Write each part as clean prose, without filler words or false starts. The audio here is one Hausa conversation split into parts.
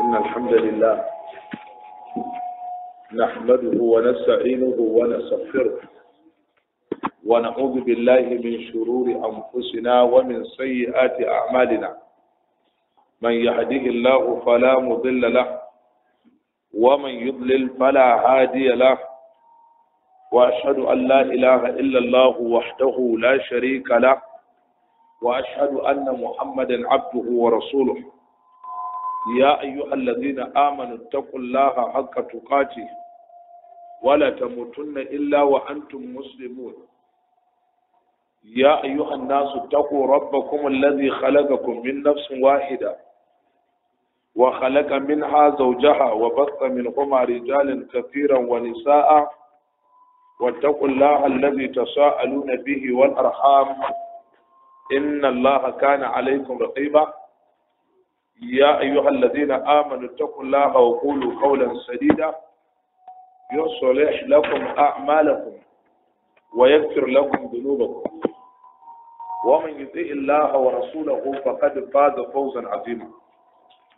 إن الحمد لله نحمده ونستعينه ونستغفره ونعوذ بالله من شرور أنفسنا ومن سيئات أعمالنا. من يهده الله فلا مضل له ومن يضلل فلا هادي له، وأشهد أن لا إله إلا الله وحده لا شريك له، وأشهد أن محمدا عبده ورسوله. يا أيها الذين آمنوا اتقوا الله حق تقاته ولا تموتن إلا وأنتم مسلمون. يا أيها الناس اتقوا ربكم الذي خلقكم من نفس واحدة وخلق منها زوجها وبث منهما رجالا كثيرا ونساء، واتقوا الله الذي تساءلون به والأرحام إن الله كان عليكم رقيبا. يا أيها الذين آمنوا اتقوا الله وقولوا قولا سديدا يصلح لكم أعمالكم ويغفر لكم ذنوبكم، ومن يطع الله ورسوله فقد فاز فوزا عظيما.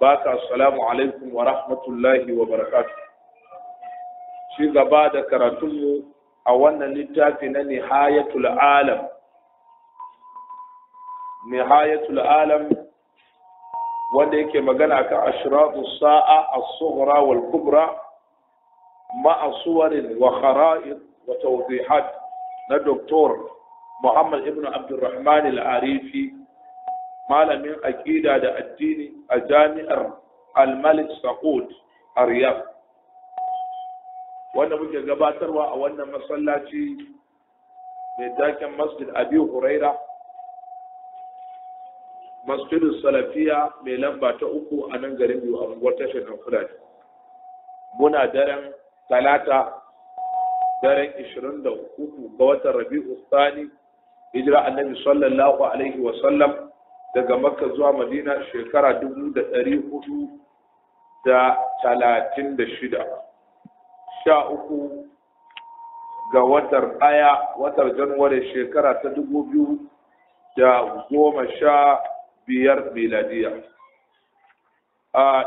باك السلام عليكم ورحمة الله وبركاته. شي gaba da karatunmu a wannan littafi na Nihayatul Alam. Nihayatul Alam wanda yake magana akan ashratu sa'a as-sughra wal kubra ma'a suwarin wa khara'id wa tawdihat na Dr. Muhammad ibn Abdurrahman al-Arifi, malamin aqida da addini a jami'ar Al-Malik Saud a Riyadh, wanda muke gabatarwa a wannan masallaci mai taken Masjid Abi Huraira, Masjidin Salafiya mai lamba ta 3 a nan garin biyu a unguwar tashar nan Fulani. Muna daren Talata, daren 23 ga watan Rabi'u Thani, hijira Annabi sallallahu alaihi wa sallam daga Makka zuwa Madina shekara 1436. 13 ga watar ɗaya, watar Januwari shekara ta 2015 miladiya.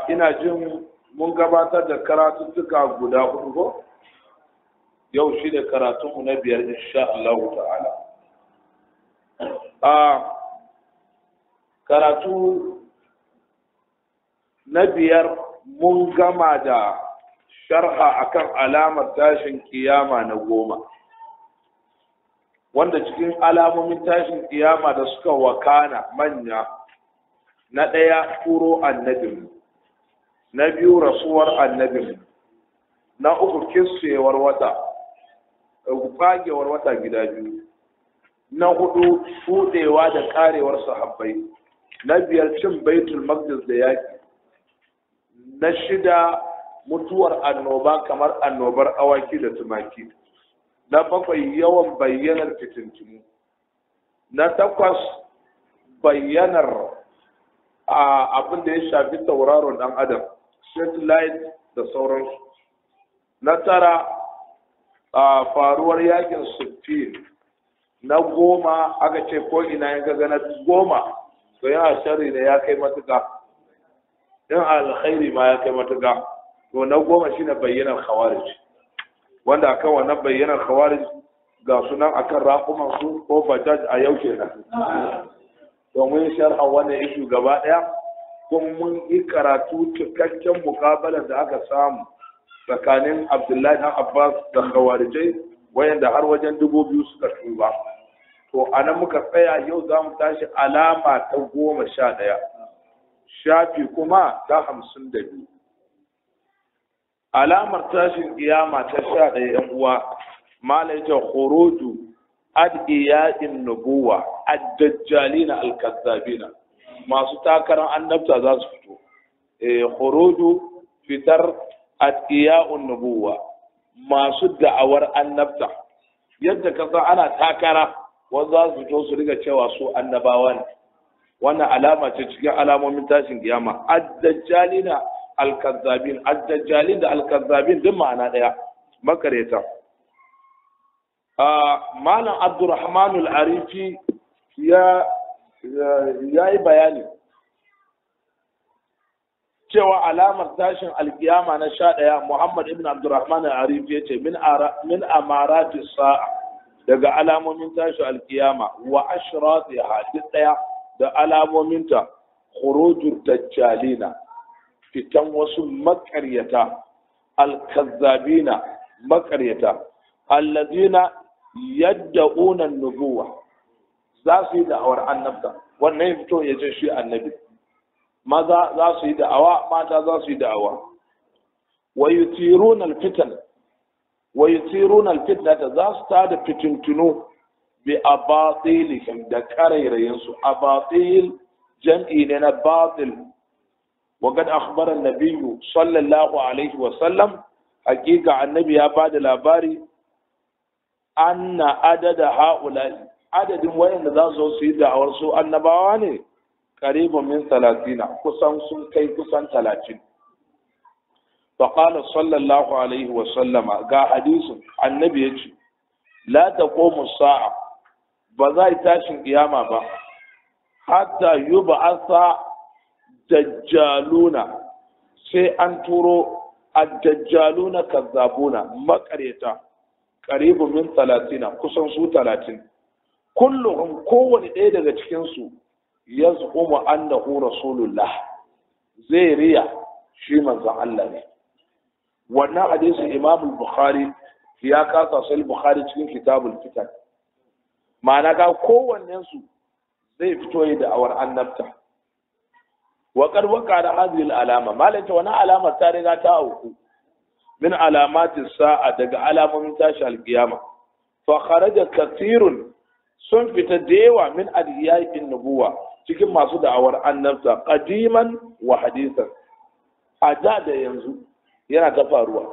Ina jin mun gabatar da karatuttuka guda 4 ko? Yau shi da karatunmu na 5 insha Allah ta'ala. Karatu na 5 mun gama da sharha akan alamar tashin kiyama na 10, wanda cikin alamomin tashin kiyama da suka wakana manya, na 1 turo annabinmu, na 2 rasuwar annabinmu, na 3 kissewar wata, fagewar wata gida 2, na 4 shudewa da karewar sahabbai, na 5 cin Baitul Maqdis da yaki, na 6 mutuwar annoba kamar annobar awaki da tumaki, na 7 yawan bayyanar fitintunu, na 8 bayyanar abin da ya shafi tauraron dan adam, satellite da sauransu, na 9 faruwar yakin Siffin, na 10 aka ce ko ina ya ga na 10 to yana sharri ne ya kai matuka, in alkhairi ma ya kai matuka. To na 10 shine bayyanar khawarij, wanda akan wannan bayyanar khawarij ga sunan akan raƙuman su ko bajaj a yau kenan. Domin sharha wannan ishu gaba daya, kuma mun yi karatu cikakken muƙabalar da aka samu tsakanin Abdullahi dan Abbas da khawarijai wayanda har wajen 2000 suka tuba. To anan muka tsaya, yau za mu tashi alama ta 11, shafi kuma ta 52. Alamar tashin kiyama ta 11, yan uwa, malai ta khuruju adiya'in nubuwa ad-dajjalina al-kazzabina, masu takarar annabta za su fito. Khuruju fitar adiya'un nubuwa, masu da'awar annabta, yadda ka san ana takara, wanda za su fito su riga cewa su annabawa ne. Wannan alama ce cikin alamomin tashin kiyama. Ad-dajjalina al-kazzabin, ad-dajjalin da al-kazzabin duk ma'ana daya, makareta. Malam Abdurrahman al-Arifi ya yi bayani Cewa alamar tashin alkiyama na 11, Muhammad ibn Abdurrahman al-Arif yace min amarati sa'a, daga alamomin tashin alkiyama wa ashratiha, duk daya da alamominta, khurujud dajjalina, fitan wasu makaryata, alkazzabina, makaryata, alladina yad'una an-nubuwa, za su yi da'awar annabta. Wannan ya fito ya ce shi annabi. Maza za su yi da'awa, mata za su yi da'awa. Wa yutiruna al-fitan, wa yutiruna al-fitnata, za su tada fitintunu, bi abatilihim, da karairayin su. Abatil jam'i ne na batil. Wa qad akhbara an-nabiy sallallahu alaihi wa sallam, hakika annabi ya bada labari, anna adada ha'ula'i, adadin wayanda za su yi da'awar su annabawa ne, qaribun min 30, kusan sun kai kusan 30. Faqala sallallahu alaihi wa sallama, ga hadisin annabi yace, la taqumu sa'a, ba za yi tashin kiyama ba, hatta yub'atha dajjaluna, sai an turo ad-dajjaluna kazzabuna, makareta, qaribun min 30, kusan su 30, kulluhum, kowane ɗaya daga cikin su, yaz'umu annahu rasulullah, zai riya shi manzon Allah ne. Wannan hadisi Imam al-Bukhari ya kasa sai Bukhari cikin Kitabul Fitan. Ma'ana ga kowannen su zai fito yi da awar annabta. Wa qad waqara hadhihi al-alama, malaka wannan alama ta riga ta auku, min alamati sa'a, daga alamomin tashi al-qiyama. Fa kharaja kathirun, sun fita da yawa, min adiyayin nubuwa, cikin masu da'awar annabta, qadiman wa hadisan, a da da yanzu yana ta faruwa.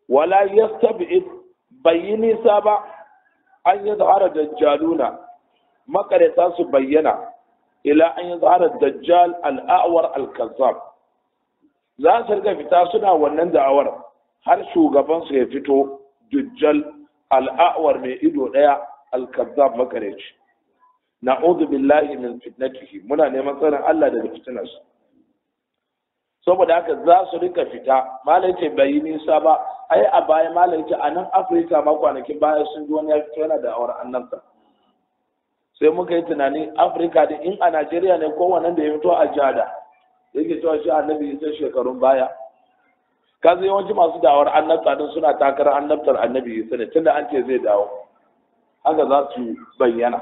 Wala yastab'id, bayyi nisa ba, an yi zahara dajjaluna, makareta su bayyana, ila an yi zahara dajjal al'awar al-kazzab. Za su rika fita suna wannan da'awar har shugabansu ya fito, dajjal al'awar mai ido daya, al-kazzab, makareci. Na'udhu billahi min fitnatihi, muna neman tsarin Allah daga fitinarsa. Saboda haka za su rika fita. Malai ce bai yi nisa ba, ai a baya malai ce a nan Afirka ma kwanakin baya sun ji wani ya fito yana da awar annabta. Sai muka yi tunani Afirka da in a Najeriya ne, ko wannan da ya fito a Jada yake cewa shi annabi sai shekarun baya. Kaza yawanci masu da'awar annabta din suna takarar annabtar annabi Isa ne, tunda an ce zai dawo, haka za su bayyana.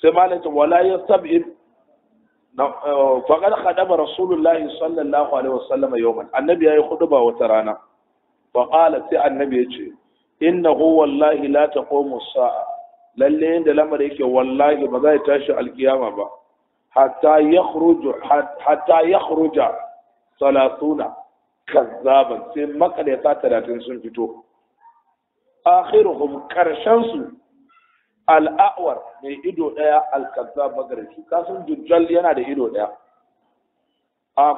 Sai malai ce wala yastab'id, faqad khadaba rasulullahi sallallahu alaihi wasallam yawman, annabi yayi khutba wata rana, fa qala, sai annabi yace, innahu wallahi la taqumu as-sa'a, lalle inda lamar yake wallahi ba zai tashi alkiyama ba, hatta yakhruja 30 kazzaban, sai makaleta 30 sun fito, akhiruhum, karshen su, al'awar mai ido ɗaya, al-kazzab, magarici. Kasan dujjal yana da ido ɗaya. A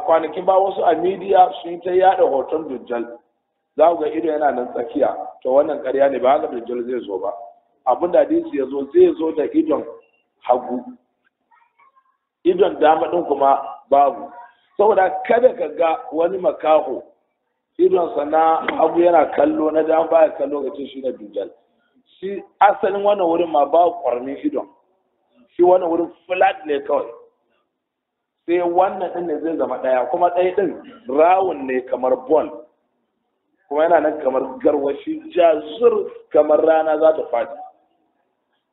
kwanakin ba wasu a midiya sun ta yada hoton dujjal, za ku ga ido yana nan tsakiya. To wannan ƙarya ne, ba haka dujjal zai zo ba. Abinda hadisi ya zo, zai zo da idon hagu, idon dama ɗin kuma babu. Saboda kada ka ga wani makaho idonsa na hagu yana kallo, na dama baya kallo, ka ce shi na dujjal. Shi asalin wannan wurin ma ba kwarmin idon, shi wannan wurin flat ne kawai, sai wannan din ne zai zama daya, kuma ɗaya din rawun ne kamar ball, kuma yana nan kamar garwashi jazur, kamar rana za ta faɗi,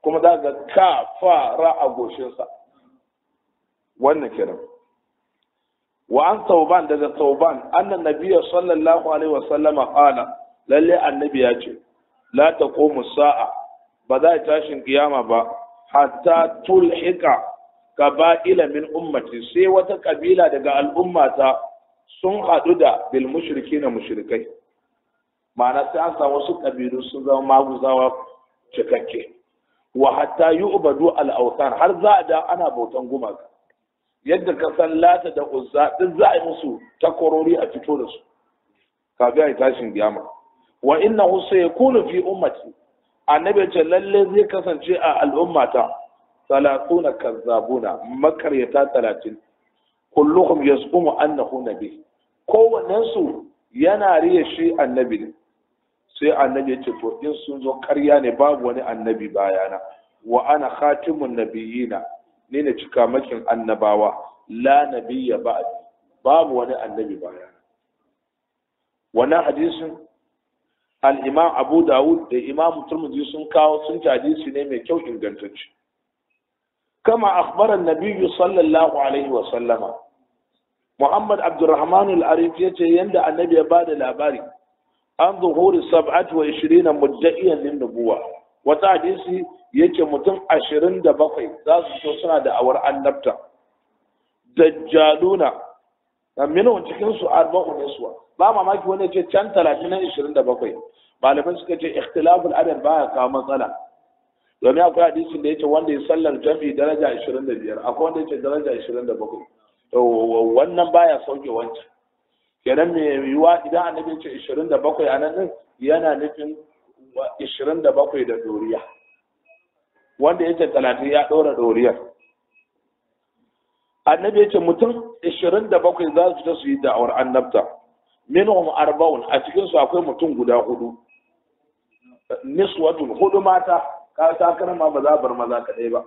kuma za ga ka fara a goshinsa. Wannan kenan. Wa an Sauban, daga Sauban, annan nabiyya sallallahu alaihi wasallama qala, lalle annabi ya ce, la taqumu sa'a, ba za a tashin kiyama ba, hatta tulhika qaba'ila min ummati, sai wata kabila daga al'ummata sun haɗu da bil mushrikina, mushrikai. Ma'ana sai an samu wasu kabilu sun zama maguzawa cikakke. Wa hatta yu'badu al-awthan, har za a da ana bautan gumaka, yadda ka san Lata da Uzza duk za a yi musu takwarori a fito da su kafin a yi tashin kiyama. Wa innahu sayakunu fi ummati, annabi ce lalle zai kasance a al'ummata 30 kazzabuna, makaryata 30, Kulluhum yaz'umu annahu nabi, kowannen su yana riya shi annabi ne. Sai annabi ya ce to in sun zo karya ne, babu wani annabi bayana. Wa ana khatimun nabiyina, ni ne cikamakin annabawa, la nabiyya ba'd, babu wani annabi bayana. Wannan hadisin al-Imam Abu Dawud da Imam Tirmidhi sun kawo, sun ci hadisi ne mai kyau ingantacce. Kama akhbara an-nabiy sallallahu alaihi wa sallama, Muhammad Abdurrahman al-Arif yace yanda annabi ya bada labari an zuhuri 27 mudda'iyan lin nubuwa. Wata hadisi yace mutum 27 za su so suna da awar annabta, dajjaluna minhum, cikin su arba'u niswa. Ba mamaki wani ce can 30 na 27. Malamai suka ce ikhtilaful adad baya kawo matsala, domin akwai hadisin da yace wanda ya sallar jami'i daraja 25, akwai wanda yace daraja 27. To wannan baya sauke wancan. Kenan mai yiwuwa idan annabi ce 27 a nan din yana nufin 27 da doriya, wanda yace 30 ya dora doriyar. Annabi yace mutum 27 za su ta su yi da'awar annabta, minhum arba'un, a cikin su akwai mutum guda hudu, niswatun, hudu mata. Ka takarar ma ba za bar maza kadai ba,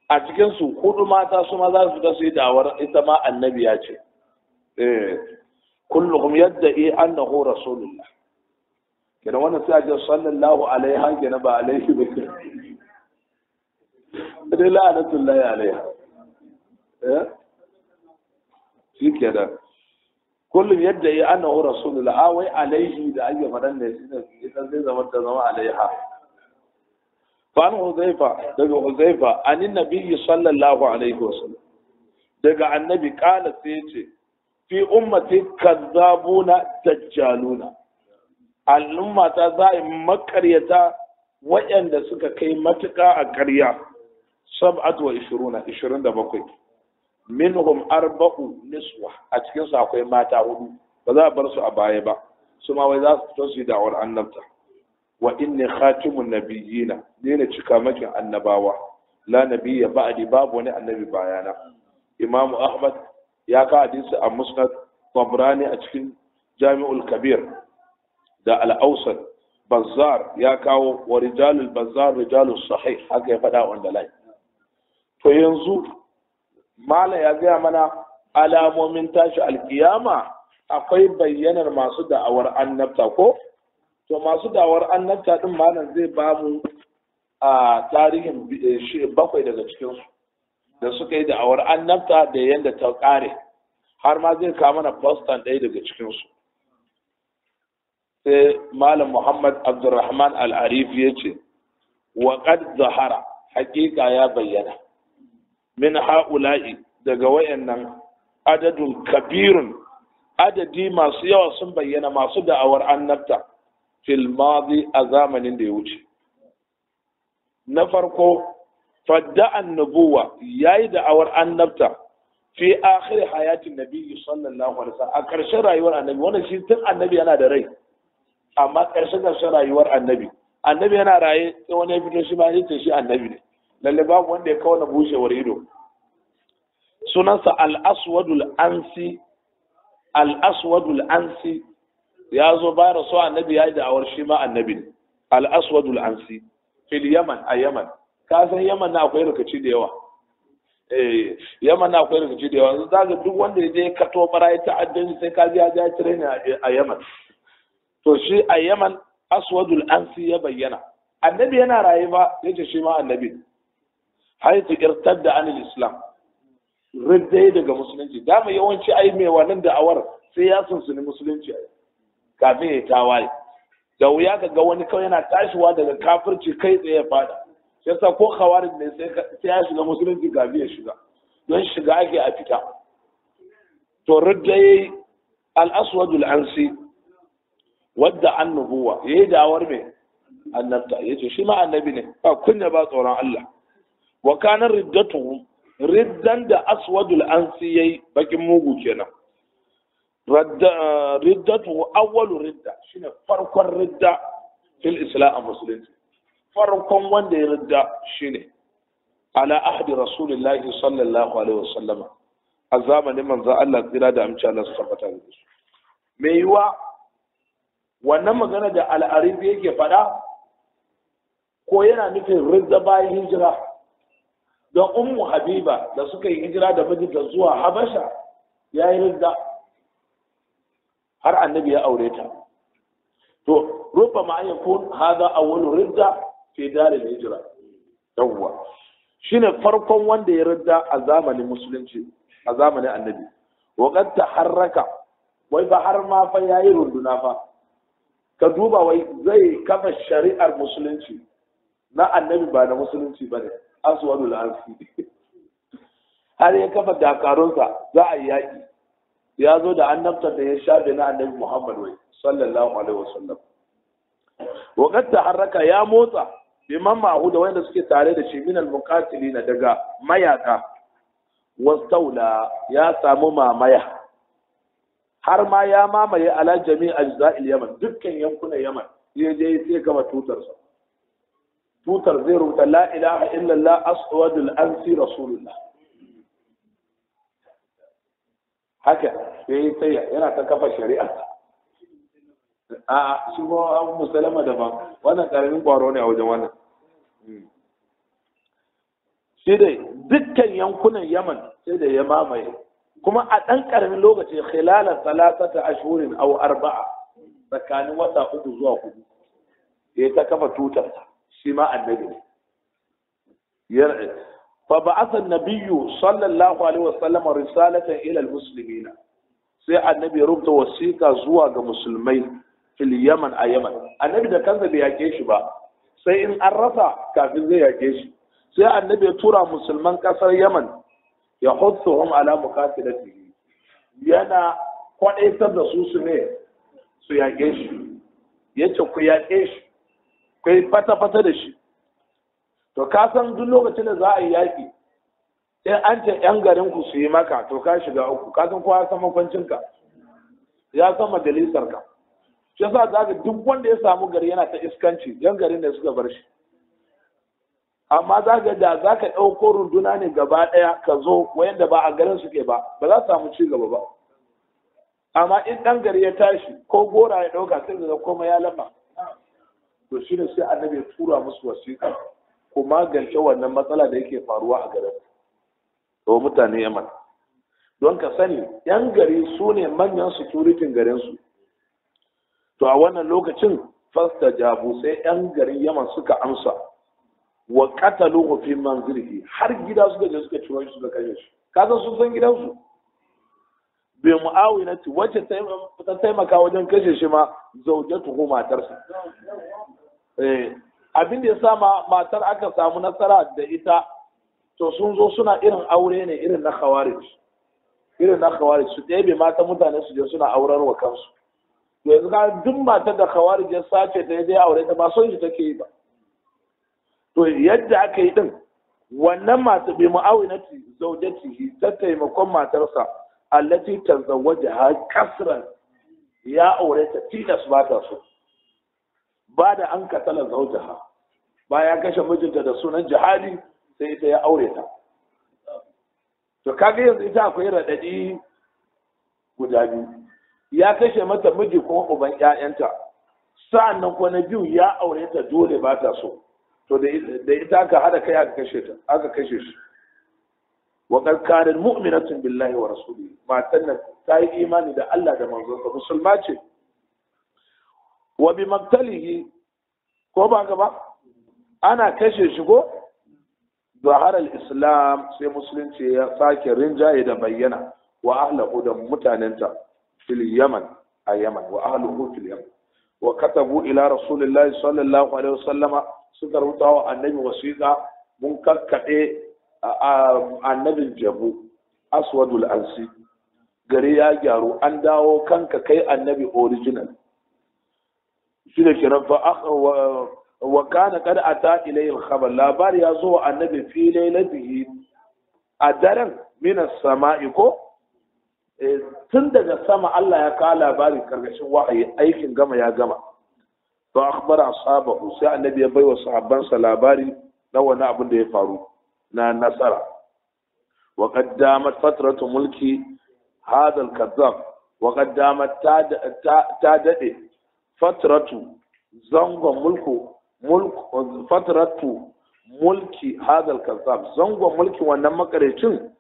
a cikin su hudu mata su ma za su ta su yi da'awar ita ma annabi ya ce. Kulluhum yadda'i annahu rasulullah. Kenan wannan sai a ce sallallahu alaiha, kenan ba alaihi ba, dai la'anatullahi alaiha. Shi kenan kullum yadda ya annahu rasulullah, a wai alaihi da ake faɗan ne shi ne zai zama ta zama alaiha. Fa an Huzaifa, daga Huzaifa, anin nabiyyi sallallahu alaihi wasallam, daga annabi kala sai ce fi ummati kazzabuna dajjaluna, al'umma ta za a makaryata waɗanda suka kai matuƙa a ƙarya, 27, 27, minhum arba'u niswa, a cikin su akwai mata hudu, ba za a bar su a baya ba, su ma wai za su fito su yi da'awar annabta. Wa inni khatimun nabiyina, ne na cikamakin annabawa, la nabiyya ba'di, babu wani annabi bayana. Imam Ahmad ya ka hadisi a Musnad, Tabrani a cikin Jami'ul Kabir da Al-Awsat, Bazzar ya kawo, wa rijalul Bazzar rijalus sahih, haka ya faɗa wanda lai. To yanzu mala ya gaya mana alamomin tashi alkiyama akwai bayyanar masu da'awar annabta ko? To masu da'awar annabta din malam zai ba mu a tarihin bakwai daga cikinsu da suka yi da'awar annabta da yadda ta kare, har ma zai kawo mana fastan ɗaya daga cikinsu. Sai malam Muhammad Abdulrahman Al-Arif ya ce wa qad zahara, hakika ya bayyana, min ha'ula'i, daga wayannan, adadun kabirun, adadi masu yawa sun bayyana masu da'awar annabta fil madi, a zamanin da ya wuce. Na farko, fadda annubuwa, yayi da'awar annabta fi akhir hayatin nabiyyi sallallahu alaihi wasallam, a ƙarshen rayuwar annabi. Wannan shi tun annabi yana da rai, amma ƙarshen rayuwar annabi, annabi yana raye sai wani ya fito shi ma yace shi annabi ne. Lalle babu wanda ya kawo na bushewar ido. Sunansa al-Aswadul Ansi. Al-Aswadul Ansi ya zo bayan rasuwa annabi, ya yi da'awar shi ma annabi ne. Al-Aswadul Ansi fil Yaman, a Yaman. Ka san Yaman na akwai rikici da yawa. Eh, Yaman na akwai rikici da yawa. Za ga duk wanda ya je kato bara ya ta'addanci sai ka ji ya je training a Yaman. To shi a Yaman Aswadul Ansi ya bayyana. Annabi yana raye ba yace shi ma annabi. Haitu irtadda anil Islam, riddai daga musulunci. Dama yawanci ai mai wannan da'awar sai ya sunsuni musulunci kafin ya tawaye. Da wuya ka ga wani kawai yana tashiwa daga kafirci kai tsaye ya fada. Shi yasa ko khawarij ne sai ya shiga musulunci kafin ya shiga, don shiga ake a fita. To riddai al-Aswadul Ansi wadda annubuwa, yayi da'awar mai annabta, yace shi ma annabi ne, ba kunya ba tsoron Allah. Wa kana riddatuhu, riddan da Aswadul Ansi yayi, bakin mugu kenan, riddatuhu awwalu ridda, shine farkon ridda fil Islam, a musulunci farkon wanda ya ridda shine ala ahdi rasulillahi sallallahu alaihi wasallam, A zamanin manzon Allah tsira da aminci Allah su tabbata da su. Me yiwa wannan magana da al'arifi yake faɗa ko yana nufin ridda bayan hijira, don Ummu Habiba da suka yi hijira da mijinta zuwa Habasha ya yi ridda har annabi ya aure ta. To rubbama an yakun hadha awwalu ridda fi dar al-hijra. Yawwa, shine farkon wanda ya ridda a zamanin musulunci, a zamanin annabi. Wa qad taharraka, wai ba har ma fa yayi runduna fa. Ka duba, wai zai kafa shari'ar musulunci na annabi ba na musulunci bane, Aswadul Ansi. Har ya kafa dakarunsa za a yi yaƙi. Ya zo da annabta da ya shafe na annabi Muhammad wai sallallahu alaihi wasallam. Wa qad taharraka, ya motsa, biman ma'ahu, da wanda suke tare da shi, min al-muqatilina, daga mayaka. Wastaula, ya samu mamaya, har ma ya mamaye ala jami ajza'il Yaman, dukkan yankunan Yaman. Ya je sai gama tutarsa, tutar zai rubuta "La ilaha illallah, Aswadul Ansi rasulullah". Haka sai sai yana ta kafa shari'a. A shi ko Abu Musalama daban, wannan karamin kwaro ne a wajen wannan. Shi dai dukkan yankunan Yaman sai da ya mamaye, kuma a ɗan ƙaramin lokaci, khilala salasata ashhurin aw arba'a, tsakanin wata 3 zuwa 4, ya ta kafa tutarsa, shi ma annabi ne. Fa ba'atha an-nabiyyu sallallahu alaihi wasallam risalatan ila al-muslimina, sai annabi ya rubuta wasiƙa zuwa ga musulmai fil Yaman, a Yaman. Annabi da kansa bai yake shi ba, sai in an rasa kafin zai yake shi. Sai annabi ya tura musulman kasar Yaman, ya hutsuhum ala muqatilatihi, yana kwadaitar da su su ne su yake shi. Yace ku yake shi, ku yi fata-fata da shi. To ka san duk lokacin da za a yi yaƙi, in an ce yan garin ku su yi maka, to ka shiga uku. Ka san kowa ya san makwancinka, ya san majalisar ka. Shi yasa za ka duk wanda ya samu gari yana ta iskanci, yan garin ne suka bar shi. Amma za ka da za ka ɗauko runduna ne gaba ɗaya ka zo, wayanda ba a garin suke ba, ba za su samu ci gaba ba. Amma in ɗan gari ya tashi ko gora ya ɗauka, sai ga komai ya lafa. To shi ne sai annabi ya tura musu wasiƙa, ku magance wannan matsala da yake faruwa a garin to mutane Yaman. Don ka sani yan gari su ne manyan security garin su. To a wannan lokacin fasta jabu, sai yan garin Yaman suka amsa, wa qataluhu fi manzilihi, har gida suka je suka ciro shi suka kashe shi. Kasan sun san gidansu. Bi mu'awinati, wacce ta taimaka wajen kashe shi ma, zaujatuhu, matarsa. Eh, abin da ya sa matar aka samu nasara da ita, to sun zo suna irin aure ne irin na khawarij, irin na khawarij, su ɗebe mata mutane su je suna aurar wa kansu. To yanzu ka duk matar da khawarij ya sace ta je aure ta, ba son shi take yi ba. To yadda aka yi din wannan mata, bi mu'awinati zawjatihi, ta taimakon matarsa, allati tazawwajaha kasran, ya aure ta tilas ba ta so, ba da an katala zawjaha, bayan kashe mijinta da sunan jihadi, sai ita ya aure ta. To kaga yanzu ita akwai raɗaɗi guda biyu: ya kashe mata miji kuma uban ƴaƴanta, sa'annan ko na biyu ya aure ta dole ba ta so. To da ita aka hada kai aka kashe ta, aka kashe shi. Wa qad kanat mu'minatun billahi wa rasulihi, matan nan ta yi imani da Allah da manzonsa, musulma ce. Wa bi maktalihi, ko ba gaba ana kashe shi ko zahar al-islam, sai musulunci ya sake rinjaye da bayyana, wa ahlahu, da mutanenta, fil Yaman, a Yaman, wa ahluhu fil Yaman. Wa katabu ila rasulillahi sallallahu alaihi wasallama, suka rubuta wa annabi wasiqa, mun kakkaɗe annabin jabu Aswadul Ansi, gari ya gyaru, an dawo kanka kai annabi original. Shi da kenan fa wa kana qad ata ilayhi al-khabar, labari ya zo wa annabi, fi lailatihi, a daren, min as-sama'i, ko tun daga sama Allah ya kawo labari karkashin wahayi, aikin gama ya gama. Fa akhbara ashabahu, sai annabi ya baiwa sahabbansa labari na wani abin da ya faru na nasara. Wa qaddamat fatratu mulki hadha al-kazzab, wa qaddamat ta dade fatratu zangon mulku mulk fatratu mulki hadha al-kazzab, zangon mulki wannan makarecin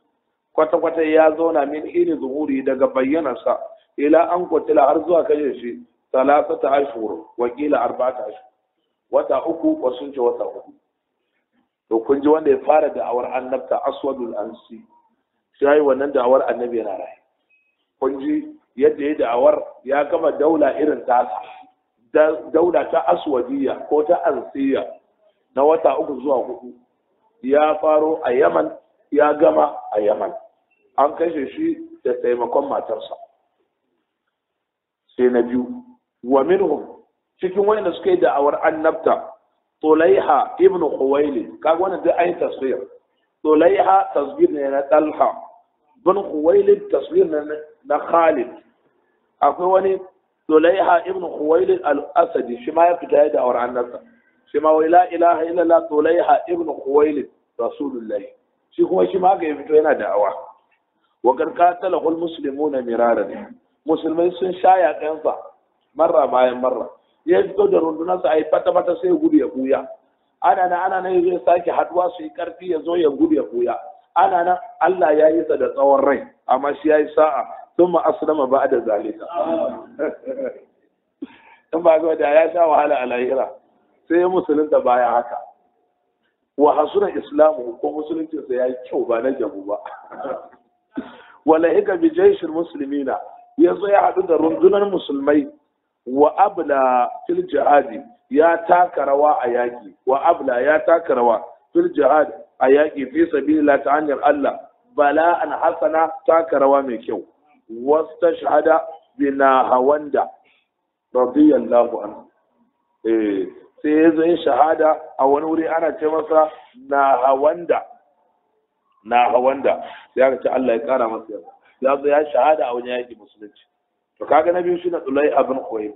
kwata kwata ya zauna min hini zuhuri daga bayyanarsa ila an kutila har zuwa kashe shi 3 ashhur wa qila 4 ashhur, wata 3 wasu ce wata 4. To kun ji wanda ya fara da'awar annabta Aswadul Ansi, shi yayi wannan da'awar annabi yana raye. Kun ji yadda ya da'awar ya gama daula irin tasa, daula ta Aswadiyya ko ta Ansiya na wata 3 zuwa 4, ya faro a Yaman ya gama a Yaman, an kashe shi da taimakon matarsa. Sai na biyu, wa minhum cikin wanda suka yi da'awar annabta Tulaiha ibn Khuwailid, kaga wannan duk ayin tasghir. Tulaiha tasghir ne na Talha, ibn Khuwailid tasghir ne na Khalid. Akwai wani Tulaiha ibn Khuwailid al-Asadi, shi ma ya fita ya da'awar annabta, shi ma wai la ilaha illallah Tulaiha ibn Khuwailid rasulullahi, shi kuma shi ma ga ya fito yana da'awa. Wa qad qatalahu al-muslimuna miraran, musulmai sun sha yaƙansa marra bayan marra. Ya fito da rundunarsa a yi fata-fata sai ya gudu ya buya. Ana nan ana nan zai sake haduwa su yi karfi ya zo ya gudu ya buya. Ana nan Allah ya yi sa da tsawon rai, amma shi ya yi sa'a sun ma aslama ba da zalika. In ba ga da ya sha wahala a lahira sai ya musulunta baya haka. Wa hasuna islamu, ko musuluncinsa ya yi kyau ba na jabu ba. Wala hika bi jaishil muslimina, ya zo ya haɗu da rundunar musulmai. Wa abla fil jihadi, ya taka rawa a yaki. Wa abla ya taka rawa fil jihad a yaki fi sabilillah ta hanyar Allah, bala'an hasana, taka rawa mai kyau. Wastashhada bina hawanda radiyallahu anhu. Sai ya zo shahada a wani wuri ana ce masa Nahawanda. Nahawanda sai aka ce Allah ya kara masa yarda. Ya zo ya shahada a wani yaki musulunci. To kaga na biyu shine Tulaiha bin Khuwaylid,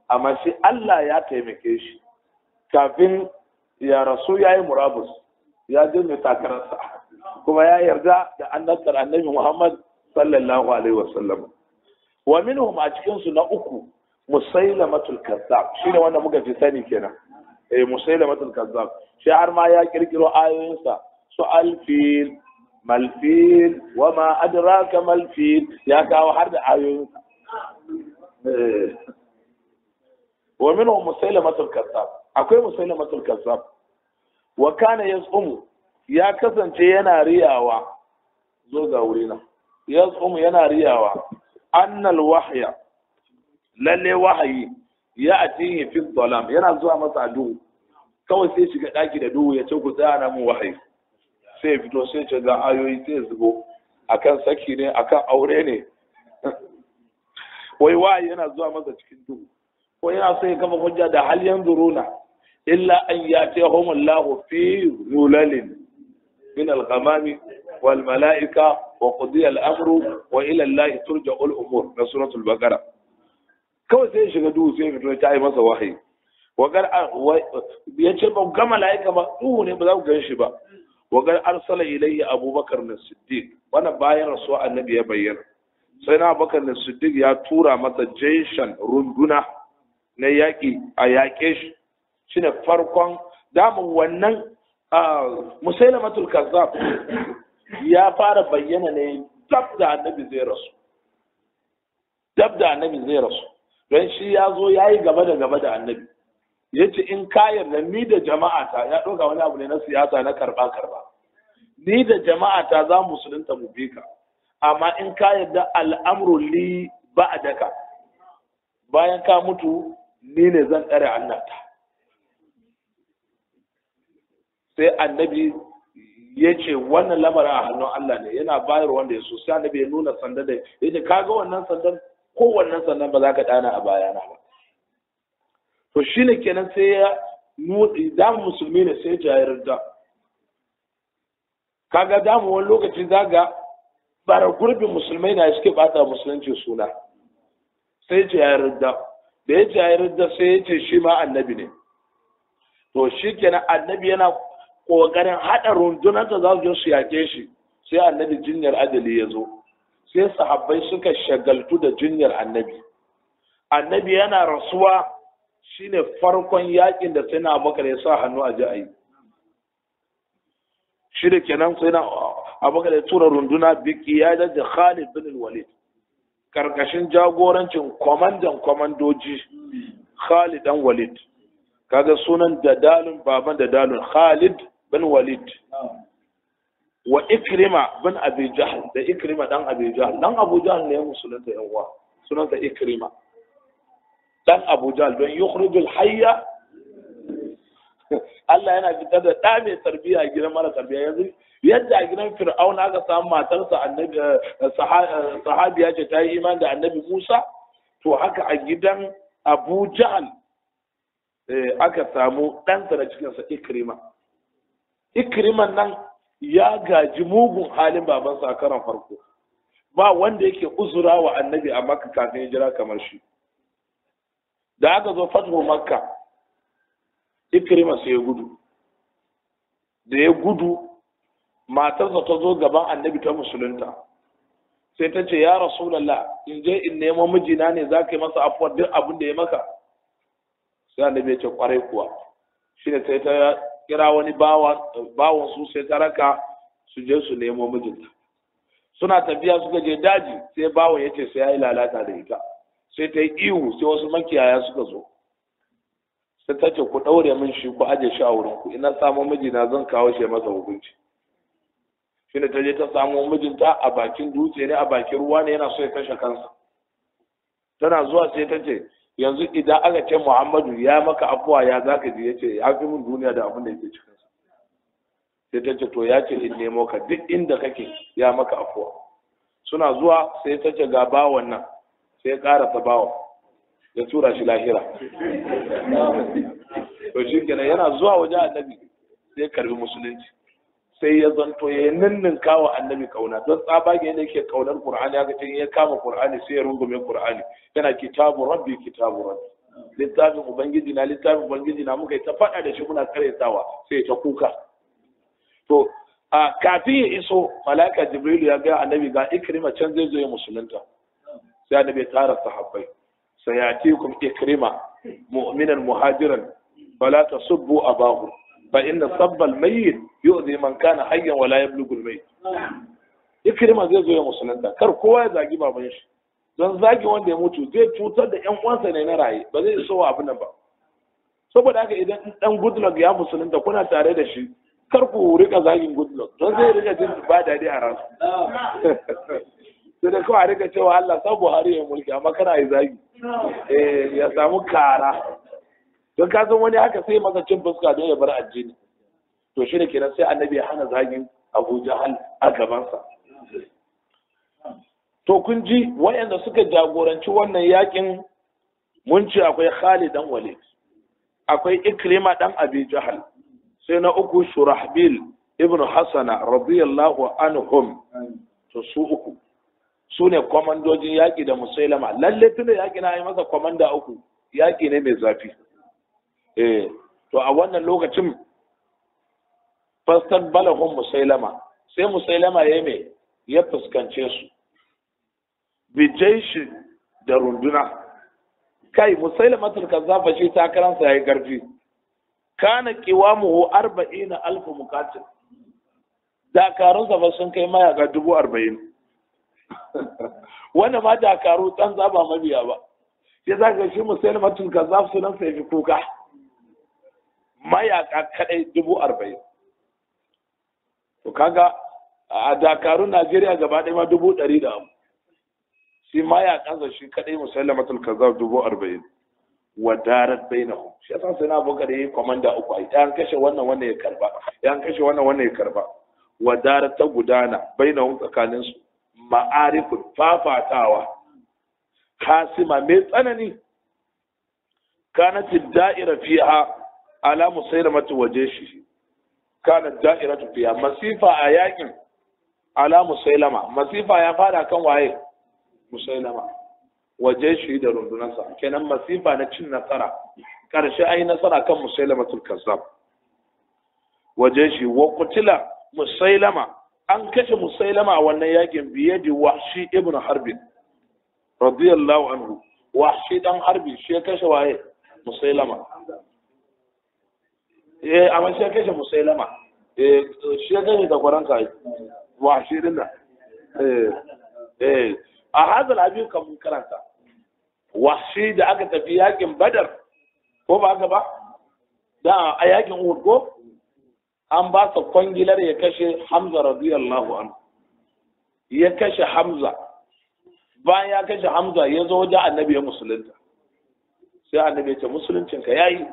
amma shi Allah ya taimake shi kafin ya rasu yayi murabus, ya je takararsa, kuma ya yarda da annabtar annabi Muhammad sallallahu alaihi wasallam. Wa minhum a cikin su na uku Musailamatul Kazzab, shine wanda muka fi sani kenan. Musailamatul Kazzab shi har ma ya kirkiro ayoyinsa su alfil malfil wa ma adraka malfil, ya kawo har da ayoyinsa. Wa minhum Musailamatul Kazzab, akwai Musailamatul Kazzab. Wa kana yaz'umu, ya kasance yana riyawa, zo ga wurina, yaz'umu yana riyawa annal wahya, lalle wahayi ya atihi fi dhalam, yana zuwa masa duhu. Kawai sai shiga daki da duhu ya ce ku tsaya na mun wahayi, sai fito sai ce ga ayoyi sai zubo akan saki ne akan aure ne. Wai wahayi yana zuwa masa cikin duhu, ko yana so ya kafa hujja da hal yanzuruna illa an yatihum Allahu fi zulalin min al-ghamami wal mala'ika wa qudiya al-amru wa ila Allahi turja'u al-umur na suratul baqara. Kawai sai shiga duhu sai fito ta yi masa wahayi. Wagar ya ce ba ga mala'ika ba, duhu ne ba za ku gan shi ba. Wagar arsala ilayhi Abubakar as-Siddiq, wannan bayan rasuwa annabi ya bayyana. Sai na Abubakar as-Siddiq ya tura masa jaishan runduna na yaƙi a yaƙe shi. Shine farkon damun wannan Musailamatul Kazzab ya fara bayyana ne dab da annabi zai rasu. Dab da annabi zai rasu. Don shi ya zo ya yi gaba da gaba da annabi. Ya ce in ka yarda ni da jama'ata, ya ɗauka wani abu ne na siyasa na karɓa-karɓa. Ni da jama'ata za mu musulunta mu bi ka. Amma in ka yarda al'amru li ba'daka, bayan ka mutu ni ne zan tsare annabta. Sai annabi ya ce wannan lamarin a hannun Allah ne, yana bayar wanda ya so. Sai annabi ya nuna sanda da ya ce kaga wannan sandan, ko wannan sandan ba za ka dana a bayana ba. To shine kenan sai ya da musulmi ne sai ya yarda. Kaga damu wani lokaci zaga bara gurbin musulmai na suke bata musulunci suna. Sai ya yarda, da ya yarda sai ya ce shi ma annabi ne. To shi kenan annabi yana kokarin hada rundunar da za su je su yake shi. Sai annabi jinyar ajali ya zo, sai sahabbai suka shagaltu da jinyar annabi. Annabi yana rasuwa shine farkon yakin da sai na Abubakar ya sa hannu a ji a yi. Shi da kenan sai na Abubakar ya tura runduna bi qiyadar da Khalid bin Walid, karkashin jagorancin kwamandan kwamandoji Khalid dan Walid. Kaga sunan da dalun baban da dalun, Khalid bin Walid. Wa Ikrima bin Abi Jahl, da Ikrima dan Abi Jahl. Dan Abu Jahl ne musulunta yan uwa, sunansa Ikrima dan Abu Jahl, don yukhrijul hayya, Allah yana fitar da ɗa mai tarbiyya a gidan mara tarbiyya. Yanzu yadda a gidan Fir'aun aka samu matarsa annabi sahabiya ce ta yi iman da annabi Musa, to haka a gidan Abu Jahl aka samu ɗansa da cikinsa Ikrima. Ikriman nan ya gaji mugun halin babansa a karon farko. Ba wanda yake uzura wa annabi a Makka kafin hijira kamar shi. Da aka zo fathu Makka, Ikrima sai ya gudu. Da ya gudu, matarsa ta zo gaban annabi ta musulunta. Sai ta ce, ya Rasulallah, in je in nemo mijina ne za ka yi masa afuwar duk abin da ya maka? Sai annabi ya ce kwarai kuwa. Shi ne sai ta kira wani bawan su, sai ta raka su je su nemo mijinta. Suna tafiya suka je daji, sai bawan ya ce sai ya yi lalata da ita. Sai ta yi ihu, sai wasu makiyaya suka zo. Sai ta ce ku ɗaure min shi, ku aje shi a wurin ku, ina samo mijina zan kawo shi masa hukunci. Shi ne ta je ta samo mijinta a bakin dutse ne, a bakin ruwa ne, yana so ya kashe kansa. Tana zuwa sai ta ce, yanzu idan aka ce Muhammadu ya maka afuwa ya zaka ji? Ya ce ya fi min duniya da abin da yake cikinsa. Sai ta ce to ya ce in nemo ka duk inda kake, ya maka afuwa. Suna zuwa sai ta ce ga bawan nan, sai ya karasa bawan, ya tura shi lahira. To shi kenan yana zuwa wajen annabi sai karbi musulunci. Sai ya zanto ya ninninka wa annabi kauna, don tsabage yadda yake kaunar Qur'ani. Aka ce ya kama Qur'ani sai ya rungume Qur'ani, yana kitabu rabbi, kitabu rabbi, littafin ubangiji na, littafin ubangiji na. Muka yi ta faɗa da shi muna karyatawa, sai ta kuka. To a kafin ya iso, malaka Jibrilu ya ga annabi ga Ikrima can zai zo ya musulunta. Sai annabi ya tara sahabbai, sayatikum Ikrima mu'minan muhajiran fala tasubbu abahu fa inna sabba al-mayyit yu'dhi man kana hayyan wa la yablughu al-mayyit. Ikrima zai zo ya musulunta, kar kowa ya zagi baban shi, don zagi wanda ya mutu zai cutar da ƴan uwansa ne na raye, ba zai iso wa abin nan ba. Saboda haka idan dan Goodluck ya musulunta kuna tare da shi, kar ku rika zagin Goodluck, don zai rika jin ba daɗi a ransu. Sai da kawai a rika cewa Allah sa Buhari ya mulki, amma kana yi zagi ya samu kara, don ka san wani haka sai masa cin fuska don ya bar addini. To shi ne kenan sai annabi ya hana zagin Abu Jahal a gabansa. To kun ji waɗanda suka jagoranci wannan yakin, mun ce akwai Khalid dan Walid, akwai Ikrima dan Abi Jahal, sai na uku Shurahbil ibn Hasana radiyallahu anhum. To su uku su ne kwamandojin yaƙi da Musailama. Lalle tunda yaƙi na yi masa kwamanda uku, yaƙi ne mai zafi. To a wannan lokacin fastar balahun Musailama, sai Musailama ya mai ya fuskance su bijaishi da runduna. Kai Musailama tulkazzafa shi takaransa ya yi ƙarfi. Kana qiwamuhu 40,000 muqatil, dakarunsa ba sun kai mayaka 40,000. Wanda ma dakaru ɗan zaba mabiya ba, sai za ka shi Musailama tulkazzaf sunan sai fi kuka, mayaka kadai 40,000. To kaga a dakarun Najeriya gaba ɗaya ma 100,000 da abu, shi mayakansa shi kadai Musailamatul Kazzab 40,000. Wa darat bainahum. Shi yasa sai na Abubakar yayi komanda uku, ai an kashe wannan wannan ya karba, an kashe wannan wannan ya karba. Wa darat ta gudana bainahum tsakanin su ma'arifun, fafatawa kasima mai tsanani. Kanat da'ira fiha ala Musailamatu wajeshi, kanat da'iratu fiha masifa a yakin ala Musailama, masifa ya fara kan waye? Musailama waje shi da rundunarsa. Kenan masifa na cin nasara, karshe ai nasara kan Musailamatul Kazzab waje shi. Wa qutila Musailama, An kashe Musailama a wannan yakin biyadi Wahshi ibn Harbin radiyallahu anhu. Wahshi dan Harbi shi ya kashe waye? Musailama. Eh, amma shi ya kashe Musailama. Eh, shi ya kashe takwaran kai Wahshi din nan. Eh eh, a hadal abin kan mun karanta Wahshi da aka tafi yakin Badar, ko ba haka ba? Da a yakin Uhud ko an ba sa kwangilar ya kashe Hamza radiyallahu anhu. Ya kashe Hamza. Bayan ya kashe Hamza ya zo wajen Annabi ya musulunta. Sai Annabi ya ce musuluncinka yayi,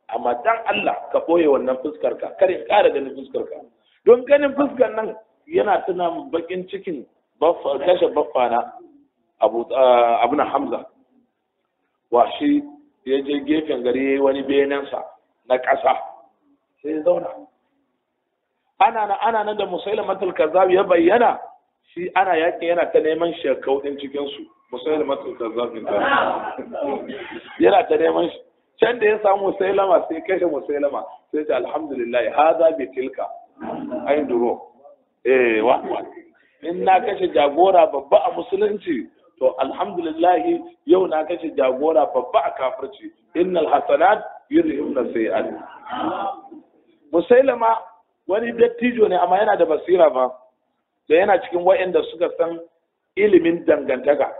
amma dan Allah ka boye wannan fuskar ka, kar in ƙara ganin fuskar ka. Don ganin fuskar nan yana tuna min bakin cikin kashe baffana Abu Abuna Hamza. Washi ya je gefen gari yayi wani benensa na ƙasa sai ya zauna. Ana nan da Musailamatul Kazzab ya bayyana, shi ana yakin yana ta neman shekau din cikin su. Musailamatul Kazzab yana ta neman shi. Can da ya samu Musailama sai kashe Musailama, sai ce alhamdulillah hadha bi tilka ayin duro. Eh, wa in na kashe jagora babba a musulunci, to alhamdulillah yau na kashe jagora babba a kafirci. Innal hasanat yuzhibna sayi'at. Musailama wani dattijo ne amma yana da basira fa, da yana cikin waɗanda suka san ilimin dangantaka.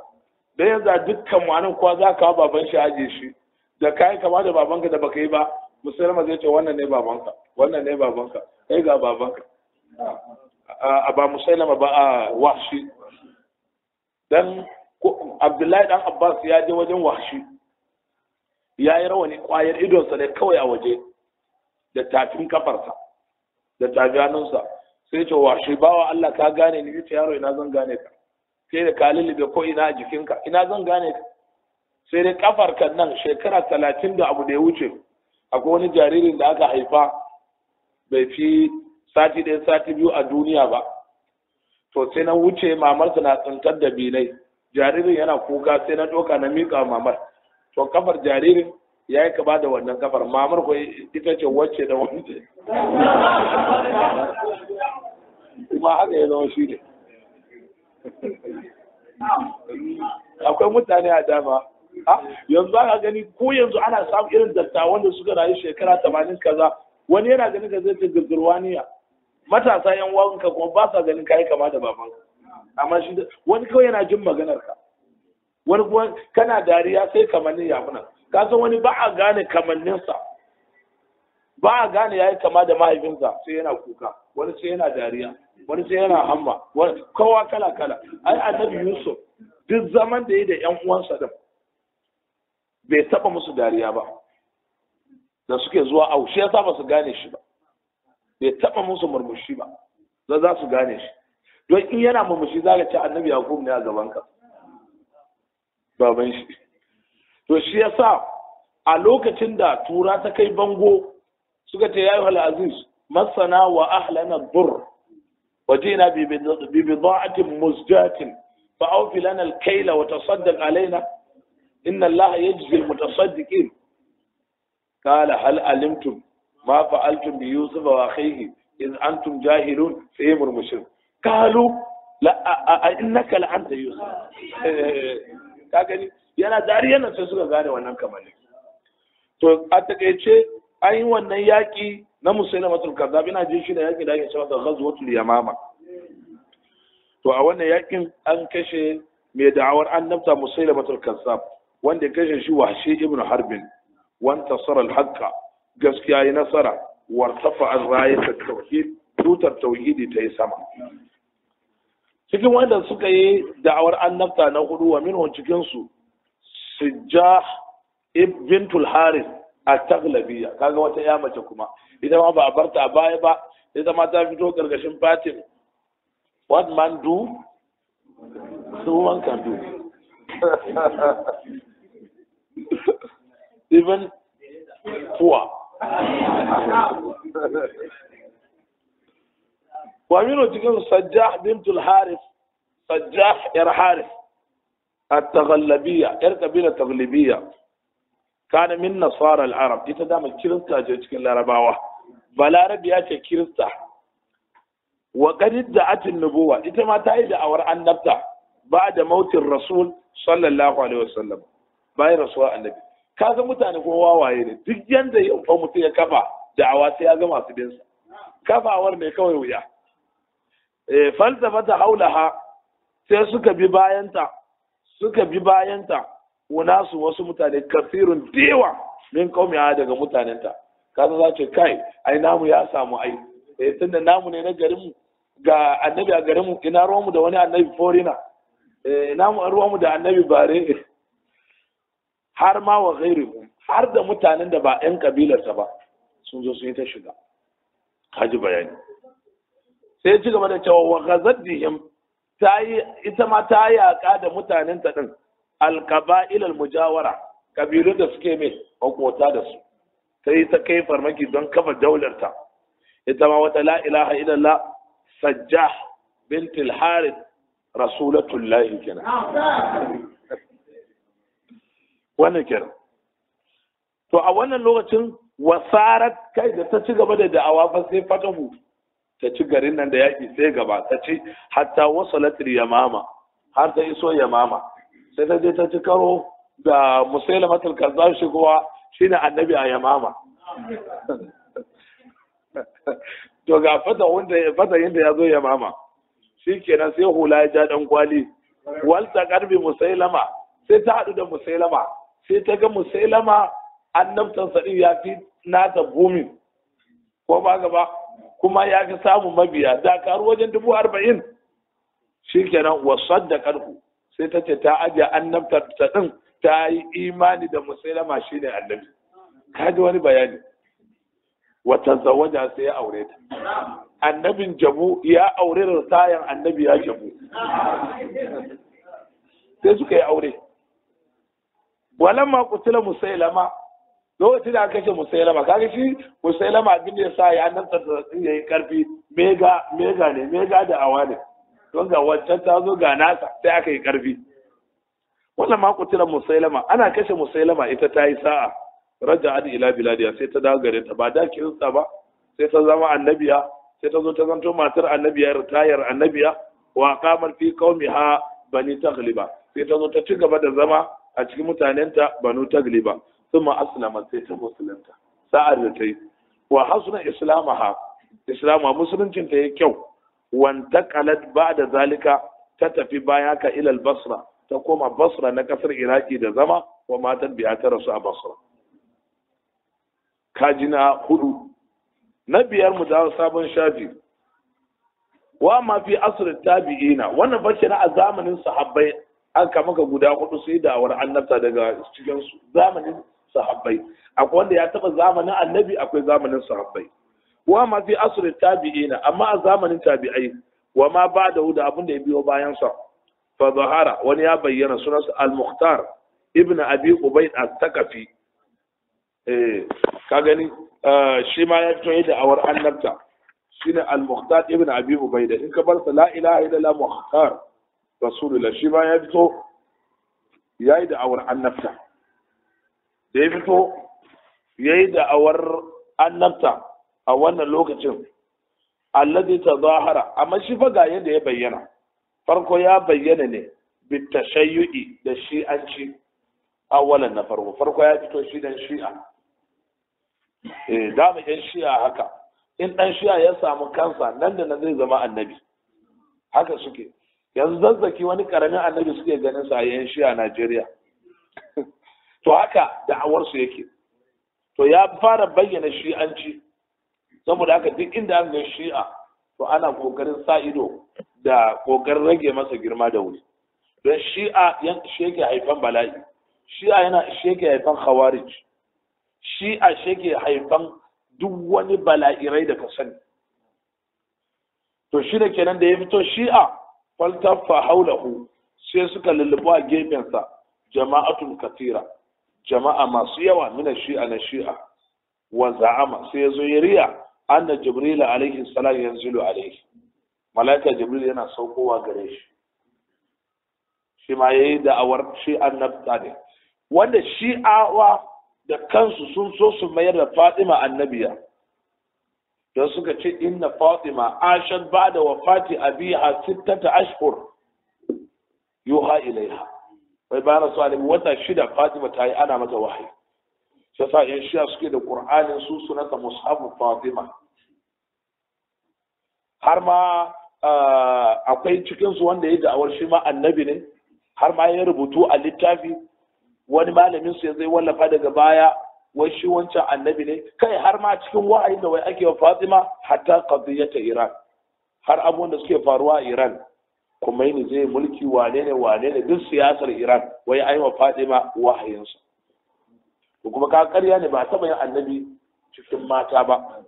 Da yanzu a dukkan mu kowa za ka baban shi aje shi, da kai kama da babanka da baka yi ba, Musailama zai ce wannan ne babanka, wannan ne babanka, kai ga babanka. A ba Musailama ba, a Wahshi. Dan Abdullahi dan Abbas ya je wajen Wahshi, ya yi rawani kwayar idonsa ne kawai a waje da tafin kafarsa da tafi hannunsa. Sai ce Wahshi, bawa Allah ka gane ni? Yace yaro ina zan gane ka, sai da ka lullube ko ina a jikinka, ina zan gane ka? Sai dai kafar kan nan shekara 30 da abu da ya wuce, akwai wani jaririn da aka haifa bai fi sati ɗaya sati biyu a duniya ba. To sai na wuce mamarsa na tsintar da bilai, jaririn yana kuka, sai na ɗauka na miƙa mamar. To kafar jaririn ya yi kama da wannan kafar mamar, ko ita ce wacce da wance, kuma haka ya zama shi ne. Akwai mutane a dama yanzu aka gani ko yanzu ana samun irin dattawan da suka rayu shekara 80 kaza, wani yana ganin ka zai ce girgirwaniya. Matasa yan wanka kuma ba sa ganin kayi kama da babanka, amma shi wani kawai yana jin maganar ka. Wani kuma kana dariya sai kamannin ya muna. Ka san wani ba a gane kamanninsa, ba a gane yayi kama da mahaifinsa sai yana kuka, wani sai yana dariya, wani sai yana hamma, wani kowa kala kala. Ai Annabi Yusuf duk zaman da yi da yan uwansa din bai taba musu dariya ba da suke zuwa au, shi yasa ba su gane shi ba. Bai taba musu murmushi ba za su gane shi. Don in yana murmushi za ka ce Annabi Yakub ne a gaban ka, baban shi. To shi yasa a lokacin da tura ta kai bango suka ce ya ayyuhal aziz masana wa ahlana dur wajina bi bida'atin muzjatin fa awfi lana al-kayla wa tasaddaq alaina inna allaha yajzi al-mutasaddiqin. Qala hal alimtum ma fa'altum bi yusuf wa akhihi iz antum jahilun? Sai murmushin qalu la innaka la anta yusuf. Ka gani yana dariya nan sai suka gane wannan kamannin. To a takeice an yi wannan yaƙi na Musailamatul Kazzab, ina jin shi da yaƙi da ake cewa Ghazwatul Yamama. To a wannan yaƙin an kashe mai da'awar annabta Musailamatul Kazzab, wanda ya kashe shi Wahshi ibn Harbin. Wanta sara al-haqqa, gaskiya yi nasara, wartafa ar-rayat tauhid, tutar tauhidi ta yi sama. Cikin wanda suka yi da'awar annabta na hudu, wa minhum cikin su Sijjah bintul Harith at-Taghlabiyya. Kaga wata ya mace kuma ita ma ba a barta a baya ba, ita ma ta fito gargashin fatin what man do so one can do. Even poor. Wa minhum cikin Sajjah bintul Harith, Sajjah yar Harith at-Taghlabiyya, yar kabila Taghlabiyya. Kana min nasara al-arab, ita dama kirista ce cikin larabawa, balarabiya ce kirista. Wa qad da'at an-nubuwa, ita ma ta yi da'awar annabta ba'da mautin rasul sallallahu alaihi wasallam, bayan rasuwar annabi. Kaga mutane kuma wawaye ne, duk yanda ya fa mutum ya kafa da'awa sai ya ga masu bin sa, kafawar ne kawai wuya. Falsafata haulaha, sai suka bi bayanta, suka bi bayanta unasu wasu mutane kasirun dewa min qaumiha, daga mutanenta. Kaza za ce kai ai namu ya samu ai, tunda namu ne na garinmu, ga annabi a garinmu, ina ruwanmu da wani annabi forina, ina ruwanmu da annabi bare. Har ma wa ghairihum, har da mutanen da ba 'yan kabilarsa ba sun zo sun yi ta shiga. Kaji bayani. Sai ci gaba da cewa wa ghazaddihim, ta yi ita ma ta yaƙa da mutanen ta din alqaba'il almujawara, kabilun da suke mai makota da su, sai ta kai farmaki don kafa daular ta. Ita ma wata la ilaha illallah Sajjah bint al-Harith rasulatullahi kenan. Wannan kenan. To a wannan lokacin wasarat kai da ta ci gaba da da'awa fa sai fatahu ta ci garin nan da yaƙi, sai gaba ta ci hatta wasalat yamama, har ta iso Yamama. Sai ta je ta ci karo da Musailamatul Kazzab, shi kuwa shine annabi a Yamama. To ga fata wanda fata yanda ya zo Yamama, shikenan sai hula ya ja dan kwali. Walta karbi Musailama, sai ta haɗu da Musailama, sai ta ga Musailama annabtansa din ya fi nata booming, ko ba gaba, kuma ya fi samun mabiya dakaru wajen 40,000. Shikenan wa saddaqarhu, sai ta ce ta ajiye annabtar ta din, ta yi imani da Musailama shine annabi. Kaji wani bayani. Wata zawaja, sai ya aure ta. Annabin jabu ya aure ritayan annabi ya jabu, sai suka yi aure. Walamma qutila Musailama, lokacin da aka kashe Musailama, kaga shi Musailama abin da ya sa ya annabta ta yayi karfi, mega mega ne, mega da awa ne, don ga wancan ta zo ga nasa, sai aka yi karfi. Wannan ma qutila Musailama, ana kashe Musailama, ita ta yi sa'a, raja'at ila biladiya, sai ta dawo gare ta, ba da kirista ba, sai ta zama annabiya, sai ta zo ta zanto matar annabiya, ritayar annabiya. Wa qamat fi qaumiha bani Tagliba, sai ta zo ta ci gaba da zama a cikin mutanenta banu Tagliba. Thumma aslama, sai ta musulunta. Sa'ar da ta yi wa hasuna islamaha, islama musuluncin ta yi kyau. Wantaqalat ba'da zalika, ta tafi baya ka ila Basra, ta koma Basra na kasar Iraki da zama. Wa matan biya, ta rasu a Basra. Kaji na hudu. Na biyar, mu dawo sabon shafi. Wa ma fi asr tabi'ina, wannan bace na a zamanin sahabbai aka maka guda hudu sai da awar annabta daga cikin su. Zamanin sahabbai akwai wanda ya taba zamanin annabi, akwai zamanin sahabbai. Wa ma fi asr tabi'ina, amma a zamanin tabi'ai wa ma ba'da da abin da ya biyo bayan sa, fa zahara, wani ya bayyana, sunansa al-Mukhtar ibn Abi Ubayd al-Thaqafi. Ka gani, shi ma ya fito da awar annabta, shine al-Mukhtar ibn Abi Ubayda. In ka bar sa la ilaha illallah Mukhtar rasulullah. Shi ma ya fito yayi da awar annabta. Da ya fito yayi da awar annabta a wannan lokacin alladhi tazahara, amma shi fa ga yadda ya bayyana. Farko ya bayyana ne bitashayyu'i, da shi'anci awalan. Na farko farko ya fito shi dan shi'a. Dama yan shi'a haka, in dan shi'a ya samu kansa, nan da nan zai zama annabi. Haka suke yanzu. Zazzaki wani karamin annabi suke ganin sa a yan shi'a Najeriya. To haka da'awar su yake. To ya fara bayyana shi'anci, saboda haka duk inda an ga shi'a, to ana kokarin sa ido da kokarin rage masa girma da wuri, don shi'a shi yake haifan bala'i. Shi'a yana shi yake haifan khawarij, shi'a shi yake haifan duk wani bala'irai da ka sani. To shi da kenan da ya fito shi'a, faltaffa haulahu, sai suka lullubu a gefensa jama'atun katira, jama'a masu yawa, mina shi'a, na shi'a. Wa za'ama, sai ya zo ya riya anna Jibril alaihi salam yanzilu alaihi, malaika Jibril yana saukowa gare shi. Shi ma yayi da'awar shi annabta ne, wanda shi'awa da kansu sun so su mayar da Fatima annabiya. Don suka ce inna Fatima ashat ba'da wafati abiha 6 ashhur yuha ilaiha. Wai bayan rasu annabi wata 6 Fatima ta yi ana mata wahayi. Shi yasa yan shi'a suke da Qur'anin su sunansa Mushafu Fatima. Har ma akwai cikin su wanda ya da'awar shi ma annabi ne, har ma ya rubutu a littafi, wani malamin su ya zai wallafa daga baya wai shi wancan annabi ne. Kai har ma cikin wahayin da wai ake wa Fatima hatta qadiyata Iran, har abubuwan da suke faruwa a Iran, Khomeini zai mulki wane ne wane ne, duk siyasar Iran wai ai wa Fatima wahayinsa. To kuma ka ƙarya ne, ba taɓa yin annabi cikin mata ba.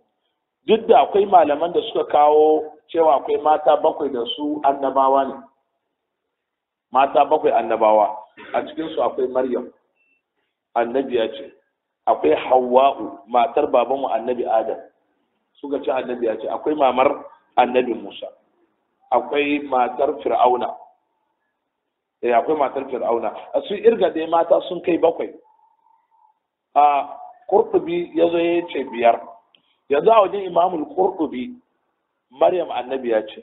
Duk da akwai malaman da suka kawo cewa akwai mata 7 da su annabawa ne, mata 7 annabawa, a cikinsu akwai Maryam annabiya ce, akwai Hawwa'u matar babanmu annabi Adam suka ce annabiya ce, akwai mamar annabi Musa, akwai matar Fir'auna, akwai matar Fir'auna. A su irga dai mata sun kai 7. A Qurtubi ya zo ya ce 5. Yanzu a wajen Imamul Qurtubi Maryam annabiya ce.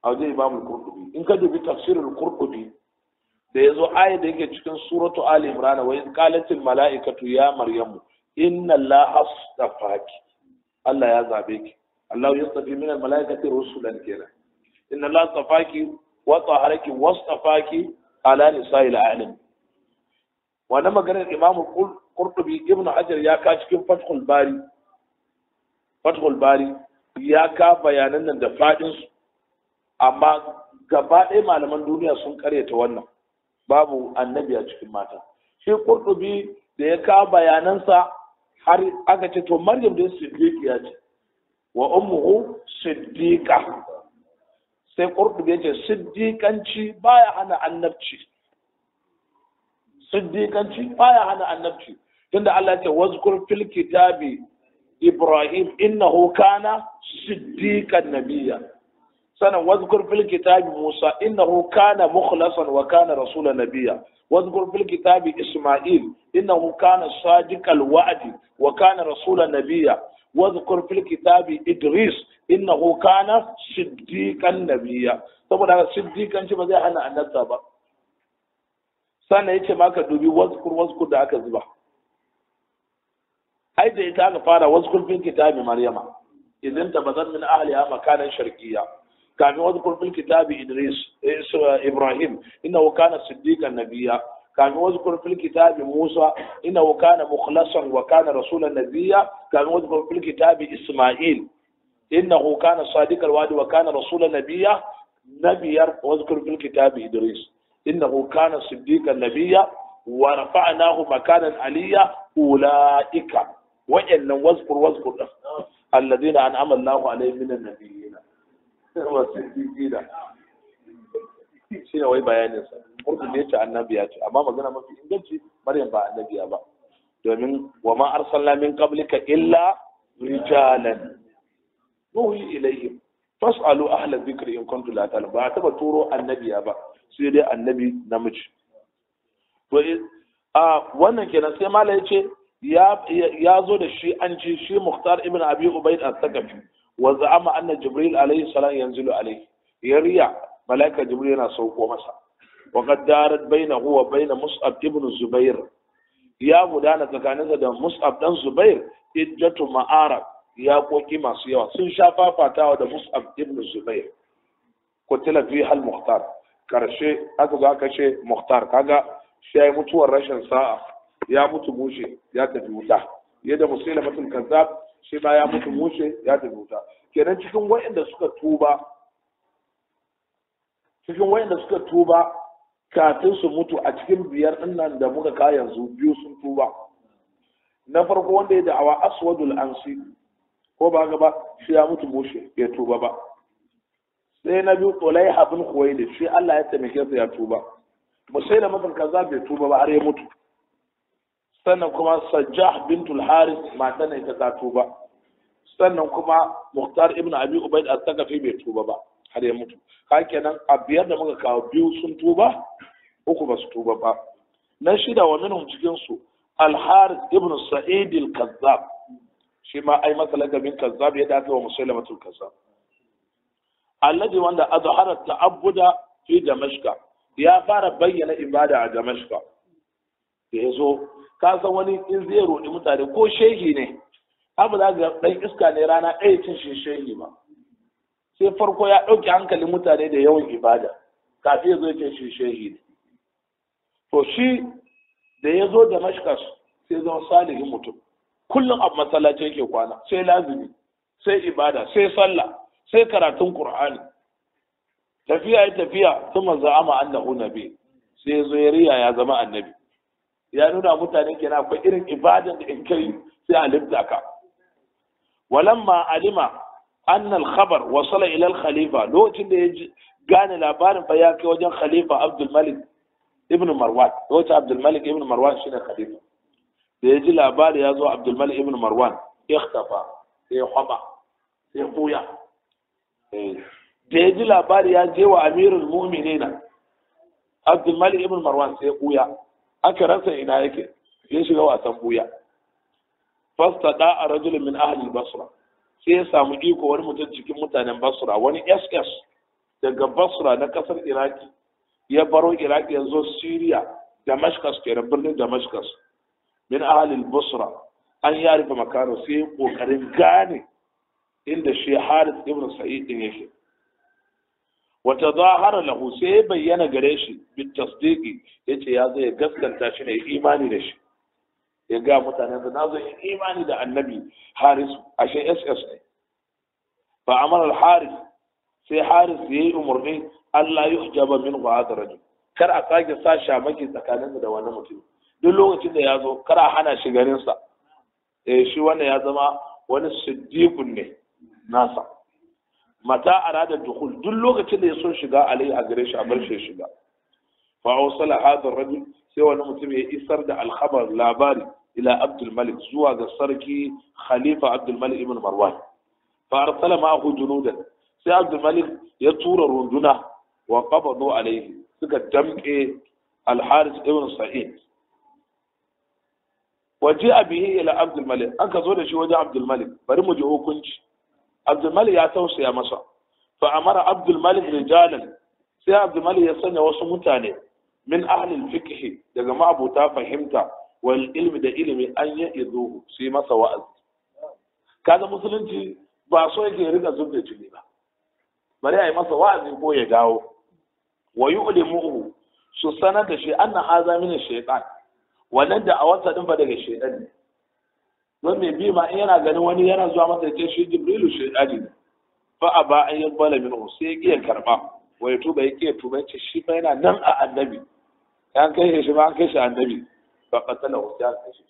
A wajen Imamul Qurtubi, in ka dubi tafsirul Qurtubi da yazo ayat da yake cikin suratu Ali Imran, wa iz qalatil malaikatu ya Maryamu inna Allaha astafaki, Allah ya zabe ki, Allah yastafi min al malaikati rusulan kenan, inna Allaha astafaki wa taharaki wastafaki ala nisa'il alamin. Wannan maganar Imam Qurtubi Ibn Hajar ya ka cikin Fathul Bari, Fathul Bari ya ka bayanan nan da fadin su, amma gaba ɗaya malaman duniya sun karyata wannan, babu annabi a cikin mata. Shi Qurtubi da ya ka bayanansa har aka ce to Maryam dai siddiqiya ce wa ummuhu siddiqa, sai Qurtubi ya ce siddiqanci baya hana annabci, siddiqanci baya hana annabci, tunda Allah ya ce wazkur fil kitabi Ibrahim innahu kana siddiqan nabiyya, sanan wazkur fil kitabi Musa innahu kana mukhlasan wa kana rasulan nabiyya, wazkur fil kitabi Isma'il innahu kana sadiqal wa'di wa kana rasulan nabiyya, wazkur fil kitabi Idris innahu kana siddiqan nabiyya. Saboda siddiqan shi ba zai hana annabta ba. Sannan yace maka dubi wazkur wazkur da aka zuba, ai da ita aka fara wazkur fil kitabi Maryama idan tabazan min ahliha makanan sharqiyya, kafin wazkur fil kitabi Idris Ibrahim innahu kana siddiqan nabiyya, kafin wazkur fil kitabi Musa innahu kana mukhlasan wa kana rasulan nabiyya, kafin wazkur fil kitabi Isma'il innahu kana sadiqal wa'di wa kana rasulan nabiyya, nabiyar wazkur fil kitabi Idris innahu kana siddiqan nabiyya wa rafa'nahu makanan aliyya. Ulaika wa'annan wazkur wazkur alladhina an'ama Allahu alaihim minan nabiyyin wa siddiqina. Shi ne wai bayanin sa. Qurtubi ya ce annabiya ce, amma magana mafi inganci Maryam ba annabiya ba, domin wa ma arsalna min qablika illa rijalan nuhi ilaihim fas'alu ahla dhikri in kuntum la ta'lamun. Ba taba turo annabiya ba, sai dai annabi namiji. To a wannan kenan. Sai malai yace ya zo da shi an ci shi Mukhtar ibn Abi Ubayd al-Thaqafi wa za'ama anna Jibril alayhi salam yanzilu alayhi, yariya malaika Jibril yana sauko masa. Wa qad darat bainahu wa bain Mus'ab ibn Zubair, ya gudana tsakaninsa da Mus'ab dan Zubair iddatu ma'arab, ya koki masu yawa sun sha fafatawa da Mus'ab ibn Zubair. Kutila fi hal Mukhtar, karshe aka zo aka ce Mukhtar kaga shi yayi mutuwar rashin sa'a, ya mutu mushe ya tafi wuta, yadda Musailamatul Kazzab shi ma ya mutu mushe ya tafi wuta. Kenan cikin wayanda suka tuba, cikin wayanda suka tuba kafin su mutu a cikin 5 din nan da muka ka yanzu, 2 sun tuba. Na farko wanda ya da'awa Aswadul Ansi, ko ba ga ba, shi ya mutu mushe ya tuba ba. Sai na biyu Tulaiha bin Khuwailid, shi Allah ya taimake sa ya tuba. Musailamatul Kazzab bai tuba ba har ya mutu. Sannan kuma Sajjah bintul Haris matan ne ta tuba. Sannan kuma Mukhtar ibn Abi Ubayd al-Thaqafi bai tuba ba har ya mutu. Haka kenan a 5 da muka kawo 2 sun tuba, 3 ba su tuba ba. Na 6 wa minhum cikin su Al-Haris ibn Sa'id al-Kazzab, Shi ma ai masa lakabin kazzab ya dace wa Musailamatul Kazzab. Alladhi wanda azhara ta'abbuda fi Damashqa, ya fara bayyana ibada a Damashqa. Da yazo ka san wani in zai roɗi mutane ko shehi ne, abu za ga ɗan iska ne rana ɗaya cin shi shehi ba. Sai farko ya ɗauki hankalin mutane da yawan ibada kafin ya zo ya ce shi shehi ne. To shi da ya zo Damascus sai zama salihin mutum, kullum abu masallaci yake kwana, sai lazimi, sai ibada, sai sallah, sai karatun Qur'ani. Tafiya ya tafiya, thumma za'ama annahu nabi, sai zo ya riya ya zama annabi. Ya nuna mutane kenan akwai irin ibadan da in kai sai a lifta ka. Walamma alima anna al-khabar wasala ila al-khalifa, lokacin da ya gane labarin fa ya kai wajen khalifa Abdul Malik ibn Marwan. Lokacin Abdul Malik ibn Marwan shine khalifa. Da ya ji labari ya zo Abdul Malik ibn Marwan, ikhtafa, sai ya kwaba, sai ya buya. Da ya ji labari ya je wa amirul mu'minina Abdul Malik ibn Marwan, sai ya buya. Aka rasa ina yake, ya shiga wasan buya. Fasta da a rajulun min ahli Basra, sai ya samu iko wani mutum cikin mutanen Basra, wani SS daga Basra na kasar Iraki, ya baro Iraki ya zo Syria, Damascus kenan, birnin Damascus. Min ahli Basra an yarifa makano, sai ya kokarin gane inda shi Harith ibn Sa'id din yake. Wa tadahara lahu, sai ya bayyana gare shi bi tasdiqi, yace ya zo ya gaskanta shi ne, imani da shi. Ya ga mutanen da nazo yin imani da annabi Haris, ashe SS ne. Fa amara al-Haris, sai Haris yayi umarni Allah yuhjaba min hadha rajul, kar a sake sa shamaki tsakaninsa da wannan mutum. Duk lokacin da ya zo kar a hana shi ganin sa. Shi wannan ya zama wani siddiqun ne nasa. Mata arada dukhul, duk lokacin da ya so shiga alai a gare shi a bar shi shiga. Fa awsala hadha ar-rajul, sai wani mutum ya isar da al-khabar labari ila Abdul Malik, zuwa ga sarki khalifa Abdul Malik ibn Marwan. Fa arsala ma'ahu junudan, sai Abdul Malik ya tura runduna, wa qabadu alayhi, suka damke al-Harith ibn Sa'id. Waje bihi ila Abdul Malik, aka zo da shi wajen Abdul Malik, bari mu ji hukunci. Abdul Malik ya tausaya masa. Fa amara Abdul Malik rijalan, sai Abdul Malik ya sanya wasu mutane min ahli al-fiqh, daga ma'abuta fahimta, wal ilmi da ilimi, an ya izuhu, su yi masa wa'azi. Kaga musulunci ba so yake rika zubda jini ba, bari a yi masa wa'azi ko ya dawo. Wa yu'limuhu, su sanar da shi anna hadha min ash-shaytan, wannan da a wasa din fa daga shaytan ne. Don mai bi ma in yana ganin wani yana zuwa masa ya ce shi Jibrilu shaytani ne. Fa aba an yaqbala minhu, sai ya ƙi karba, wa ya tuba, ya ƙi tuba, ya ce shi fa yana nan a annabi. An kai shi ba, an kai shi annabi. Fa qatalahu, sai an kashe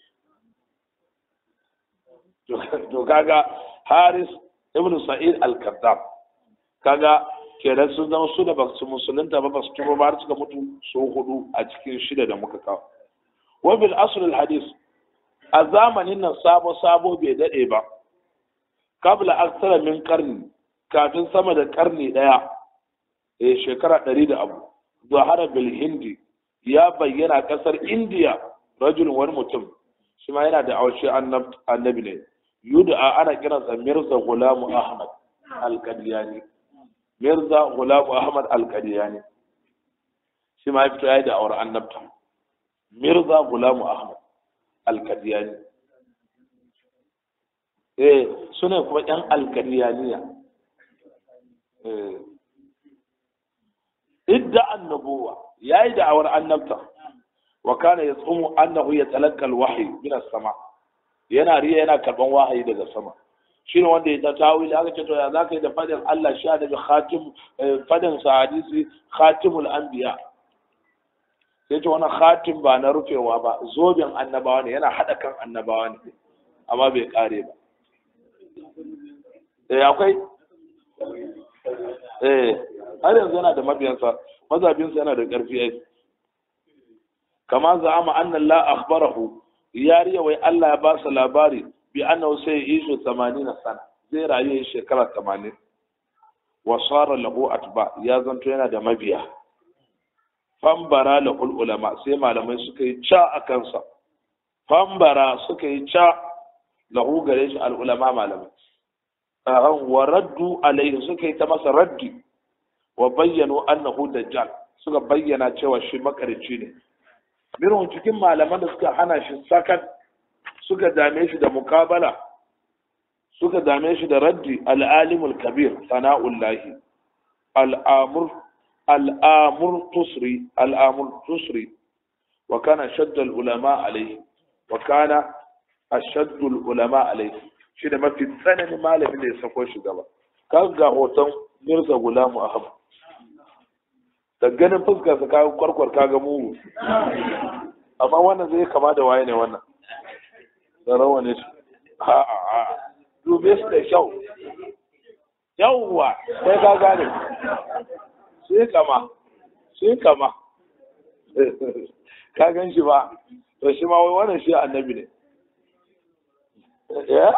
shi. To kaga Haris ibn Sa'id al-Kazzab, kaga kenan sun zama su da basu musulunta ba, basu tuba ba, har suka mutu su hudu a cikin shida da muka kawo. Wa bil asr al hadith, a zamanin nan sabo sabo bai dade ba, kabla aksara min karni, kafin sama da karni daya, shekara 100 da abu, zahara bil hindi, ya bayyana kasar India, rajulun wani mutum, shi ma yana da awshi annabi ne, yud'a, ana kiransa Mirza Ghulam Ahmad al-Qadiani. Mirza Ghulam Ahmad al-Qadiani shi ma ya fito ya yi da awar annabta. Mirza Ghulam Ahmad al-Qadiani, sune kuma yan al-Qadianiya. Idda annabuwa, yayi da'awar annabta. Wa kana yasumu annahu yatalaqqa al-wahyi min as-sama, yana riya yana karban wahayi daga sama. Shine wanda ya tawili, aka ce to ya zaka yi da fadin Allah sha daga khatim, fadin sa hadisi khatimul anbiya. Sai ce wannan khatim ba na rufewa ba, zoben annabawa ne, yana hada kan annabawa ne, amma bai kare ba. Akwai har yanzu yana da mabiyansa, mazhabinsa yana da ƙarfi ai. Kama za'ama anna Allah akhbarahu, ya riya wai Allah ya ba sa labari bi annahu sai yishu 80 sana, zai rayu shekara 80. Wa sara lahu atba, ya zanto yana da mabiya. Fambara lahul ulama, sai malamai suka yi ca a kansa. Fambara suka yi ca Lahu gare shi al'ulama malamai. Wa raddu alaihi, suka yi ta masa raddi, wa bayyano annahu dajjal, suka bayyana cewa shi makarici ne. Minhum, cikin malaman da suka hana shi sakat, suka dame shi da mukabala, suka dame shi da raddi, al'alimul kabir sana'ullahi al'amur al'amur tusri, al'amur tusri, wa kana shaddal ulama alaihi, wa kana ashaddul ulama alaihi, shi da mafi tsananin malamin da ya sako shi gaba. Ka ga hoton Mirza Gulamu Ahmad, da ganin fuskar sa kaga kwarkwar, kaga mugu. Amma wannan zai kama da waye ne wannan da rawane shi? A a a, dube su da kyau. Yawwa, sai ka gane sai kama, sai kama ka gan shi ba. To shi ma wai wannan shi annabi ne ya.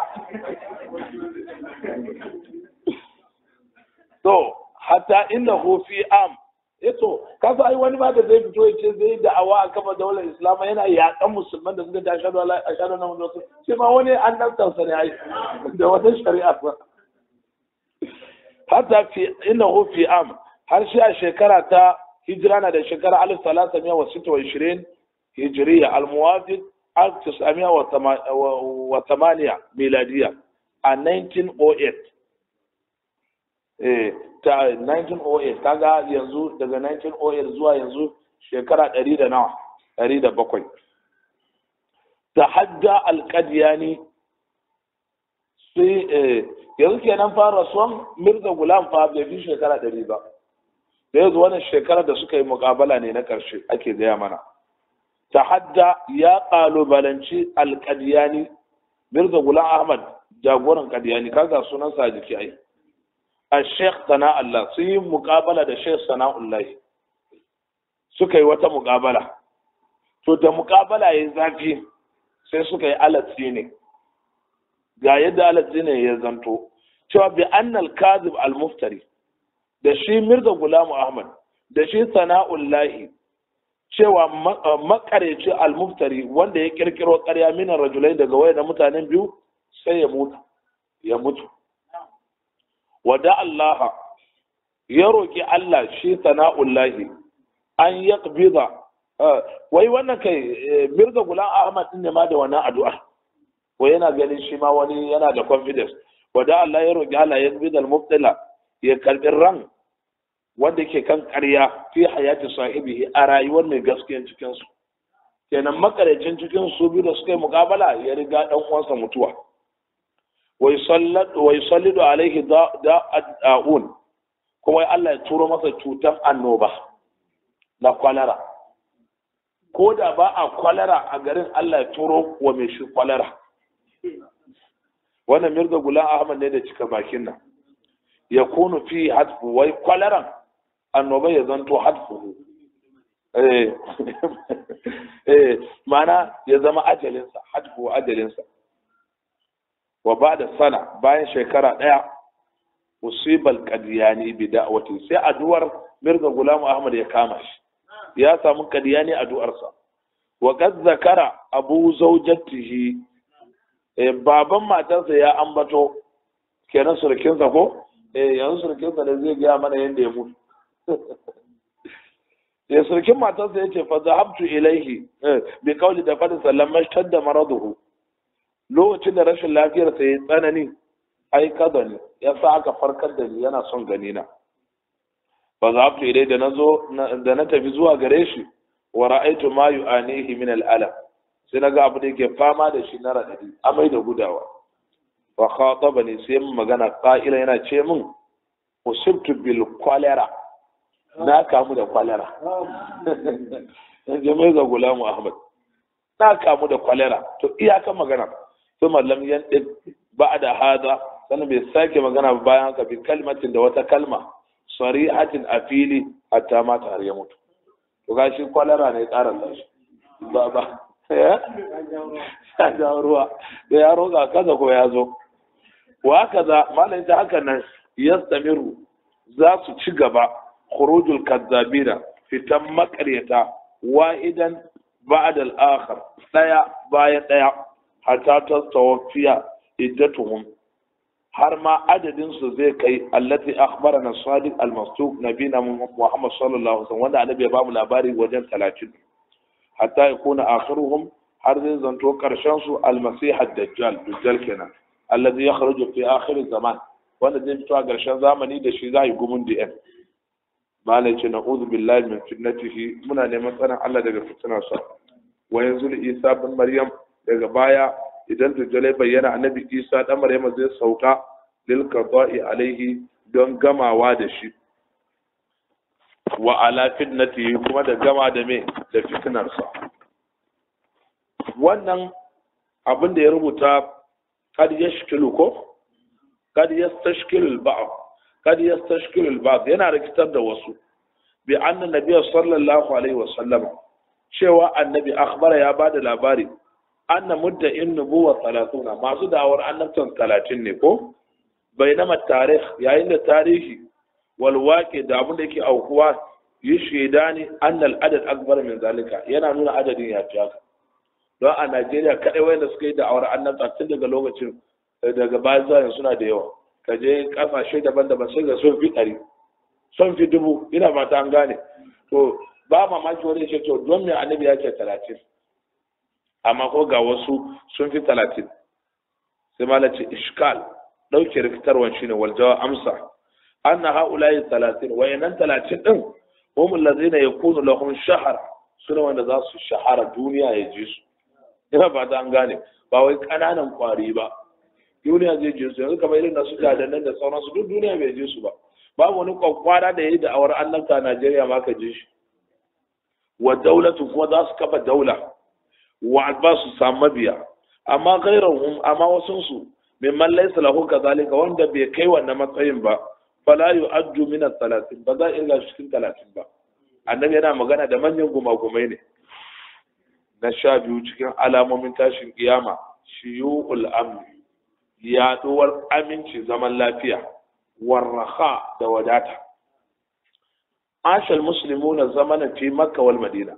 To hatta innahu fi am eto kasa ai wani ma da zai fito ya ce zai da'awa a kafa daular Islam, yana yaƙan musulman da suka ta ashhadu alla, ashhadu anna Muhammadan, shi ma wani an sa ne ai da wata shari'a ba. Hatta fi innahu fi am, har shi a shekara ta hijira na da shekara 1326 hijriya, al-muwafiq 1908 miladiya, a 1908, ta 1908. Kaga yanzu daga 1908 zuwa yanzu shekara 100 da nawa? 107. Tahadda al-Qadiyani. Sai yanzu kenan fara rasuwan Mirza Gulam fa bai fi shekara 100 ba. Da yanzu wannan shekara da suka yi muƙabala ne na ƙarshe ake gaya mana. Tahadda, ya ƙalubalanci al-Qadiyani, Mirza Gulam Ahmad, jagoran Qadiyani. Kaga sunansa a jiki ai. A Sheikh Sana'ullah, sun yi muƙabala da Sheikh Sana'ullah, suka yi wata muƙabala. To da muƙabala ya zafi, sai suka yi alatsi ne. Ga yadda alatsi ne ya zanto cewa bi annal kazib al muftari, da shi Mirza Gulamu Ahmad da shi Sana'ullahi, cewa makareci al muftari, wanda ya kirkiro ƙarya, minan rajulai, daga wayan mutanen biyu, sai ya mutu, ya mutu. Wada Allah, ya roki Allah shi Sana'ullahi an yaqbida. Wai wannan kai Mirza Gulam Ahmad din ne ma da wannan addu'a, wai yana ganin shi ma wani yana da confidence. Wada Allah, ya roki Allah, ya yaqbida al-mubtila, ya karbi ran wanda ke kan ƙarya, fi hayati sahibihi, a rayuwar mai gaskiyan cikin su. Kenan makarecin cikin su biyu da suka yi muƙabala ya riga dan uwansa mutuwa. Wa yusallidu alaihi da'un, kuma Allah ya turo masa cutan annoba na kwalara. Ko da ba a kwalara a garin, Allah ya turo wa mai shi kwalara. Wannan Mirza Gulam Ahmad ne da cika bakin nan. Ya kunu fi hatfu, wai kwalaran annoba ya zanto hatfu, mana ya zama ajalinsa, hatfu ajalinsa. Wa ba da sana, bayan shekara ɗaya, usibal Qadiyani bi da'wati, sai addu'ar Mirza Gulam Ahmad ya kama shi, ya samu Qadiyani addu'arsa. Wa qad zakara abu zawjatihi, baban matarsa ya ambato, kenan surukinsa ko yanzu surukinsa ne zai gaya mana yadda ya mutu. Ya surukin matarsa ya ce fa zahabtu ilaihi bi qawli, da fadin sallama shtadda maraduhu, lokacin da rashin lafiyar sa ya tsanani, ai kadani, ya sa aka farkar da ni, yana son gani na. Fa zahabtu ilaihi, da nazo, da na tafi zuwa gare shi, wa ra'aytu ma yu'anihi min al'alam, sai naga abu da yake fama da shi na radadi, amai da gudawa. Wa khatabani, sai mun magana, qa'ila, yana ce min usibtu bil cholera, na kamu da kwalera. Jami'a ga Gulamu Ahmad, na kamu da kwalera. To iyakan magana. Kuma lam yantiq ba'da hada, sannan bai sake magana bayan haka, bi kalmatin, da wata kalma, sarihatin, a fili, hatta mata, har ya mutu. To gashi kwalara ne ƙara shi ba ba ya jawo ruwa da ya roƙa kaza ko ya zo. Wa kaza malai ta haka nan yastamiru, za su ci gaba, khurujul kazzabina, fitan makaryata, wahidan ba'da al-akhar, daya bayan daya, Hatta tastawfiya iddatuhum, har ma adadin su zai kai allati akhbarana sadiq al-masduq nabina Muhammad sallallahu alaihi wasallam, wanda annabi ya bamu labari wajen 30, hatta yakuna akhiruhum, har zai zanto karshen su al-masih ad-dajjal, dajjal kenan, alladhi yakhruju fi akhir zaman, wanda zai fito a karshen zamani, da shi za yi gumun da malai ce na'udhu billahi min fitnatihi, muna neman tsarin Allah daga fitinarsa. Wa yanzu Isa bin Maryam, daga baya idan dajjal ya bayyana, annabi Isa dan Maryam zai sauka lil qada'i alaihi, don gamawa da shi, wa ala fitnatihi, kuma da gama da me da fitnarsa. Wannan abin da ya rubuta kad yashkilu ko kad yastashkilu al-ba'd, kad yastashkilu al-ba'd, yana rikitar da wasu, bi anna nabiyyu sallallahu alaihi wasallam, cewa annabi akhbara, ya bada labari, anna mudda'in nubuwa 30, masu da'awar annabtan 30 ne ko bainama tarikh, yayin da tarihi wal waqi da abin da yake aukuwa yi shaidani annal adad akbar min zalika, yana nuna adadin ya fi haka. Don a Najeriya kadai wayanda suka yi da'awar annabta tun daga lokacin daga baya zuwa yanzu suna da yawa. Ka je kasashe daban-daban sai ga sun fi 100, sun fi 1000, ina fata an gane. To ba mamaki wani ya ce to don me annabi ya ce 30, amma ko ga wasu sun fi 30. Sai malam ce iskal, dauke rikitarwan shine wal jawa amsa, anna haula'i 30, wayannan 30 din hum allazina yakunu lahum shahara, suna wanda za su shahara duniya ya ji su, ina fata an gane, ba wai kananan kwari ba, duniya zai ji su. Yanzu kamar irin nasu gadannan da sauransu duk duniya bai ji su ba, babu wani kwakwara da yayi da'awar annabta a Najeriya ma ka ji shi. Wa daulatu, kuma za su kafa daula, wa alba su samu mabiya, amma ghairahum, amma wasun su mimman laysa lahu kadhalika, wanda bai kai wannan matsayin ba, fala yu'addu min al-30, ba za a irga shi cikin 30 ba. Annabi yana magana da manyan gumagumai ne. Na 12 cikin alamomin tashin kiyama, shiyu'ul amn, yaduwar aminci, zaman lafiya, warraha da wadata. Ashal muslimuna zamanan fi Makka wal Madina.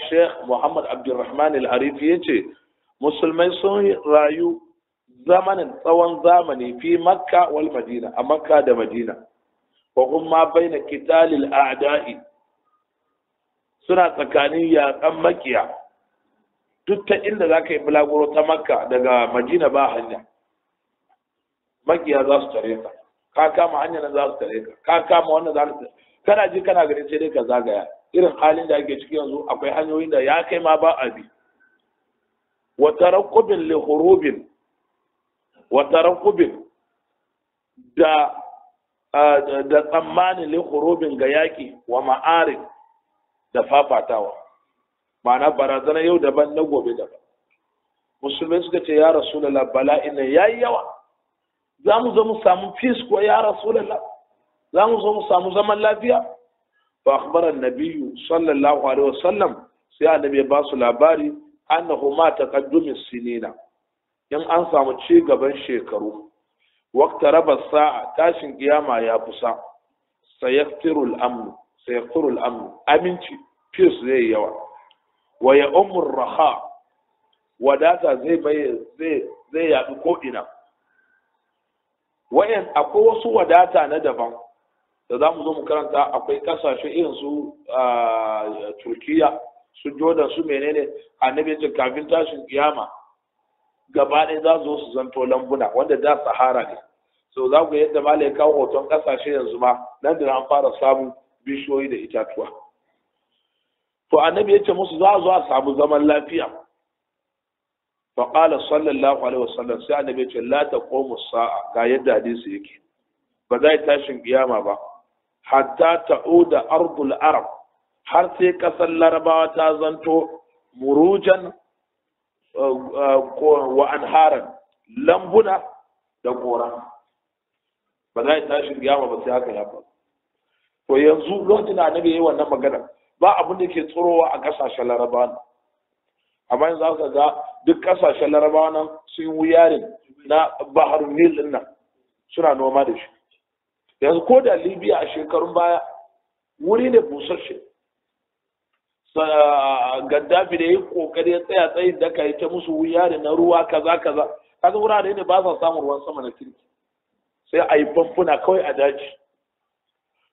Sheikh Muhammad Abdulrahman Al-Arifi yace musulmai sun rayu zamanin tsawon zamani fi Makka wal Madina, a Makka da Madina. Wa kuma baina qitalil a'da'i, suna tsakanin yaƙan makiya. Duk ta inda za ka yi bulaguro ta Makka daga Madina ba hanya, makiya za su tare ka, ka kama hanya nan za su tare ka, ka kama wannan za su tare, kana ji kana gani sai dai ka zagaya. Irin halin da ake ciki yanzu akwai hanyoyin da ya kai ma ba a bi. Wa taraqqubin li hurubin, wa taraqqubin da da tsammanin li hurubin ga yaki, wa ma'arif da fafatawa, ma'ana barazana yau daban na gobe daban. Musulmai suka ce ya Rasulullah, bala'in nan yayi yawa, za mu zo mu samu peace ko ya Rasulullah, za mu zo mu samu zaman lafiya? Fa akhbara an-nabiy sallallahu alaihi wasallam, sai annabi ya ba su labari annahu ma taqaddumi sinina, in an samu ci gaban shekaru, waqta raba sa'a, tashin kiyama ya kusa, sayaktiru al-amn, sayaktiru al-amn, aminci peace zai yawa, wa ya ummur raha, wadata zai zai zai yaɗu ko ina. Wayan akwai wasu wadata na daban da za mu zo mu karanta, akwai kasashe irin su Turkiya, su Jordan, su menene, annabi ya ce kafin tashin kiyama gaba ɗaya za su zo su zanto lambuna, wanda da sahara ne. So za ku yadda malai kawo hoton kasashe yanzu ma nan da an fara samun bishiyoyi da itatuwa. To annabi ya ce musu za a zo a samu zaman lafiya. Fa qala sallallahu alaihi wasallam, sai annabi ya ce la taqumu sa'a, ga yadda hadisi yake, ba za tashin kiyama ba hatta ta'uda ardul arab, har sai kasar larabawa ta zanto murujan wa anharan, lambuna da gora. Ba za tashin kiyama ba sai haka ya faru. To yanzu lokacin da annabi yayi wannan magana, ba abin da ke tsirowa a kasashen larabawa, amma yanzu aka ga duk kasashen larabawa nan sun yi wuyarin na bahar nil din nan suna noma da shi. Yanzu ko da Libya a shekarun baya wuri ne busasshe, Gaddafi da ya yi kokari ya tsaya tsayin daka ya ta musu wuya da na ruwa kaza kaza. Kaga wurare ne ba sa samun ruwan sama na kirki, sai a yi famfuna kawai a daji.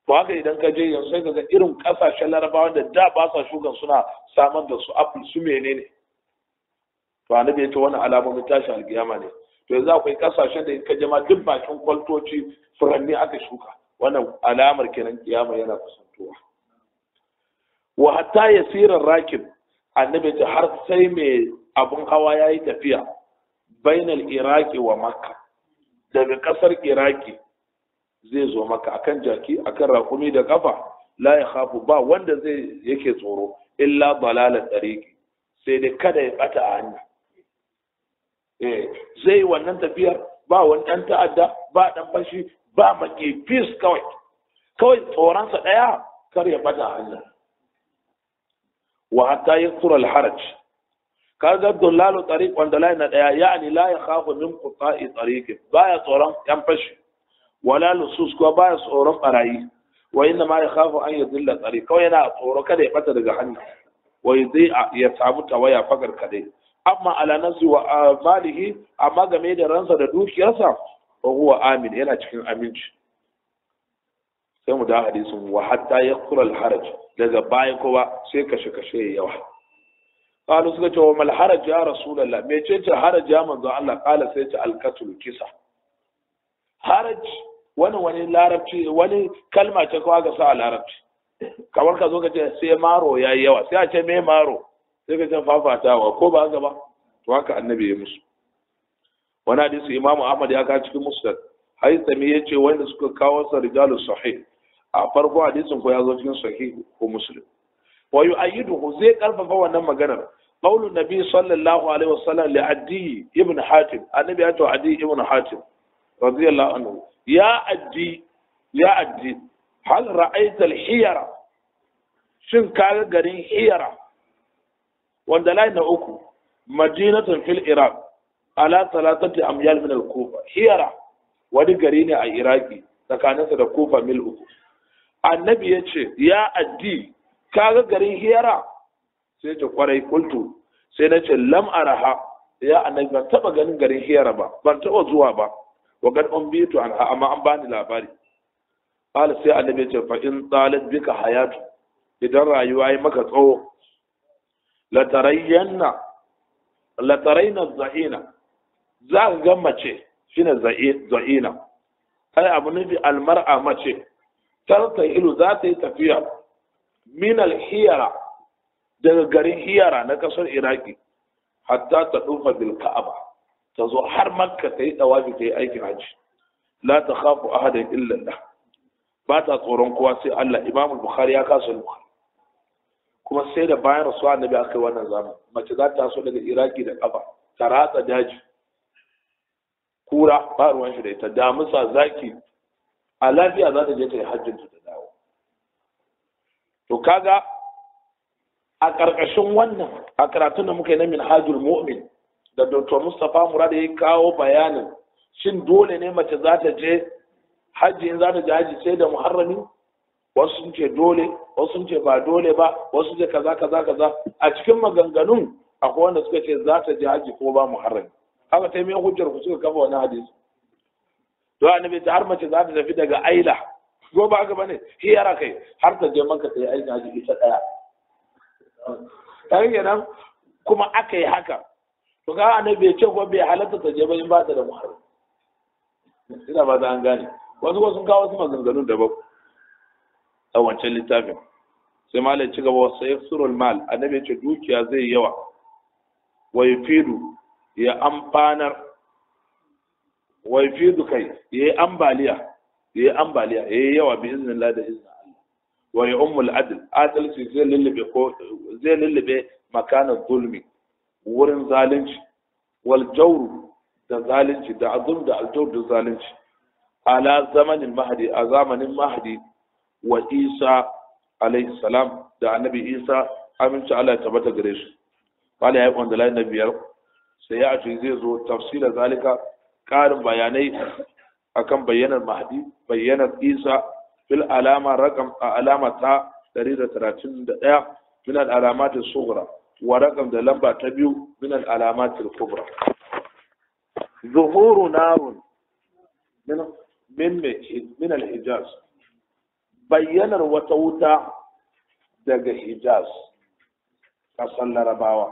To haka idan ka je yanzu sai ka ga irin kasashen Larabawa da da ba sa shukan suna samar da su apple su menene. To annabi ya ce wannan alamomin tashin alkiyama ne. To yanzu akwai kasashen da in ka je ma duk bakin kwaltoci furanni aka shuka, wannan alamar kenan kiyama yana kusantowa. Wa hatta yasira rakib, annabi ya ce har sai mai abun hawa yayi tafiya bainal Iraki wa Makka, daga kasar Iraki zai zo maka akan jaki, akan rakumi da kafa, la ya khafu, ba wanda zai yake tsoro illa dalalat tariqi, sai dai kada ya bata a hanya. Zai wannan tafiyar ba wani dan ta'adda, ba dan fashi, ba maki, peace kawai kawai tsoronsa daya kar ya bata a hanya. Wa hatta yakthura al-haraj, kaga dalalu tariq wanda la na daya, yani la yakhafu min qita'i tariqi, baya tsoron yan fashi wala lusus, ko baya tsoron barayi, wa inna ma yakhafu an yadilla tariq, kawai yana tsoro kada ya bata daga hanya, wa yudhi'a, ya samu tawaya fakar kadai. Amma ala nafsi wa malihi, amma game da ransa da dukiyarsa, fa huwa amin, yana cikin aminci. Sai mu da hadisin wa hatta yakthura al-haraj, daga baya kowa sai kashe kashe yawa. Qalu, suka ce wa mal haraj ya Rasulullah, me ce ce haraj ya manzo Allah? Qala, sai ce al-qatl, kisa. Haraj wani larabci, wani kalma ce kawai ga sa a larabci, kamar ka zo ka ce sai maro yayi yawa, sai a ce me maro, sai ka ce fafatawa, ko ba haka ba? To haka annabi ya musu. Wani hadisi Imamu Ahmad ya kawo cikin Musnad, Haisami ya ce wanda suka kawo sa rijalu sahih, a farko hadisin ko ya zo cikin Sahih ko Muslim. Wa yu'ayyiduhu, zai karfafa wannan maganar, qaulu Nabi sallallahu alaihi wasallam li Addi ibn Hatim, annabi ya ce Addi ibn Hatim radiyallahu anhu, ya Addi, ya Addi, hal ra'aita al-hiyara, shin kaga garin Hiyara? Wanda layi na uku, madinatun fil Iraq ala 3 amyal min al-Kufa. Hiyara wani gari ne a Iraki, tsakaninsa da Kufa mil 3. Annabi ya ce ya Addi, kaga garin Hiyara? Sai ce kwarai. Kultu, sai na ce lam araha ya annabi, ban taba ganin garin Hiyara ba, ban taba zuwa ba, wa kad umbitu anha, amma an bani labari. Qala, sai annabi ya ce fa in talat bika hayatu, idan rayuwa yi maka tsawo, la tarayyanna, la tarayna za'ina, za ka ga mace, shine za'ina, ai abu nufi almar'a, mace tarta ilu, za ta yi tafiya min al-Hiyara, daga garin Hiyara na kasar Iraki, hatta ta dufa bil Ka'aba, ta zo har Makka ta yi dawafi, ta yi aikin hajji, la ta khafu ahadan illa Allah, ba ta tsoron kowa sai Allah. Imam Bukhari ya kasa Bukhari. Kuma sai da bayan rasuwa annabi aka yi wannan zaman, mace za ta so daga Iraki da kafa ta ratsa daji, kura ba ruwan shi da ita, damusa, zaki, a lafiya za ta je ta yi hajjin ta dawo. To kaga a ƙarƙashin wannan, a karatun da muka yi na Minhajul Mu'min da Dr. Mustapha Murad ya kawo bayanin shin dole ne mace za ta je hajji, in za ta je hajji sai da muharrami? Wasu sun ce dole, wasu sun ce ba dole ba, wasu ce kaza kaza kaza. A cikin maganganun akwai wanda suka ce za ta je hajji ko ba muharrami. Haka ta mai hujjar ku suka kafa wani hadisi. To annabi ta har mace za ta tafi daga Aila, ko ba haka bane, Hiyara kai, har ta je Makka ta yi aikin hajji ita daya. Kai kenan kuma aka yi haka. To ga annabi ya ce ko bai halatta ta je ba in ba ta da muharrami. Ina ba ta an gane. Wasu sun kawo wasu maganganun daban a wancan littafin. Sai malam ci gaba, wasu yaksurul mal, annabi ya ce dukiya zai yawa, wa yufidu, ya amfanar, wa yufidu kai ya yi ambaliya, ya yi ambaliya, ya yi yawa, bi iznillah, da iznin Allah, wa ya ummul adl, adalci zai lullube, ko zai lullube makanan zulmi, wurin zalunci, wal jawru, da zalunci, da azum da aljawr da zalunci, ala zamanin Mahdi, a zamanin Mahdi wa Isa alaihi salam, da annabi Isa, aminci Allah ya tabbata gare shi. Wala ya yi wanda layin na biyar, sai ya ce zai zo tafsira zalika, karin bayanai akan bayyanar Mahdi, bayyanar Isa, fil alama rakam, a alama ta 131. Min al-alamat as-sughra wa raqam da lamba ta biyu min al-alamat al-kubra. Zuhuru narun min min al-Hijaz, bayyanar wata wuta daga Hijaz, ƙasar Larabawa.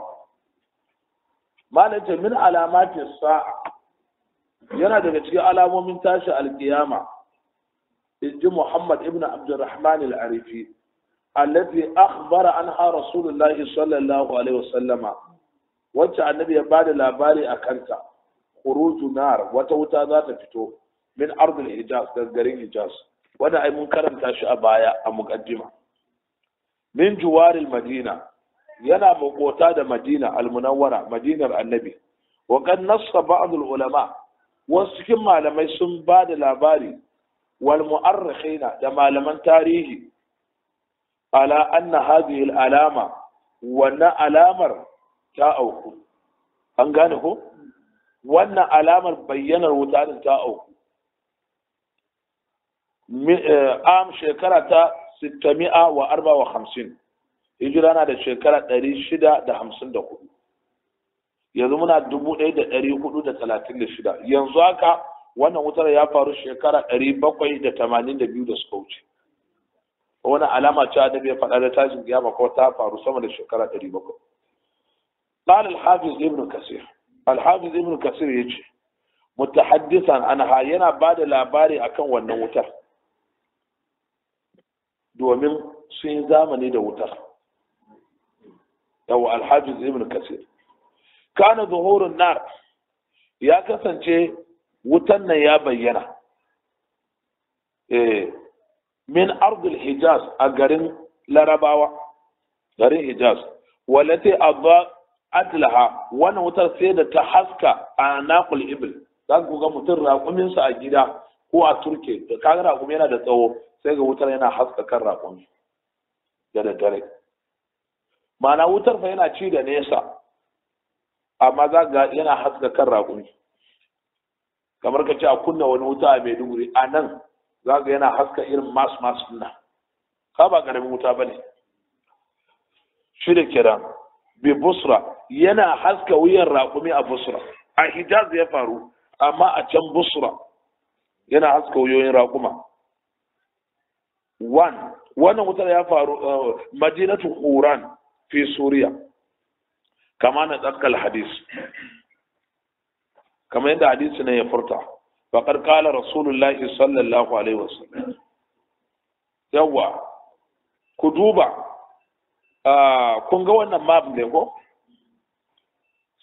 Malaka min alamatin sa'a, yana daga cikin alamomin tashi alkiyama, inji Muhammad ibn Abdurrahman al-Arifi, allati akhbara anha Rasulullah sallallahu alaihi wasallama, wacce annabi ya bada labari a kanta, khuruju nar, wata wuta za ta fito min ardul Hijaz, daga garin Hijaz. Wanda ai mun karanta shi a baya a muqaddima. Min juwaril Madina, yana makota da Madina al-Munawwara, Madinar Annabi. Wa qad nassa ba'd al-ulama, wasu cikin malamai sun ba da labari, wal mu'arrikhina, da malaman tarihi, ala anna hadhihi al-alama, wannan alamar ta auku. An gane ko? Wannan alamar bayyanar wuta din ta auku am shekara ta 654, hijira na da shekara 654, yanzu muna 1436. Yanzu haka wannan wutar ya faru shekara 782 da suka wuce. Wani alama ce da bai faɗa da tashin kiyama ko ta faru sama da shekara 700. قال الحافظ ابن كثير، الحافظ ابن كثير yace mutahaddisan anha, yana bada labari akan wannan wutar, domin sun yi zamani da wutar. Yawa Alhafiz Ibn Kasir, kana zuhurun nar, ya kasance wutan nan ya bayyana min ardul Hijaz, a garin Larabawa, garin Hijaz, walati adha adlaha, wannan wutar sai da ta haska a naqul ibil. Za ku ga mutum raƙuminsa a gida ko a turke, da kaga raƙumi yana da tsawo, sai ga wutar yana haska kan raƙumi da daddare. Ma'ana wutar fa yana ci da nesa, amma za ga yana haska kan raƙumi. Kamar ka ce a kunna wani wuta a Maiduguri a nan, za ga yana haska irin masu masu nan, ka ba ƙaramin wuta ba ne. Shi da kira bi Busra, yana haska wuyan raƙumi a Busra. A Hijaz ya faru, amma a can Busra yana haska wuyoyin raƙuma. Wannan wutar ya faru madinatu Huran fi Suriya, kama na tsakkal hadis, kama yadda hadisi ne ya furta. Faqad qala Rasulullahi sallallahu alaihi wasallam. Yawa, ku duba, kun ga wannan map ne ko?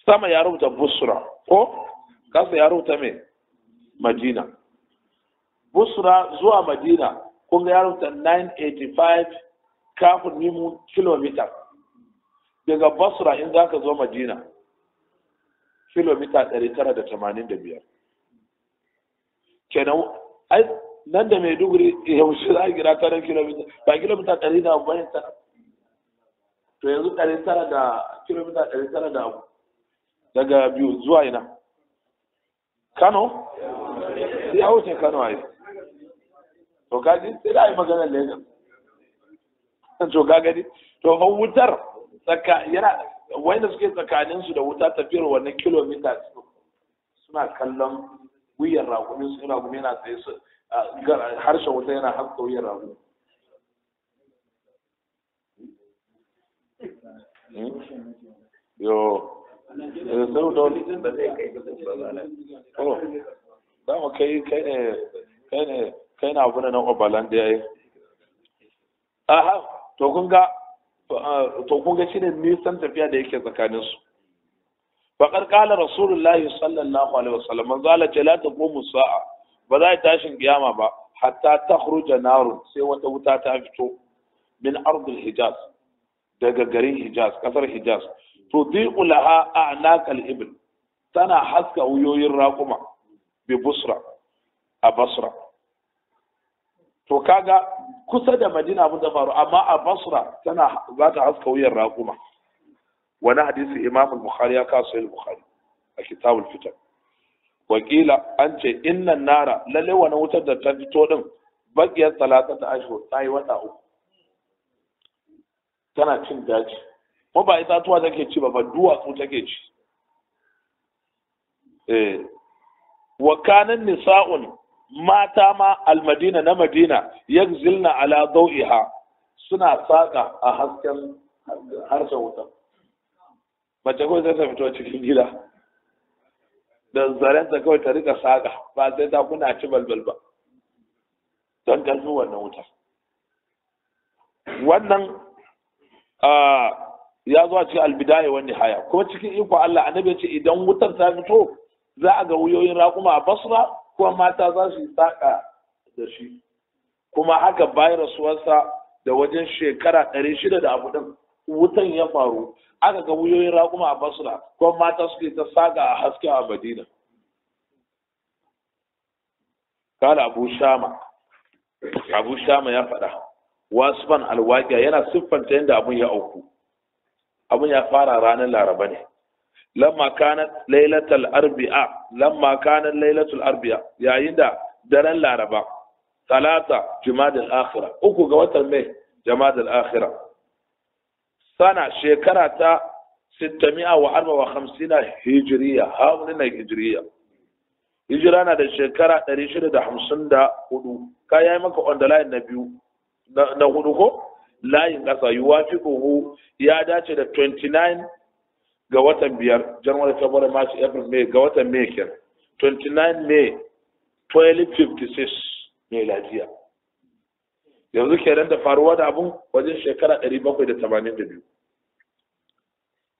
Sama ya rubuta Busra, ko kasa ya rubuta me? Madina. Busra zuwa Madina, kun ga ya rubuta 985 kafin mimu kilomita. Daga Basra in za ka zo Madina, kilomita 985. Kenan ai nan da Maiduguri yaushe za a gira tara kilomita, ba kilomita 100 da abu bane tara. To yanzu 900 da kilomita 900 da abu daga biyu zuwa ina? Kano? Ya wuce Kano ai. To kaji sai da yi maganar Lagos. To ka gani? To fa wutar yana wanda suke tsakanin su da wuta tafiyar wannan kilomita suna kallon wuyan raƙumin su, raƙumi yana tsaye su harshen wuta yana haska wuyan raƙumi. Yo, sau da wani ba zai kai ba. Oh, za mu kai kai ne kai na abu na nan Obalan da yayi. Aha, to kun ga shine nisan tafiya da yake tsakanin su. Faqad qala Rasulullahi sallallahu alaihi wasallam, man zala ce la taqumu sa'a, ba za ta tashin kiyama ba hatta takhruja narun, sai wata wuta ta fito min ardil Hijaz, daga garin Hijaz, kasar Hijaz. Tudi'u laha a'naq al-ibl, tana haska wuyoyin raƙuma bi Busra, a Basra. To kaga kusa da Madina abin da faru, amma a Basra tana za ta haska wuyan raƙuma. Wani hadisi Imam al-Bukhari ya kawo Sahih al-Bukhari a Kitab al-Fitan. Wakila an ce innan nara, lalle wani wutar da ta fito din, bakiyar 3 ashhur, ta yi wata uku. Tana cin daji, ko ba itatuwa take ci ba, ba duwatsu take ci. Eh, wa kanan nisa'un, mata ma, almadina, na Madina, yagzilna ala dawiha, suna saka a hasken harshen wuta. Mace kawai sai ta fito cikin gida da zarenta kawai ta rika saka, ba sai ta kuna ci balbal ba, don ƙarfin wannan wuta. Wannan ya zo a cikin Albidaya wa Nihaya. Kuma cikin iko Allah, Annabi ya ce idan wutar ta fito za a ga wuyoyin raƙuma a Basra, kuma mata za su yi saƙa da shi. Kuma haka bayan rasuwarsa da wajen shekara 600 da abu ɗin wutan ya faru, aka ga wuyoyin raƙuma a Basra, kuma mata suke ta saƙa a haske a Madina. Kala Abu Shama, Abu Shama ya faɗa wasfan alwaƙiya, yana siffanta yadda abun ya auku. Abun ya fara ranar Laraba ne, lamma kanat lailatul arbi'a, lamma kanat lailatul arbi'a, yayin da daren Laraba, 3 Jumadal Akhira, 3 ga watan mai Jumadal Akhira, sana shekara ta 654 hijriya, hauna hijriya, hijira na da shekara 654. Ka yayi maka on the line na biyu, na hudu ko layin kasa, yuwafiquhu, ya dace da 29 ga watan 5, January, February, March, April, May, ga watan May kenan, 29 May 1256 miladiya. Yanzu kenan da faruwa da abun wajen shekara 782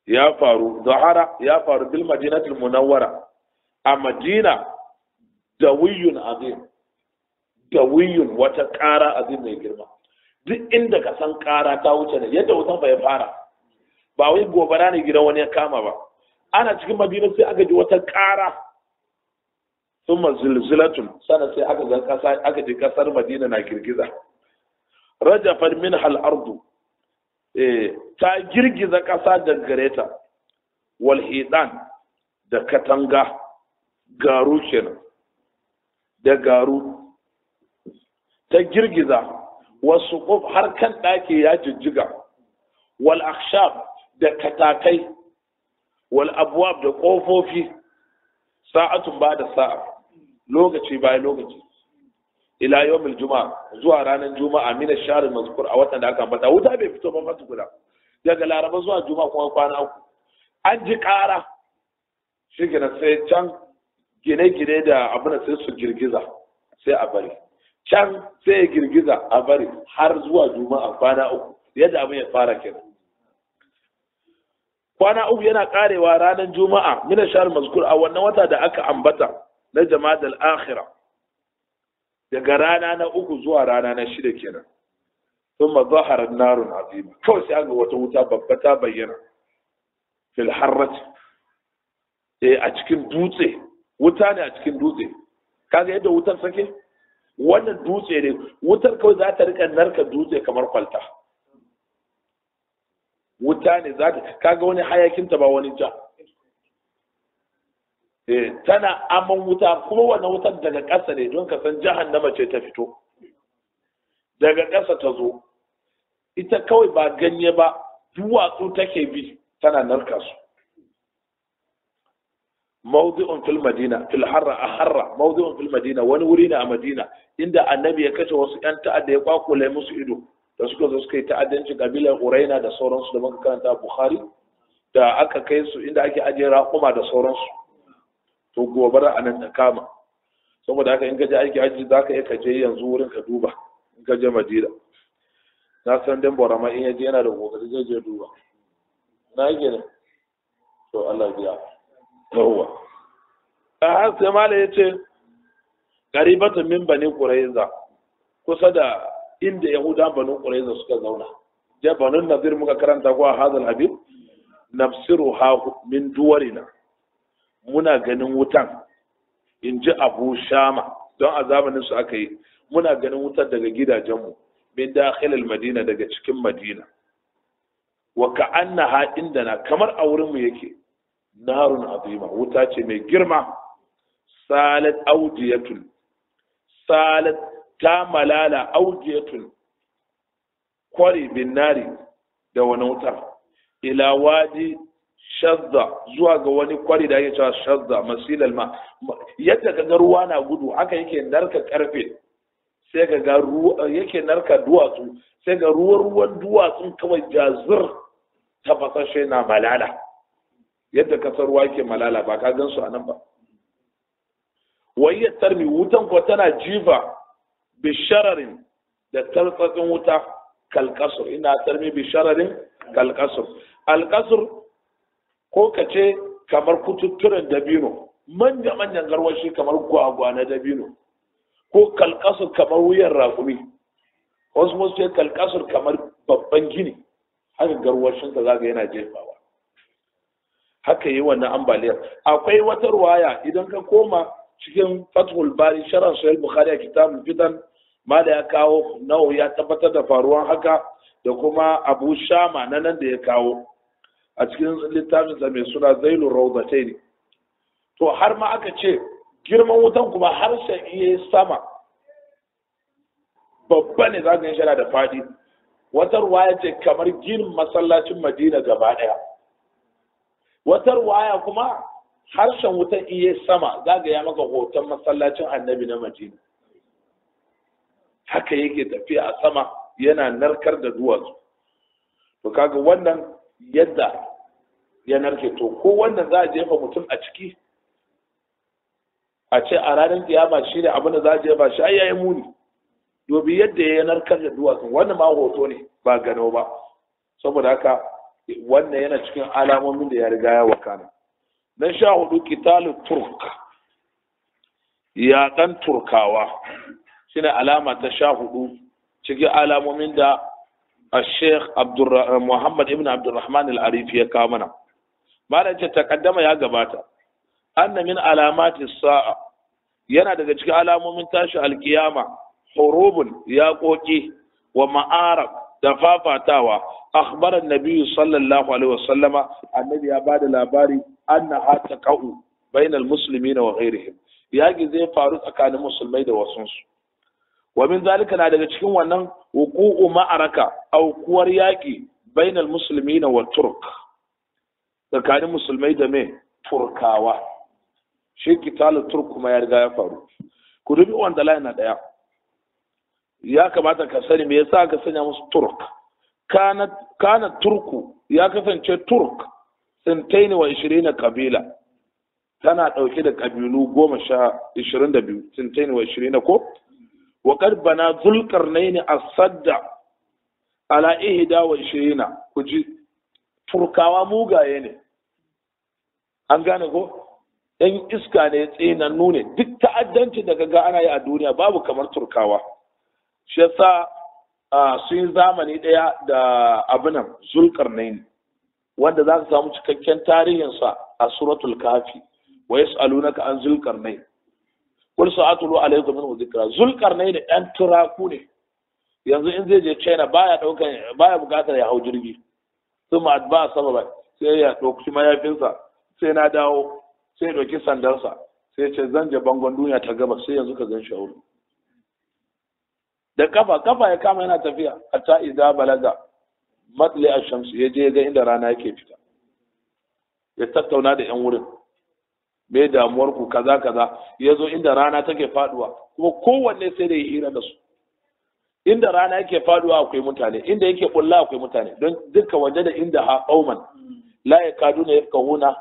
ya faru. Zahara, ya faru, bil Madinatul Munawwara, a Madina, dawiyun azim, dawiyun, wata ƙara, azim, mai girma. Duk inda ka san ƙara ta wuce ne yadda wutan bai fara, ba wai gobara ne gidan wani ya kama ba. Ana cikin Madina sai aka ji wata ƙara, thumma zilzilatun, sana sai aka ga kasa, aka ji kasar Madina na girgiza. Rajafat min hal ardu, ta girgiza kasa da gareta, wal hidan, da katanga, garu kenan, da garu ta girgiza, wasu har kan ɗaki ya jijjiga, wal akhshab, da katakai, wal abwab, da ƙofofi, sa'atun ba da sa'a, lokaci bayan lokaci, ila yawmil juma'a, zuwa ranar Juma'a, min ash-shahr mazkur, a watan da aka ambata. Wuta bai fito ba fatu guda daga Laraba zuwa Juma'a, kuma kwana 3 an ji ƙara. Shikenan, sai can gine-gine da abin sai su girgiza, sai a bari, can sai ya girgiza, a bari, har zuwa Juma'a, kwana 3. Yadda abin ya fara kenan, kwana 3 yana karewa ranar Juma'a, min ash-shahr mazkur, a wannan wata da aka ambata na Jama'al Akhirah, daga rana na 3 zuwa rana na 6 kenan. Thumma zaharat narun azima, kawai sai aga wata wuta babba ta bayyana, fil harrat, a cikin dutse. Wuta ne a cikin dutse. Kaga yadda wutar sake, wannan dutse ne, wutar kawai za ta rika narka dutse kamar kwalta. Wuta ne za ta kaga wani hayakin ta ba wani ja, tana aman wuta. Kuma wannan wutar daga ƙasa ne, don ka san jahannama ce ta fito daga ƙasa ta zo. Ita kawai ba ganye ba, duwatsu take bi tana narka su. Mawdi'un fil Madina, fil harra, a Harra, mawdi'un fil Madina, wani wuri ne a Madina inda Annabi ya kashe wasu yan ta'adda, ya kwakule musu ido, da suka zo suka yi ta'addanci, kabilar Uraina da sauransu da muka karanta Bukhari, da aka kai su inda ake ajiye raƙuma da sauransu. To gobara a nan ta kama. Saboda haka in ka je aiki aji, za ka iya ka je yanzu wurin ka duba in ka je Madina. Na san dan Borama in yaje yana da kokari, zai je duba na yake ne. To Allah biya. Yawwa, a har sai mala ya ce qaribatan min Bani Quraiza, kusa da inda Yahuda Bani Quraiza suka zauna. Ja Banu Nadir muka karanta ko a hadal habib, nafsiruha min duwarina, muna ganin wutan, in ji Abu Shama, don a zamanin su aka yi. Muna ganin wutar daga gidajenmu, min dakhilil Madina, daga cikin Madina, wa ka'annaha indana, kamar a wurin mu yake, narun azima, wuta ce mai girma, salat audiyatun, salat, ta malala, audiyatun, kwari, bin nari, Da wani wutar ila wadi shadda, zuwa ga wani kwari da ake cewa shadda masilal ma. Yadda kaga ruwa na gudu haka yake narka karfe, sai ka ga ruwa yake narka duwatsu, sai ga ruwan ruwan duwatsun kawai jazir tafasashe na malala, yadda kasar ruwa yake malala, ba ka gan su a nan ba. Wayyar tarmi, wutan ko tana jifa bishararin, da tartsatsin wuta, kalkasur. Ina tarmi bishararin kalkasur, alkasur ko ka ce kamar kututturen dabino, manya-manyan garwashi kamar gwagwa na dabino, ko kalkasur kamar wuyan rakumi. Wasu musu ce kalkasur kamar babban gini, haka garwashinsa zaga yana jefawa. Haka yi wannan ambaliyar. Akwai wata ruwaya, idan ka koma cikin Fathul Bari, sharh Sahih Bukhari, a Kitabul Fitan, ma da ya kawo nawa ya tabbatar da faruwan haka, da kuma Abu Shama na nan da ya kawo a cikin littafin sa mai suna Zailur Rawdatayn. To har ma aka ce girman wutan kuma harshen iya sama babba ne, za ka yi da fadi. Wata ruwaya ce kamar ginin masallacin Madina gaba daya. Wata ruwaya kuma harshen wutan iya sama za ga ya maka hoton masallacin Annabi na Madina. Haka yake tafiya a sama yana narkar da duwatsu. To kaga wannan yadda ya narke. To ko wannan za a jefa mutum a ciki, a ce a ranar kiyama shi ne abin da za a jefa shi, ai yayi muni. Domin yadda ya narkar da duwatsun, wannan ma hoto ne ba gano ba. Saboda haka wannan yana cikin alamomin da ya riga ya wakana. Na 14, kitalu Turk, yaƙan Turkawa, shine alama ta 14 cikin alamomin da Sheikh Muhammad ibn Abdurrahman al-Arifi ya kawo mana. Malam ce takaddama, ya gabata, anna min alamati sa'a, yana daga cikin alamomin tashi alkiyama, hurubun, yaƙoƙi, wa ma'arab, da fafatawa. Akhbara an-nabi sallallahu alaihi wasallama, annabi ya bada labari, annaha taqa'u bainal muslimina wa ghairihim, yaki zai faru tsakanin musulmai da wasunsu. Wa min zalika, na daga cikin wannan, wuqu'u ma'araka, aukuwar yaki, bainal muslimina wa Turk, tsakanin musulmai da me? Turkawa. Shi kitalu Turk kuma ya riga ya faru. Ku dubi wanda line na daya, ya kamata ka sani me yasa aka sanya musu Turk. Kana Turku, ya kasance Turk, 22 kabila, tana ɗauke da kabilu 22, 22 ko. Wa qad bana Zulqarnain as-sadda ala 21. Kuji, Turkawa mugaye ne, an gane ko? Yan iska ne, tsinannu ne. Duk ta'addanci da kaga ana yi a duniya, babu kamar Turkawa. Shi yasa sun yi zamani ɗaya da abinan Zulkarnain, wanda za ka samu cikakken tarihinsa a Suratul Kafi: wa yas'alunaka an Zulkarnain, qul sa'atlu alaykum minhu dhikra. Zulkarnain da ɗan turaku ne. Yanzu in zai je China, baya daukan, baya bukatar ya hau jirgi. Thumma atba sababa, sai ya ɗauki mayafinsa, sai na dawo, sai ya ɗauki sandarsa, sai ce zan je bangon duniya ta gaba. Sai yanzu ka gan shi a da kafa kafa ya kama yana tafiya, hatta idza balaga matli ash-shams, ya je ga inda rana yake fita, ya tattauna da yan wurin, me damuwar ku, kaza kaza. Ya zo inda rana take faduwa kuma, kowanne sai da ya hira da su. Inda rana yake faduwa akwai mutane, inda yake bulla akwai mutane, don duka waje da inda ha qauman la yakaduna yafqahuna,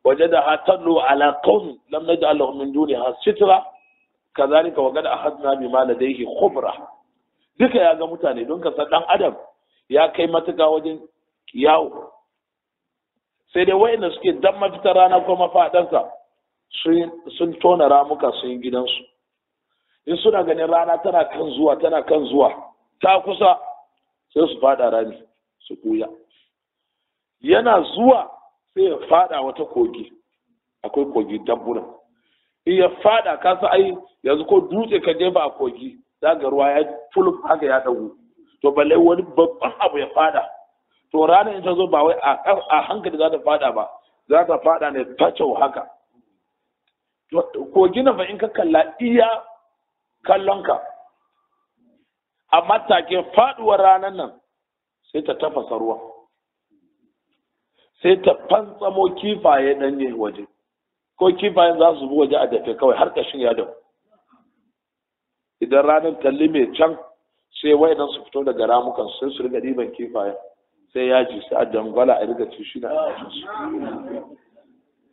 wajadaha tadlu ala qaumin lam naj'al lahum min duniha sitra, kazalika wa qad akhadna bima ladayhi khubra. Duka ya ga mutane, don ka san dan adam ya kai matuka wajen yawo. Sai dai wayanda suke dan mafitar rana ko mafadansa, sun tona ramuka, sun yi gidansu. In suna ganin rana tana kan zuwa, tana kan zuwa, ta kusa, sai su fada rami su kuya. Yana zuwa sai ya fada wata kogi, akwai kogi dabbunan. In ya fada, ka san ai yanzu ko dutse ka jefa a kogi, za ga ruwa ya fuluf haka ya dagu. To balle wani babban abu ya fada. To ranar in ta zo, ba wai a hankali za ta fada ba, za ta fada ne facau haka. Kogi na fa, in ka kalla iya kallonka, amma take faduwar ranar nan Sai ta tafasa ruwan, sai ta fantsamo kifaye ɗanye waje, ko kifayen za su bi waje a dafe kawai har ƙashin ya dafu. Idan ranar talli mai can, sai wayannan su fito daga ramukan, sai su riga ɗiban kifayen, sai yaji, sai a dangwala a riga ci, shi na abincin su.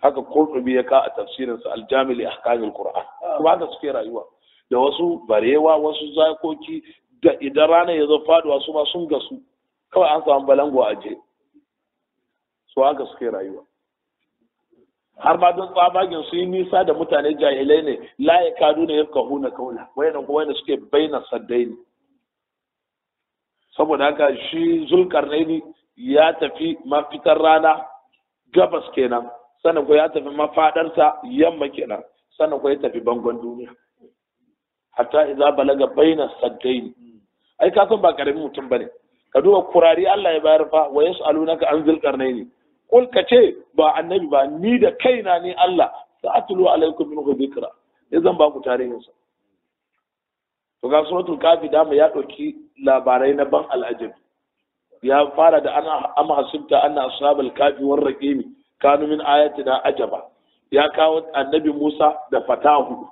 Haka Qurtubi ya ka a tafsirinsa Aljami li Ahkamil Qur'an. Kuma haka suke rayuwa da wasu barewa, wasu zakoki, da idan ranar ya zo faduwa su ma sun gasu, kawai an samu balango a je su. Haka suke rayuwa, har ma don tsabagen su yi nisa da mutane, jahilai ne, la ya kadu ne yafqahuna qawla. Wayannan kuma wanda suke baina saddai ne. Saboda haka shi Zulkarnaini ya tafi mafitar rana, gabas kenan, sannan ko ya tafi mafadarsa, yamma kenan, sannan ko ya tafi bangon duniya, hatta idza balaga baina saddain. Ai ka san ba karamin mutum bane. Ka duba kurari Allah ya bayar fa, wa yas'alunaka an Zulkarnaini, kul, ka ce ba annabi ba, ni da kaina ni Allah sa'atlu alaikum minhu dhikra, ne zan ba ku tarihin sa. To ga Suratul Kafi dama ya dauki labarai na ban al'ajabi. Ya fara da ana am hasibta anna ashabal kafi war raqimi kanu min ayatina ajaba. Ya kawo annabi Musa da fatahu,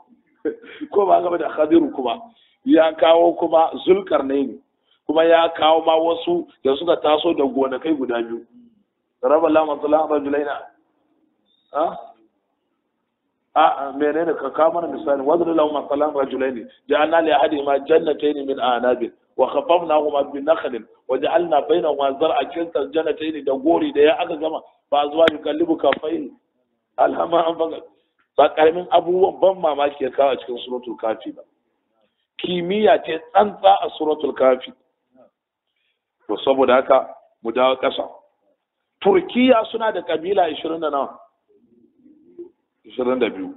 ko ba gaba da Khadiru, kuma ya kawo kuma Zulkarnaini, kuma ya kawo ma wasu da suka taso da gonakai guda biyu. Raba la masalan rajulaina a menene, ka kawo mana misali, wadda lahu masalan rajulaini ja'alna li ahadihima jannatayn min a'nabin wa khafafnahuma bi nakhlin wa ja'alna bainahuma zar'a, kilta jannatayn, da gori da ya aka gama ba zuwa yukallibu kafai alhama an faga. Ba karamin abubuwan ban mamaki ya kawo a cikin Suratul Kafi ba. Kimiyya ce tsantsa a Suratul Kafi. To saboda haka mu dawo ƙasa. Turkiya suna da kabila 20 da nawa? 22.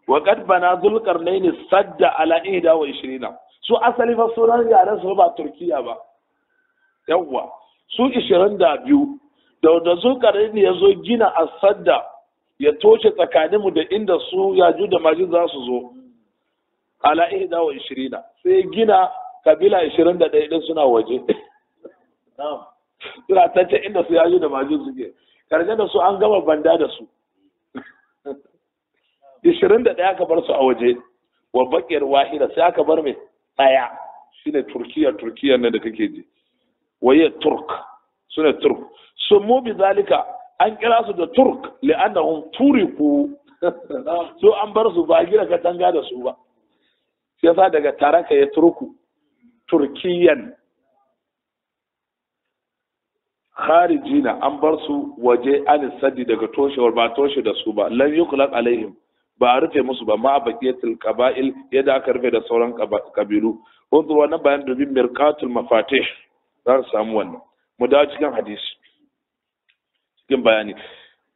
Wa qad bana Zulqarnain sadda ala 21. Su asali fa sunan yaren su ba Turkiya ba. Yawwa, su 22, da Zulqarnain ya zo gina asadda ya toshe tsakaninmu da inda su Yaju da Majuj za su zo, ala 21, sai gina kabila 21 din suna waje, suna tace inda su Yaju da Majuj suke. Karshe da su an gama banda da su, 21 aka bar su a waje, wa bakiyar wahida, sai aka bar mai ɗaya, shine Turkiya. Turkiya ne da kake ji, waye Turk, sune Turk. Sun mu bi zalika, an kira su da Turk, li'annahum turiku, su an bar su, ba gina katanga da su ba. Shi yasa daga taraka ya turku, Turkiyan kharijina, an bar su waje, an sadi, daga toshewar, ba toshe da su ba, lam yuqlaq alaihim, ba a rufe musu ba, ma baqiyatul qaba'il, yadda aka rufe da sauran kabilu. Unzur wannan bayan, domin Mirqatul Mafatih za su samu wannan. Mu dawo cikin hadisi, cikin bayani.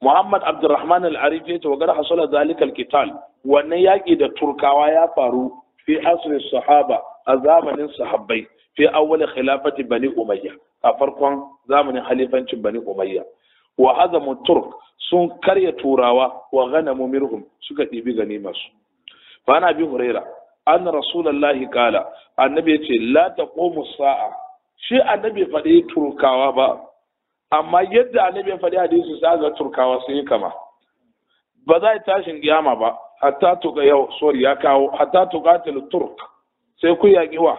Muhammad Abdurrahman Al-Arif ya ce wa gar hasala zalika al-qital, wannan yaki da Turkawa ya faru fi asri sahaba, a zamanin sahabbai, fi awwal khilafati Bani Umayya, a farkon zamanin halifancin Bani Umayya. Wa hazamu Turk, sun karya Turawa, wa ghanamu minhum, suka ɗibi ganima su. Fa na Bi Huraira an Rasulullahi kala, annabi yace la taqumu sa'a. Shi annabi faɗi Turkawa ba, amma yadda annabi ya faɗi hadisi, sai ga Turkawa sun yi kama. Ba za a tashin kiyama ba hatta tuka yau, sorry, ya kawo hatta tuqatil Turk, sai ku yaƙi wa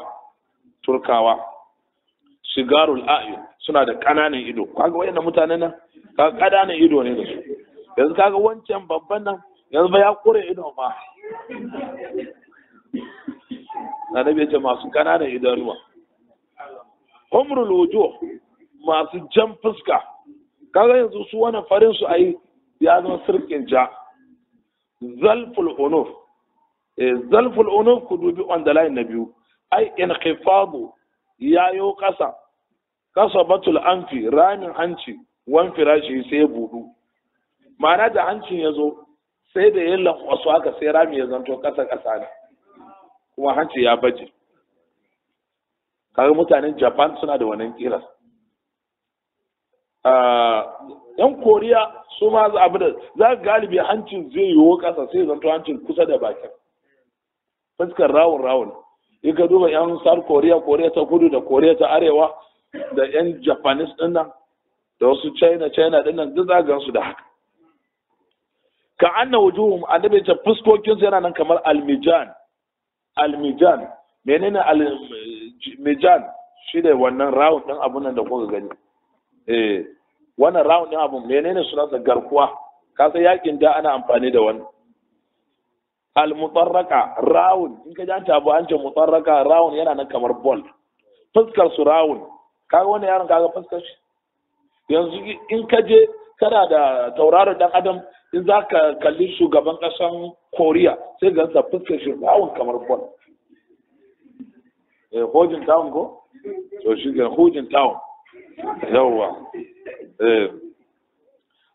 Turkawa. Sigarul a'yun, suna da ƙananan ido. Kaga wayannan mutanen nan, kaga ƙananan ido ne da su. Yanzu kaga wancan babban nan, yanzu ba ya kure ido ma. Annabi ya ce masu ƙananan idanuwa, humrul wujuh, masu jan fuska. Kaga yanzu su wannan farin su ai ya zama sirkin ja. Zalful unuf, zalful unuf, ku dubi on the line na biyu, ai inkhifadu, yayo kasa kasa, batul anfi, ramin hanci, wan firashi, sai budu. Ma'ana da hancin ya zo sai da ya lankwaso haka, sai rami ya zanto kasa kasa ne, kuma hanci ya baje. Kaga mutanen Japan suna da wannan kiran. Yan Koriya su ma abu da za ka galibi hancin zai yiwu kasa, sai zanto hancin kusa da bakin, fuskar rawun rawun. In ka duba yan South Korea, Koriya ta Kudu da Koriya ta Arewa. Da yan Japanese din nan da wasu China China din nan, duk za ga su da haka. Ka anna wujuhum, annabi ta fuskokin su yana nan kamar almijan. Almijan, menene almijan? Shi ne wannan round din abun nan da kuka gani. Eh, wannan round din abun menene sunansa? Garkuwa. Ka san yakin da ana amfani da wannan al-mutarraka round. In ka ji an abu an ce mutarraka, round yana nan kamar ball. Fuskar su round. Kaga wannan yaron, kaga fuskar shi. Yanzu in ka je kana da tauraron dan adam, in za ka kalli shugaban kasan Koriya, sai ga sa fuskar shi round kamar ball. Eh, Hojin Town ko? To shi ga Hojin Town. Yawwa. Eh,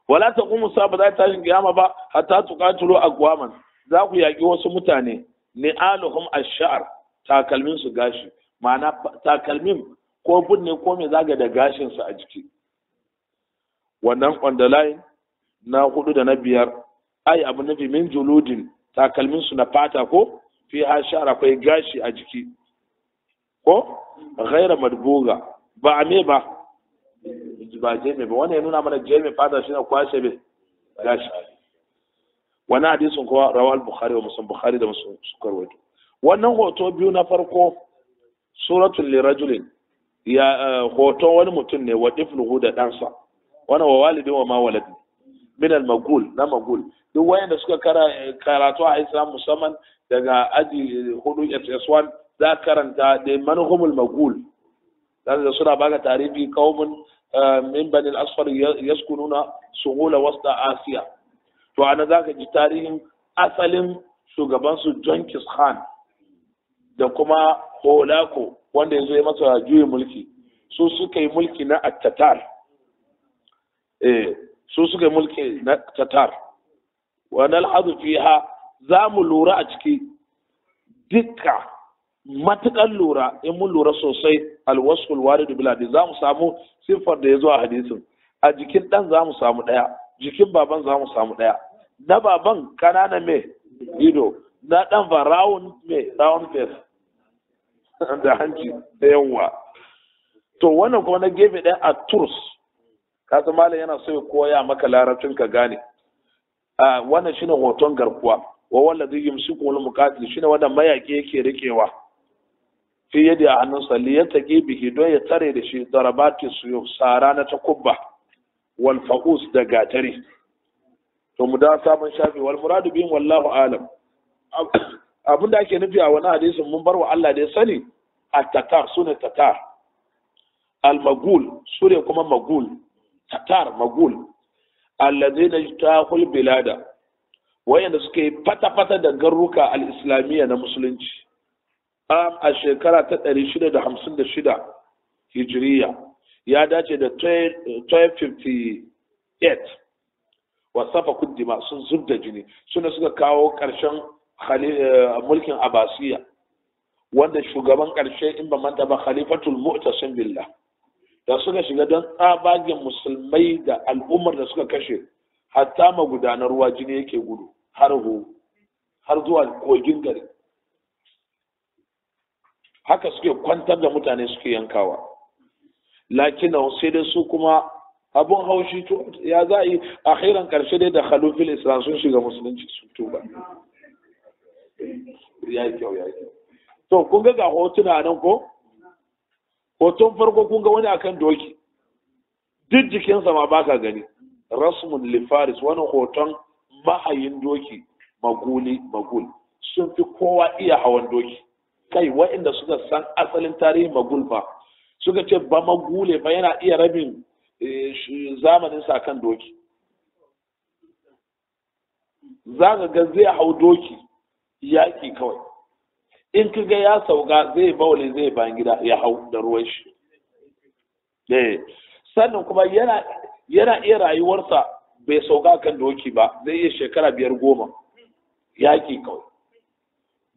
wala taqumu sa, ba za ta tashin kiyama ba, hatta tuqatilu aqwaman, za ku yaƙi wasu mutane, ni'aluhum ash-sha'r, takalmin su gashi, ma'ana takalmin ko ne ko me zaga da gashin su a jiki. Wannan on the line na hudu da na biyar, ai abu nufi min juludin, takalmin su na fata ko fi ha sha'r, akwai gashi a jiki ko ghaira madbuga, ba a me ba, ba jeme ba. Wannan ya nuna mana jeme fata shine kwashe be gashi. Wani hadisin kuwa rawal Bukhari wa Muslim, Bukhari da Muslim suka rawaito. Wannan hoto biyu na farko suratul lirajulin, ya hoton wani mutum ne, wa tifluhu, da ɗansa, wannan wa walidin wa ma walad, min al magul, na magul. Duk wayanda suka karatu a Islam, musamman daga aji 4 SS1, za karanta da manhumul magul. Da suna baka tarihi, qaumun min bani al-asfar yaskununa suhula wasta Asiya. To ana za ka ji tarihin asalin shugabansu Genghis Khan da kuma Holako wanda ya zo ya masa juyin mulki. Su suka yi mulki na Tatar. Eh, su suka yi mulki na Tatar. Wa nalhadu fiha, za mu lura a ciki dukka, matukan lura, in mun lura sosai, alwasful warid bil hadith, za mu samu siffar da ya zo a hadisin. A jikin dan za mu samu daya, jikin baban za mu samu daya. Na baban kanana me ido, na dan fa round, me round face da hanci da yawa. To wannan kuma na gefe ɗaya a turs, kasu malam yana so ya koya maka larabcin ka gane. A wannan shine hoton garkuwa, wa wallazi yumsiku wal muqatil, shine wanda mayaki yake rikewa fi yadi, a hannunsa, li yattaqi bihi, don ya tare da shi, darabati suyu, sara na takubba, wal faqus, da gatari. To mu da sabon shafi. Wal muradu bihim wallahu alam, abin da ake nufi a wani hadisin mun bar wa Allah da ya sani. At-tatar, sune tatar, al-magul, sune kuma magul, tatar magul, alladhina ijtahul bilada, wayanda suka yi fata-fata da garuka al-islamiyya na musulunci, a shekara ta 656 hijiriya, ya dace da 1258. Wasafa kuddima, sun zub da jini, suna suka kawo ƙarshen mulkin Abasiya, wanda shugaban ƙarshe, in ba manta ba, Khalifatul Mu'tasim Billah. Da suka shiga, don tsabagen musulmai da al'ummar da suka kashe, hatta magudanar ruwa jini yake gudu har zuwa kogin gari. Haka suke kwantar da mutane, suke yankawa. Lakin sai dai su kuma abun haushi, to ya za a yi, akhiran karshe dai da khalufil islam, sun shiga musulunci, sun tuba. Ya yi kyau, ya yi kyau. To kun ga hotuna nan ko? Hoton farko kun ga wani akan doki, duk jikinsa ma baka gani. Rasmun lifaris, wani hoton mahayin doki maguli. Magul sun fi kowa iya hawan doki. Kai, waɗanda suka san asalin tarihin magul fa suka ce ba magule fa yana iya rabin zamanin sa kan doki. Za ka ga zai hau doki yaƙi kawai, in ka ga ya sauka zai baule, zai bayan gida, ya hau da ruwan shi. Sannan kuma yana iya rayuwarsa bai sauka kan doki ba, zai iya shekara 5, 10, yaƙi kawai.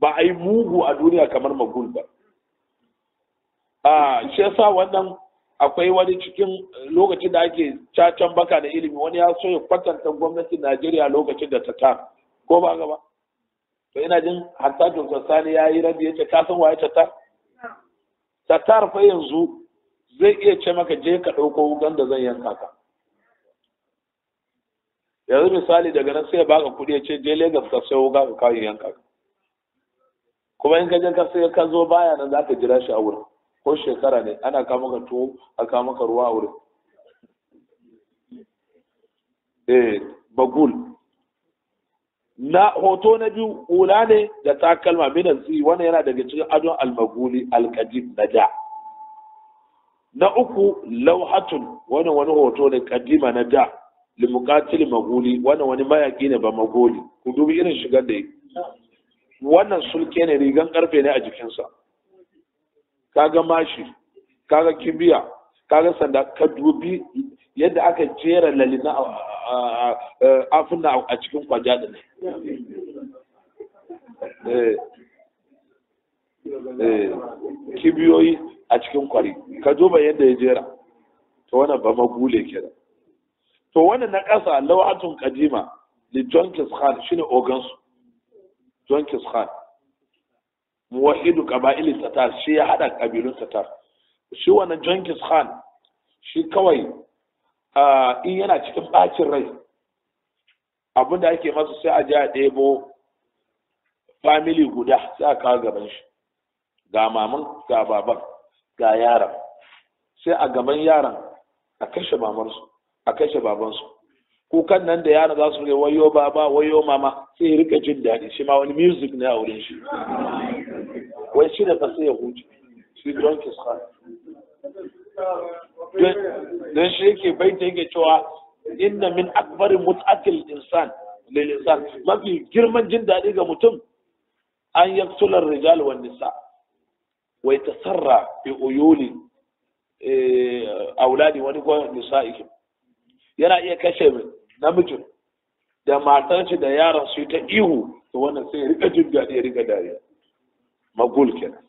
Ba a yi mugu a duniya kamar magul ba. A shi yasa wannan akwai wani cikin lokacin da ake cacan baka da ilimi, wani ya so ya kwatanta gwamnatin Najeriya lokacin da ta ta ko ba gaba. To ina jin hatta Dr. Sani ya yi rabi, yace ka san waye Tatar? Tatar fa yanzu Zai iya ce maka je ka ɗauko wukan da zan yanka ka. Yanzu misali daga nan sai ya baka kuɗi ya ce je Lagos ka sayo wuka ka kawo yanka ka. Kuma in ka je ka sai ka zo baya nan za ka jira shi a wurin, ko shekara ne ana kawo maka tuwo, a kawo maka ruwa a wurin. Bagul. Na hoto na biyu hula ne da takalma minan zi, wannan yana daga cikin adon almaguli alkadim na da. Na uku lauhatun, wannan wani hoto ne kadima na da, limuqatil maguli, wannan wani mayaki ne ba magoli. Ku dubi irin shigar da yi. Wannan sulke ne, rigan karfe ne a jikinsa. Kaga mashi, kaga kibiya, kaga sanda, ka dubi yadda aka jera lalina afuna a cikin kwaja din. Kibiyoyi a cikin kwari, ka duba yadda ya jera. To wannan ba magule kenan. To wannan na ƙasa lawatun kadima li Jonkis Khan, shine ogansu Jonkis Khan, muwahidu qaba'il Tatar, shi ya hada kabilun Tatar. Shi wannan Jonkis Khan shi kawai in yana cikin bacin rai abinda ake masa sai a je a ɗebo family guda sai a kawo gaban shi, ga maman, ga baban, ga yaran. Sai a gaban yaran a kashe mamarsu, a kashe babansu. Kukan nan da yaran za su rike wayo baba, wayo mama, sai ya rika jin daɗi. Shi ma wani music ne a wurin shi, wai shi da fa sai ya huce. Shi Jonkis Khan don shi yake baita yake cewa inna min akbari mut'atil insan lil insan, mafi girman jin daɗi ga mutum an yaktular rijal wan nisa wa yatasarra bi uyuli auladi wani ko nisa'ihim. Yana iya kashe namijin da matar shi da yaran su ta ihu, to wannan sai ya rika jin daɗi, ya rika dariya. Magul kenan.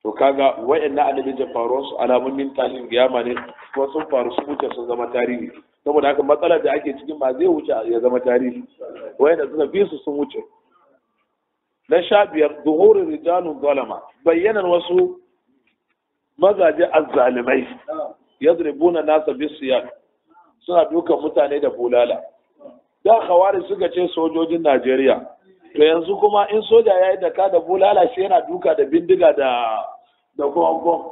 To kaga wayannan annabi da faruwar su alamomin tashin kiyama ne, kuma sun faru sun wuce sun zama tarihi. Saboda haka matsalar da ake cikin ma zai wuce ya zama tarihi, wayanda suka fi su sun wuce. Na 15, zuhurin rijalun zalama, bayyanan wasu mazaje azzalimai, yadribuna nasa bisiyan, suna dukan mutane da bulala. Da khawari suka ce sojojin Najeriya, to yanzu kuma in soja ya yi daka da bulala, shi yana duka da bindiga da gongon.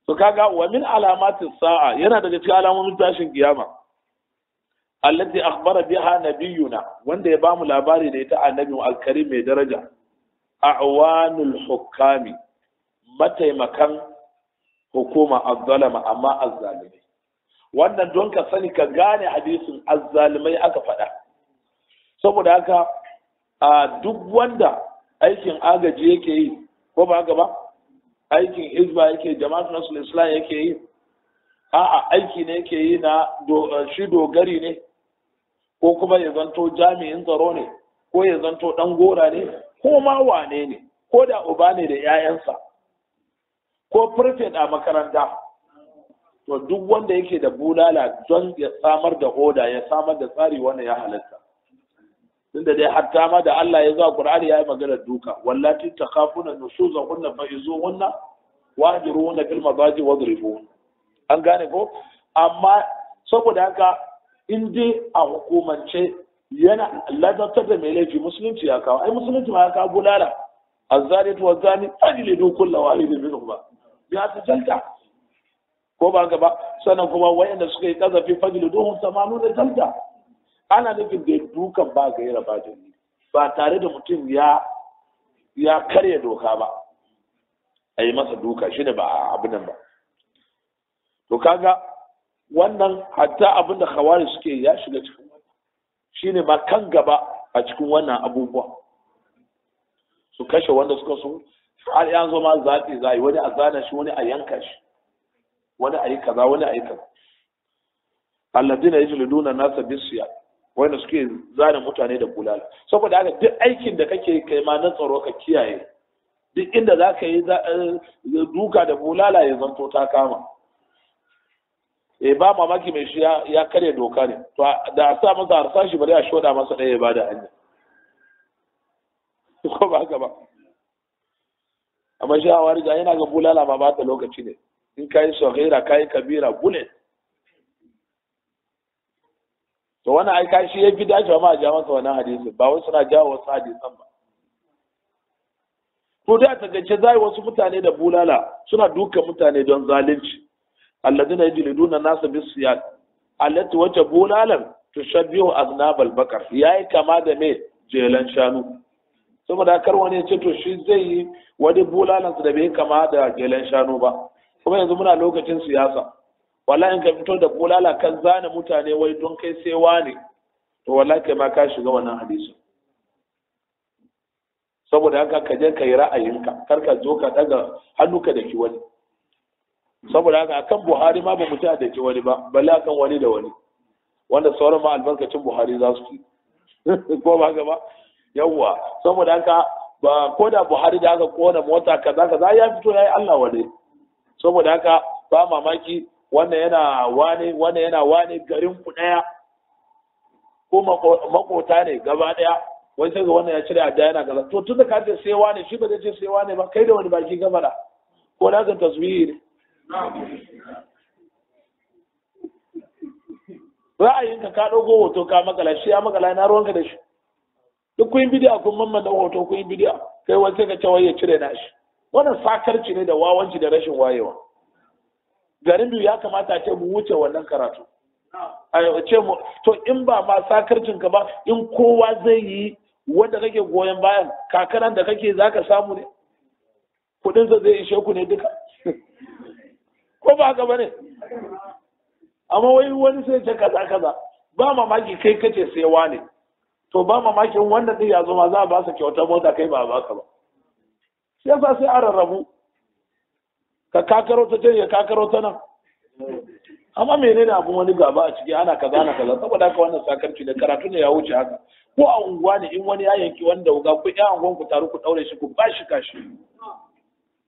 To kaga wa min alamatis sa'a, yana daga cikin alamomin tashin kiyama allati akhbara biha nabiyuna, wanda ya bamu labari da ita annabi alkarim mai daraja, a'wanul hukami, mataimakan hukuma azzalama, amma azzalimai. Wannan don ka sani ka gane hadisin azzalimai aka faɗa. Saboda haka a duk wanda aikin agaji yake yi, ko ba haka ba, aikin hizba yake, jama'atu nasul islam yake yi, a'a aiki ne yake yi na shi dogari ne, ko kuma ya zanto jami'in tsaro ne, ko ya zanto dan gora ne, ko ma wane ne, ko da uba ne da 'ya'yansa, ko prefect a makaranta. To duk wanda yake da bulala don ya samar da oda, ya samar da tsari, wannan ya halatta. Tunda dai hatta ma da Allah ya zo Qur'ani ya yi magana duka, wallati takhafuna nushuzahunna fa'izuhunna wahjuruhunna fil madaji wadribuhunna. An gane ko? Amma saboda haka in dai a hukumance yana ladabtar da mai laifi, musulunci ya kawo, ai musulunci ma ya kawo bulala. Azzaniyatu wazzani fajlidu kulla wahidin minhuma bi'ati jalda, ko ba haka ba? Sannan kuma wayanda suka yi kazafi fajliduhum 80 jalda. Ana nufin da dukan ba gaira ba dalili, ba tare da mutum ya karya doka ba, a yi masa duka shine ba abin nan ba. To kaga wannan hatta abin da khawari suke ya shiga cikin wannan, shine ma kan gaba a cikin wannan abubuwa. Su kashe wanda suka so, har ya zo ma zaɓi za yi, wani a zana shi, wani a yanka shi, wani a yi kaza, wani a yi kaza. Alladina yajliduna nasa bisiya, wanda suke zana mutane da bulala. Saboda haka duk aikin da kake kai ma na tsaro ka kiyaye, duk inda za ka yi duka da bulala ya zanto ta kama. Ba mamaki mai shi ya karya doka ne, to da a sa masa harsashi bari a shoda masa ɗaya ya bada hanya, ko ba haka ba? Amma shi hawarija yana ga bulala ma ba ta lokaci ne, in kayi saghira kayi kabira bullet. To wannan ai kashi ya fi dacewa ma a ja masa wannan hadisin, ba wai suna jawo wasu hadisan ba. To da ta gace zai wasu mutane da bulala suna dukan mutane don zalunci. Alladina yajliduna nasa bisiyat allati wata bulalan tushabbihu aznab al-bakar, yayi kama da me jelan shanu. Saboda kar wani ya ce to shi zai yi wani bulalan su da bai kama da jelan shanu ba. Kuma yanzu muna lokacin siyasa, wallahi in ka fito da bulala kan zane mutane wai don kai sai wani, to wallahi kai ma ka shiga wannan hadisi. Saboda haka ka je ka yi ra'ayinka, kar ka zo ka daga hannuka da ki wani. Saboda haka akan Buhari ma ba mu ta da ki wani ba, balle akan wani da wani wanda sauran ma albarkacin Buhari za su ci. Ko ba gaba yawwa. Saboda haka ba ko da Buhari da aka kona mota kaza kaza ya fito yayi Allah wane. Saboda haka ba mamaki wannan yana wane, wannan yana wane, garin ku daya ko makota ne gaba daya, wai sai ga wannan ya cire adda yana kaza. To tunda ka ce sai wane, shi ba zai ce sai wane ba, kai da wani baki gaba da ko na kan taswihi ne. Ra'ayinka ka ɗauko hoto ka makala, shi ya makala, na ruwanka da shi. Duk kun bidiya kun mamman da hoto kun bidiya, kai wani sai ka ce wai ya cire na shi. Wannan sakarci ne da wawanci da rashin wayewa. Garin biyu ya kamata a ce mu wuce wannan karatu. A ce mu to in ba ma sakarcin ka ba, in kowa zai yi wanda kake goyon bayan kakaran da kake zaka samu ne, kudin sa zai ishe ku ne duka. Ko ba haka bane? Amma wai wani sai ce kaza kaza, ba mamaki kai kace sai wane, to ba mamakin wannan din ya zo ma za a ba su kyautar mota, kai ba a baka ba. Shi yasa sai a rarrabu, ka kakaro ta can ya kakaro ta nan. Amma menene abun wani gaba a ciki, ana kaza ana kaza. Saboda haka wannan sakarci da karatu ne ya wuce haka. Ko a unguwa ne in wani ya yanki wanda wuga, ku ƴan unguwan ku taru ku daure shi, ku ba shi kashi,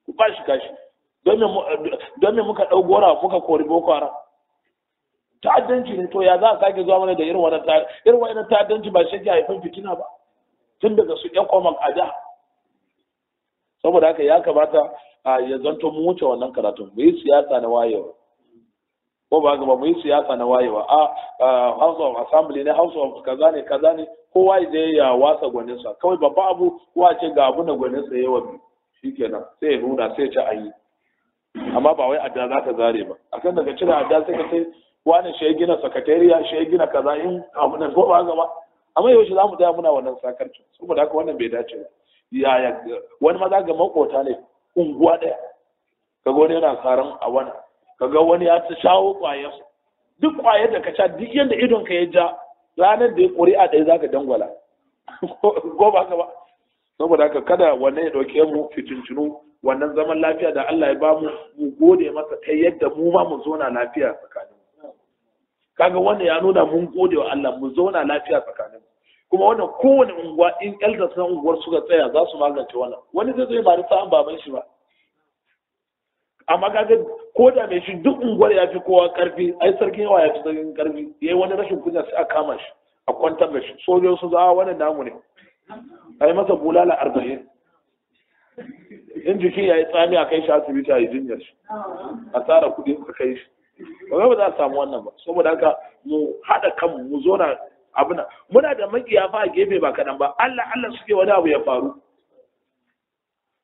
ku ba shi kashi. Don me muka ɗau gora muka kori Boko Haram? Ta'addanci ne. To ya za a sake zuwa mana da irin wannan irin wannan ta'addanci? Ba shi ke haifar fitina ba tun daga su ƴan koman ada. Saboda haka ya kamata ya zanto mu wuce wannan karatun, mu yi siyasa na wayewa. Ko ba ba mu yi siyasa na wayewa. A House of Assembly ne, House of kaza ne kaza ne, kowa ya je ya wasa gwaninsa. Kawai babban abu kowa ce ga abu na gwaninsa yawa biyu, shikenan sai ya nuna sai ya ci ayi. Amma ba wai adda za ka zare ba. Akan daga cire adda sai ka ce wani shi ya gina sakatariya, shi ya gina kaza, in abu na ko ba gaba. Amma yaushe za mu tsaya muna wannan sakarcin? Saboda haka wannan bai dace ba. Yaya wani maza ga makota ne unguwa ɗaya, kaga wani yana karan a wani, kaga wani ya ci shawo kwayar, duk kwayar da ka sha, duk yadda idon ka ya ja, ranar da ya ƙuri'a ɗaya zaka dangwala. Ko ba ba? Saboda haka kada wannan ya ɗauke mu fitincinu. Wannan zaman lafiya da Allah ya ba mu, mu gode masa ta yadda mu ma mu zauna lafiya tsakanin. Kaga wannan ya nuna mun gode wa Allah, mu zauna lafiya tsakanin. Kuma wannan kowane unguwa in elders na unguwar suka tsaya za su magance wannan. Wani zai zo ba da sa'an baban shi ba, amma kaga ko da mai shi duk unguwar ya fi kowa karfi, ai sarkin yawa ya fi sarkin karfi, yayi wani rashin kunya sai a kama shi a kwantar da shi, sojoji su za wannan namu ne, ai masa bulala 40, in jikin ya yi tsami a kai shi asibiti a yi jinyar shi, a tsara kuɗi a kai shi. Ba za a samu wannan ba. Saboda haka mu haɗa kanmu mu zo na abuna. Muna da makiya fa a gefe ba kaɗan ba, Allah Allah suke wani abu ya faru.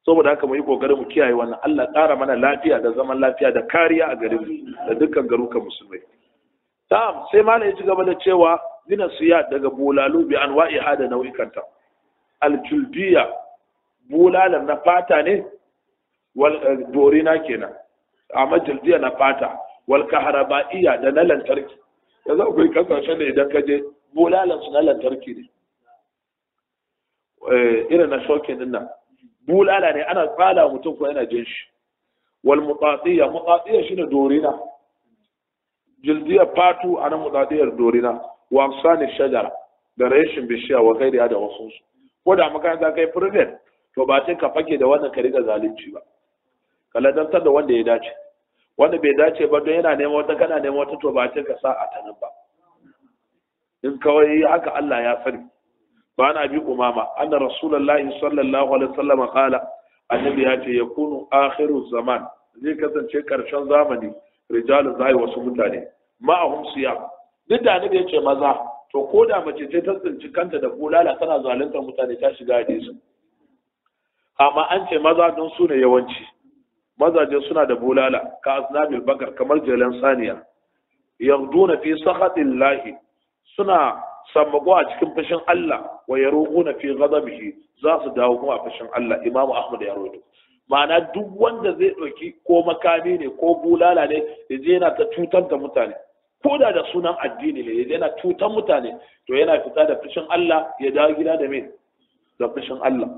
Saboda haka mu yi kokarin mu kiyaye wannan. Allah ƙara mana lafiya da zaman lafiya da kariya a garin mu da dukkan garukan musulmai. Ta'am, sai malam ya ci gaba da cewa zina siya daga bulalu bi anwa'iha da nau'ikanta. Aljuldiya, bulalan na fata ne, wal dorina kenan, amma jildiya na fata, wal kahrabaiya da na lantarki. Yanzu akwai kasashen da idan ka je bulalan su na lantarki ne, irin na shokin din nan, bulala ne ana tsala mutum ko yana jin shi. Wal muqatiya, muqatiya shine dorina, jildiya fatu ana muqatiyar dorina, wa afsani shajara da reshin bishiya wa gairiya da wasu su. Ko da makaranta kai private, to ba sai ka fake da wannan ka riga zalunci ba, ka ladantar da wanda ya dace. Wanda bai dace ba don yana neman wata, kana neman wata, to ba sai ka sa a tanan ba. In kawai haka Allah ya sani. Ba na bi umama anna rasulullahi sallallahu alaihi wasallam qala, Annabi ya ce yakunu akhiru zaman, zai kasance karshen zamani, rijalu zai wasu mutane ma'ahum siyam. Duk da annabi ya ce maza, to ko da mace ce ta tsinci kanta da bulala tana zaluntar mutane ta shiga hadisi. Amma an ce maza don su ne yawanci mazaje suna da bulala, ka asnabil bakar, kamar jelan saniya, yaghduna fi sakhatillahi, suna sammako a cikin fushin Allah, wa yaruquna fi ghadabihi, za su dawo kuma a fushin Allah. Imamu Ahmad ya rawaito. Ma'ana duk wanda zai ɗauki ko makami ne ko bulala ne ya je yana ta cutar da mutane, ko da da sunan addini ne ya je yana cutar mutane, to yana fita da fushin Allah, ya dawo gida da me? Da fushin Allah.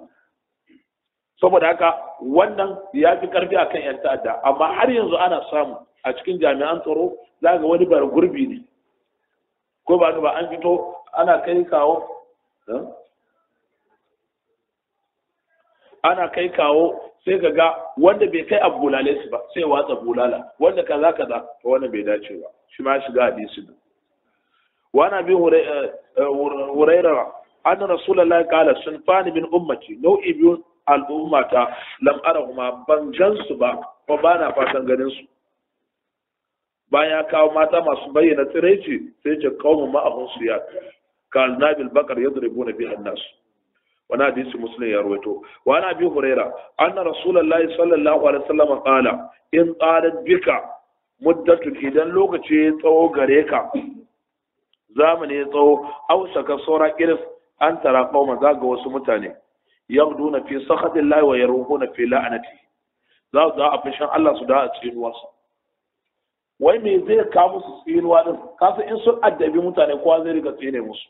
Saboda haka wannan ya fi karfi akan yan ta'adda. Amma har yanzu ana samu a cikin jami'an tsaro, za ga wani bar gurbi ne, ko ba ba an fito ana kai kawo, ana kai kawo, sai ka ga wanda bai kai a bulale su ba sai watsa bulala, wanda kaza kaza, to wannan bai dace ba, shi ma shiga hadisi ne. Wa na bi Hurairah anna Rasulullahi qala sunfani min ummati, nau'i biyu al'ummata, lam arahuma, ban gansu ba ko ba na fatan ganin su. Bayan ya kawo mata masu bayyana tsiraici, sai ce qaumu ma'ahum siyat ka aznabil bakar yadribuna biha an-nas. Wani hadisi Muslim ya rawaito. Wa ana bi Huraira anna Rasulullahi sallallahu alaihi wasallam qala in qalat bika muddatun, idan lokaci ya tsawo gare ka, zamani ya tsawo, aw saka saura iris, an tara qauma, za ga wasu mutane yaghduna fi sakhatillahi wa yaruhuna fi la'nati, za su a fushin Allah su da a tsinuwarsa. Wai me zai kawo musu tsinuwa din? Kasan in sun addabi mutane kowa zai riga tsine musu.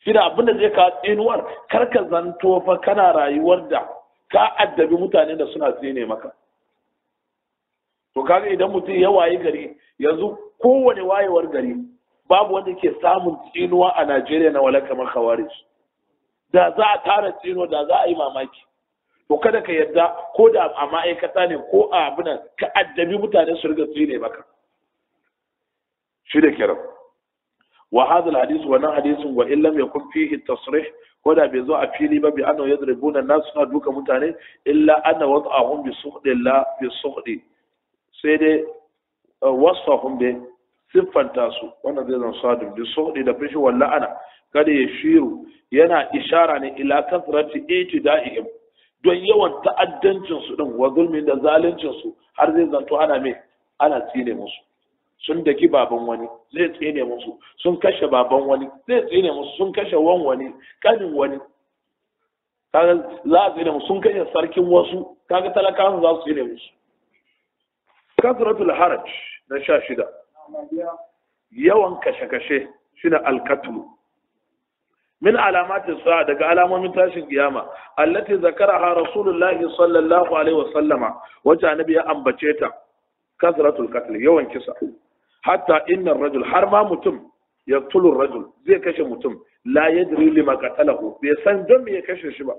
Shi da abinda zai kawo tsinuwar, kar ka zanto fa kana rayuwar da ka addabi mutane da suna tsine maka. To kaga idan mutum ya wayi gari, yanzu kowane wayewar gari babu wanda ke samun tsinuwa a Najeriya na wala kamar Khawarij. Da za a tara tsinuwa da za a yi mamaki. To kada ka yadda ko da a ma'aikata ne ko a abinan ka addabi mutane su riga tsine maka. Shi da kiran. Wa hadha alhadith, wa nan hadisin, wa illam yakun fihi tasrih, ko da bai zo a fili ba bi annahu yadribuna an-nas, suna duka mutane, illa anna wad'ahum bi sukhdi la bi sukhdi, sai dai wasfahum bi siffanta su, wannan zai zan sadu bi sukhdi da fushi wal la'ana, kada ya shiru yana ishara ne ila kasrati itida'ihim, don yawan ta'addancin su din, wa zulmin da zaluncin su, har zai zanto ana me, ana tsine musu. Sun daki baban wani zai tsine musu, sun kashe baban wani zai tsine musu, sun kashe wan wani, kanin wani, kaga za a tsine musu, sun kashe sarkin wasu, kaga talakawan za su tsine musu. Kasratul haraj na 16, yawan kashe-kashe shine alkatlu. Min alamatin sa'a, daga alamomin tashin kiyama, allati zakaraha Rasulullahi sallallahu alaihi wasallama, wacce annabi ya ambace ta, kasratul qatl, yawan kisa. Hatta inna ar-rajul, har ma mutum, yaqtulu ar-rajul, zai kashe mutum, la yadri lima qatalahu, bai san don me ya kashe shi ba,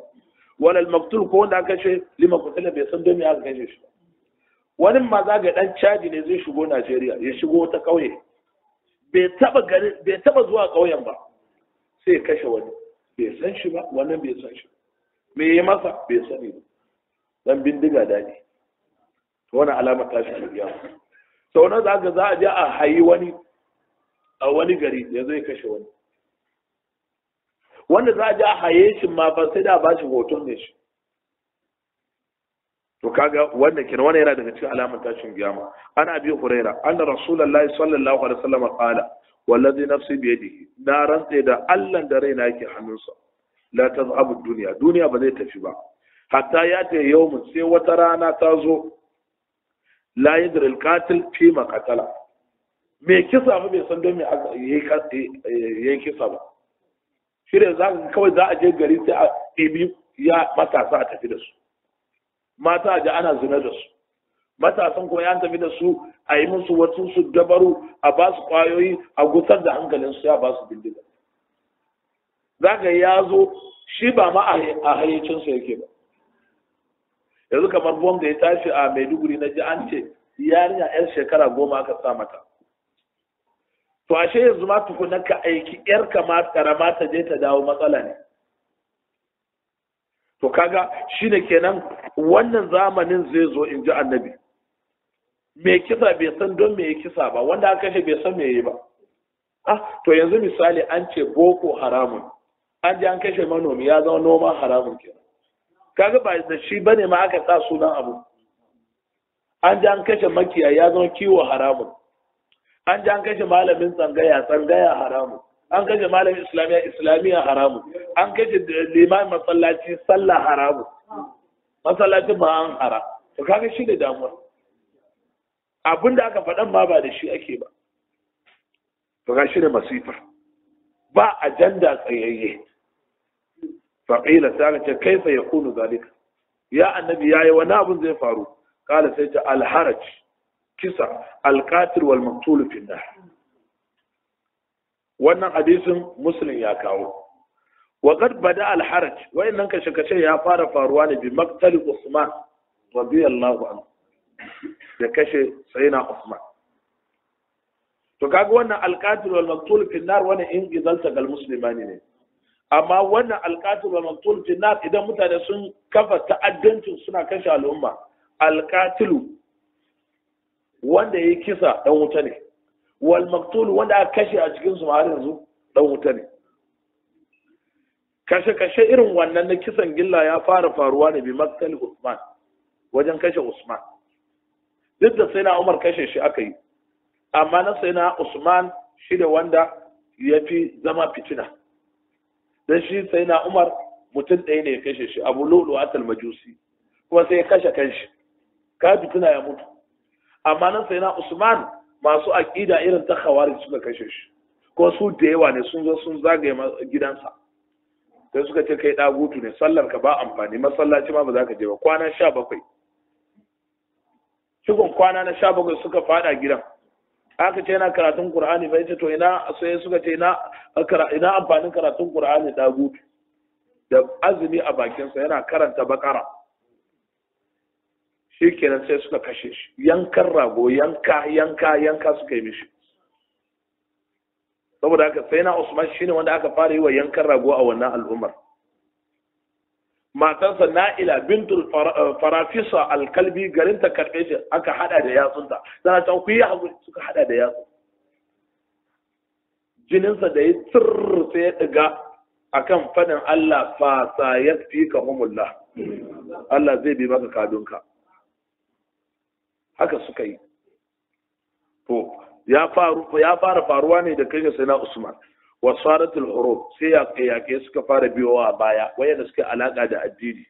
wala al-maqtul, ko wanda aka kashe, lima qatala, bai san don me aka kashe shi ba. Wani ma za ga dan caji ne zai shigo Najeriya, ya shigo ta kauye, bai taba zuwa kauyen ba, sai kashe wani, bai san shi ba, wannan bai san shi, me ya masa bai sani ba, dan bindiga daɗi. To wannan alama ta shi alƙiyama. Sau na za za a je a hayi wani a wani gari ya zai kashe wani, wanda za a je a haye shi ma fa sai da ba shi hoton ne shi. To kaga wannan kenan, wannan yana daga cikin alamar tashin kiyama. Ana bi Huraira anna Rasulullahi sallallahu alaihi wasallam qala wallazi nafsi bi yadihi, na rantse da Allah da raina yake hannunsa, la tazhabu dunya, duniya ba zai tafi ba, hatta ya ta yawmun, sai wata rana ta zo, la yadri al-qatil fi ma qatala, me kisa ba bai san don me yayi kisa ba. Shi da zaka kawai za a je gari sai a ɗebi ya matasa a tafi da su, mata a ji ana zina da su, matasan kuma ya tafi da su a yi musu wasu su dabaru, a ba su kwayoyi, a gusar da hankalinsu, ya ba su bindiga. Za ka ya zo shi ba ma a hayyacinsa yake ba. Yanzu kamar bom da ya tashi a Maiduguri, na ji an ce yarinya yar shekara 10 aka sa mata. To ashe yanzu ma tukuna ka aiki yar kama karama ta je ta dawo matsala ne. To kaga shine kenan wannan zamanin zai zo, in ji annabi. Mai kisa bai san don me ya kisa ba, wanda aka kashe bai san me yi ba. Ah, to yanzu misali an ce boko haramun, an je an kashe manomi, ya zama noma haramun kenan. Kaga ba da shi bane ma aka sa sunan abu. An ji an kashe makiya, ya zama kiwo haramun. An ji an kashe malamin tsangaya, tsangaya haramun. An kashe malamin islamiyya, islamiyya haramun. An kashe limamin masallaci, sallah haramun, masallacin ma an hara. To kaga shi ne damuwa, abinda aka faɗan ma ba da shi ake ba. To ga shi ne masifa, ba ajanda tsayayye. Faƙila, sai aka ce, kaifa yakunu zalika ya annabi? Yayi wani abun zai faru? Kala, sai ta alharaj, kisa, alqatil wal maqtul fi nar. Wannan hadisin Muslim ya kawo. Wa qad bada alharaj, wayannan kashe kashe ya fara faruwa ne bi maqtal Usman radiyallahu anhu, da kashe sayyidina Usman. To kaga wannan alqatil wal maqtul fi nar, wannan in gizalta gal muslimani ne. Amma wannan alqatil wal maqtul fi nar, idan mutane sun kafa ta'addancin suna kashe al'umma, alqatilu wanda yayi kisa dan wuta ne, wal maqtul wanda aka kashe a cikin su har yanzu dan wuta ne. Kashe kashe irin wannan na kisan gilla ya fara faruwa ne bi maqtal Usman, wajen kashe Usman. Duk da sai na Umar kashe shi aka yi, amma na sai na Usman shi da wanda ya fi zama fitina, don shi sai na Umar mutum ɗaya ne ya kashe shi, Abu Lulu Atal Majusi, kuma sai ya kashe kanshi, ka fitina ya mutu. Amma nan sai na Usman masu aƙida irin ta Khawarij suka kashe shi, ko su da yawa ne sun zo sun zagaye gidansa, sai suka ce kai ɗagutu ne, sallar ka ba amfani, masallaci ma ba za ka je ba. Kwana 17, cikon kwana na 17 suka fada gidan, aka ce yana karatun Qur'ani fa. Yace to ina, sai suka ce ina amfanin karatun Qur'ani, dagutu? Da azumi a bakinsa yana karanta Bakara. Shikenan sai suka kashe shi, yankan rago, yanka yanka yanka suka yi mishi. Saboda haka sai na Usman shine wanda aka fara yi wa yankan rago a wannan al'ummar. Matarsa Na'ila bintul Farafisa Alkalbi, garin ta karɓe shi, aka hada da yatsunta, tana ta ku yi hakuri, suka hada da yatsun. Jininsa da ya tsirr sai ya ɗiga akan fadin Allah, fa sa yakfikahumullah, Allah zai bi maka kadunka. Haka suka yi. To ya faru, ya fara faruwa ne da kashe sai na Usman. Wasaratul hurub, sai yaƙe-yaƙe suka fara biyowa a baya, wayanda suka alaka da addini.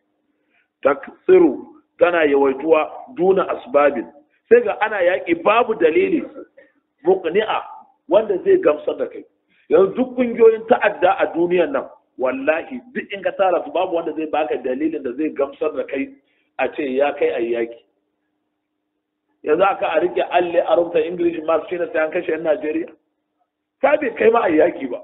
Taksiru, tana yawaituwa, duna asbabin, sai ga ana yaƙi babu dalili muqni'a wanda zai gamsar da kai. Yanzu duk kungiyoyin ta'adda a duniyan nan, wallahi duk in ka tara su, babu wanda zai baka dalilin da zai gamsar da kai a ce ya kai a yaƙi. Yanzu aka a rike alle a rubuta English masu shi sai an kashe yan Najeriya, ka bai kai ma a yaki ba.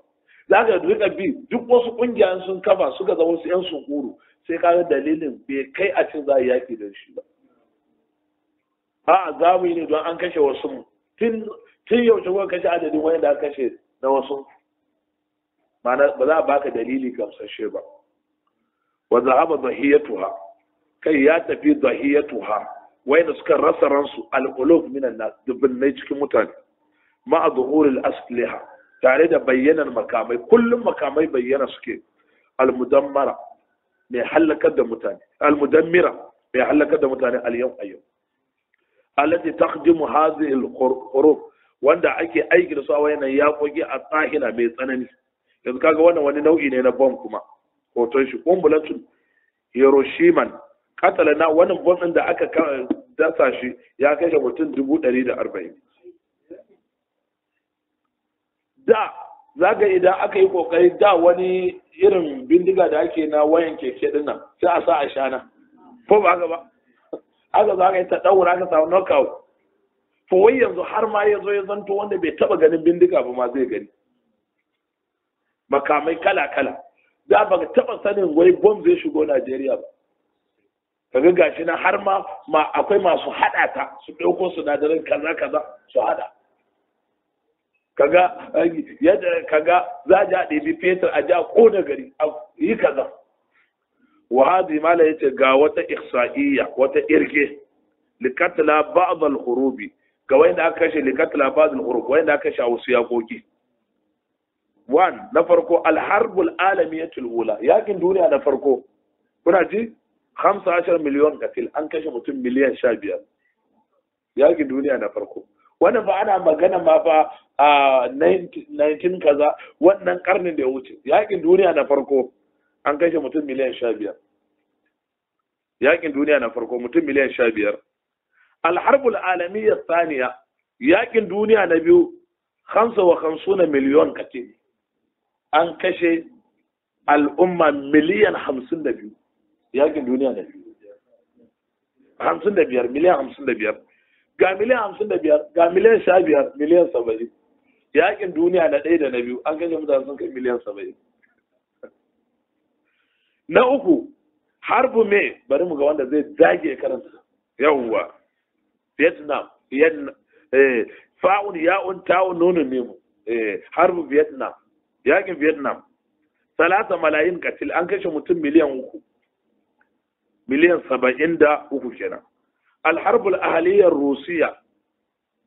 Za ka rika bi duk wasu kungiyan sun kafa suka zama wasu yan sunkuru, sai ka ga dalilin bai kai a ce za a yaki da shi ba. A za mu yi ne don an kashe wasu mu. Tun yaushe kuka kashe adadin wanda aka kashe na wasu? Ma'ana ba za a baka dalili gamsashe ba. Wa zahaba dhahiyatuha, kai ya tafi dhahiyatuha, wayanda suka rasa ransu, al-qulub minan nas, dubbinai cikin mutane, ma'a zuhuril asliha, tare da bayyanar makamai. Kullum makamai bayyana suke, al-mudammara, mai halakar da mutane, al-mudammira, mai halakar da mutane, al-yau a yau, allati takhdimu hadhihi al-huruf, wanda ake aiki da su a wayannan yaƙoƙi a tsahina mai tsanani. Yanzu kaga wannan wani nau'i ne na bomb, kuma hoton shi qumbulatun Hiroshima katala na wannan bomb din da aka dasa shi ya kashe mutum 140,000. Da zaga idan aka yi kokari da wani irin bindiga da ake na wayan keke din nan, sai a sa a shana, ko ba haka ba, aka za ka yi ta daura, aka samu knockout. To wai yanzu har ma ya zo ya zanto wanda bai taba ganin bindiga ba ma zai gani. Makamai kala kala, da ba ka taba sanin wai bomb zai shigo Najeriya ba. Kaga gashi na har ma akwai masu hada ta, su dauko sinadarin kaza kaza su hada. Kaga yadda kaga za a ɗebi fetur a ja kona gari a yi kaza. Wa hadhi mala yace ga wata ihsa'iyya, wata irge likatla ba'd al-hurubi, ga wanda aka kashe likatla ba'd al-hurub, wanda aka kashe a wasu yakoki. One, na farko al-harbul alamiyatul ula, yakin duniya na farko. Kuna ji? 15 miliyon katil, an kashe mutum miliyan 15. Yakin duniya na farko. Wannan ba ana magana ma fa a 19 kaza, wannan karnin da ya wuce. Yakin duniya na farko an kashe mutum miliyan 15. Yakin duniya na farko mutum miliyan 15. Alharbul alamiyya thaniya, yakin duniya na biyu 55 miliyon katil, an kashe al'umma miliyan 52. Yakin duniya na biyu 55, miliyan 55. Ga miliyan 55, ga miliyan 15, miliyan 70. Yakin duniya na ɗaya da na biyu an kashe mutane sun kai miliyan 70. Na uku, harbu me, bari mu ga wanda zai dage karanta. Yawwa, Vietnam, fa'un ya'un ta'un nunun mimu, harbu Vietnam, yakin Vietnam, 3 malayin katil, an kashe mutum miliyan 3, miliyan 73 kenan. Alharbul ahaliyyar Rusiya,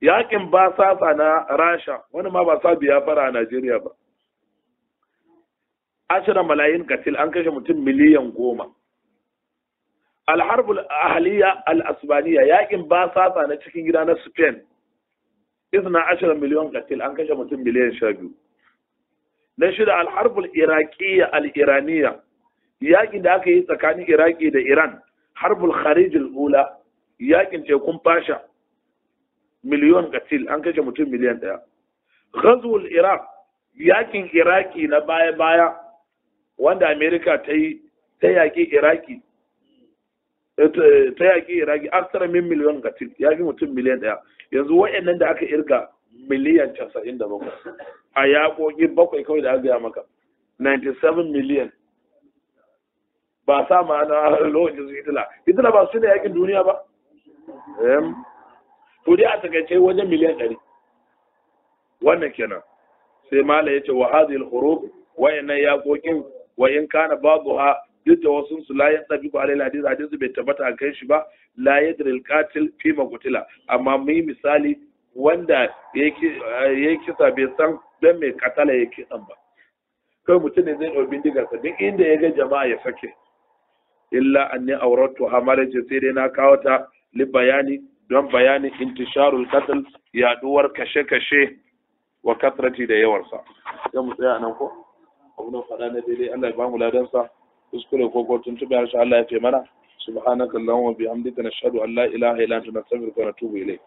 yakin basasa na Rasha, wani ma ba sa biya fara a Najeriya ba. 10 malayin katil, an kashe mutum miliyan 10. Alharbul ahaliya al-asbaniya, yakin basasa na cikin gida na Spain, 12 miliyon katil, an kashe mutum miliyan 12. Na shida, alharbul iraqiyya al-iraniya, yakin da aka yi tsakanin Iraki da Iran, harbul kharij al-ula, yakin tekun fasha, miliyon katil, an kashe mutum miliyan 1. Ghazwul Iraq, yakin Iraki na baya-baya wanda Amerika ta yi ta yaki Iraki, aksara min miliyon katil, ya fi mutum miliyan 1. Yanzu wa'annan da aka irga miliyan 97 a yaƙoƙi bakwai kawai da aka gaya maka, 97 miliyan. Ba sa ma'ana lokacin su Hitler. Hitler ba su ne yakin duniya ba. To dai a takaice wajen miliyan 100. Wannan kenan. Sai mala yace wa hadhihi al-hurub, wayannan yaƙoƙin, wa in kana ba'dha, duk da wasu su la yantabiqu alayhi hadith, hadith bai tabbata a kai shi ba, la yadri al-qatil fi ma qutila. Amma mu yi misali wanda yake kisa bai san dan mai katala yake san ba. Kai mutum ne zai ɗau bindigarsa duk inda ya ga jama'a ya sake. Illa anni auratu hamalace, sai dai na kawo ta li bayani, don bayani intisharul qatl, yaduwar kashe-kashe, wa katrati da yawarsa. Sai mu tsaya nan ko abu na faɗa na daidai, Allah ya bamu ladansa, kuskure ko ko tuntuɓe harshe Allah ya fi mana. Subhanaka allahumma bihamdika, nashhadu an la ilaha illa anta, nastaghfiruka wa natubu ilayk.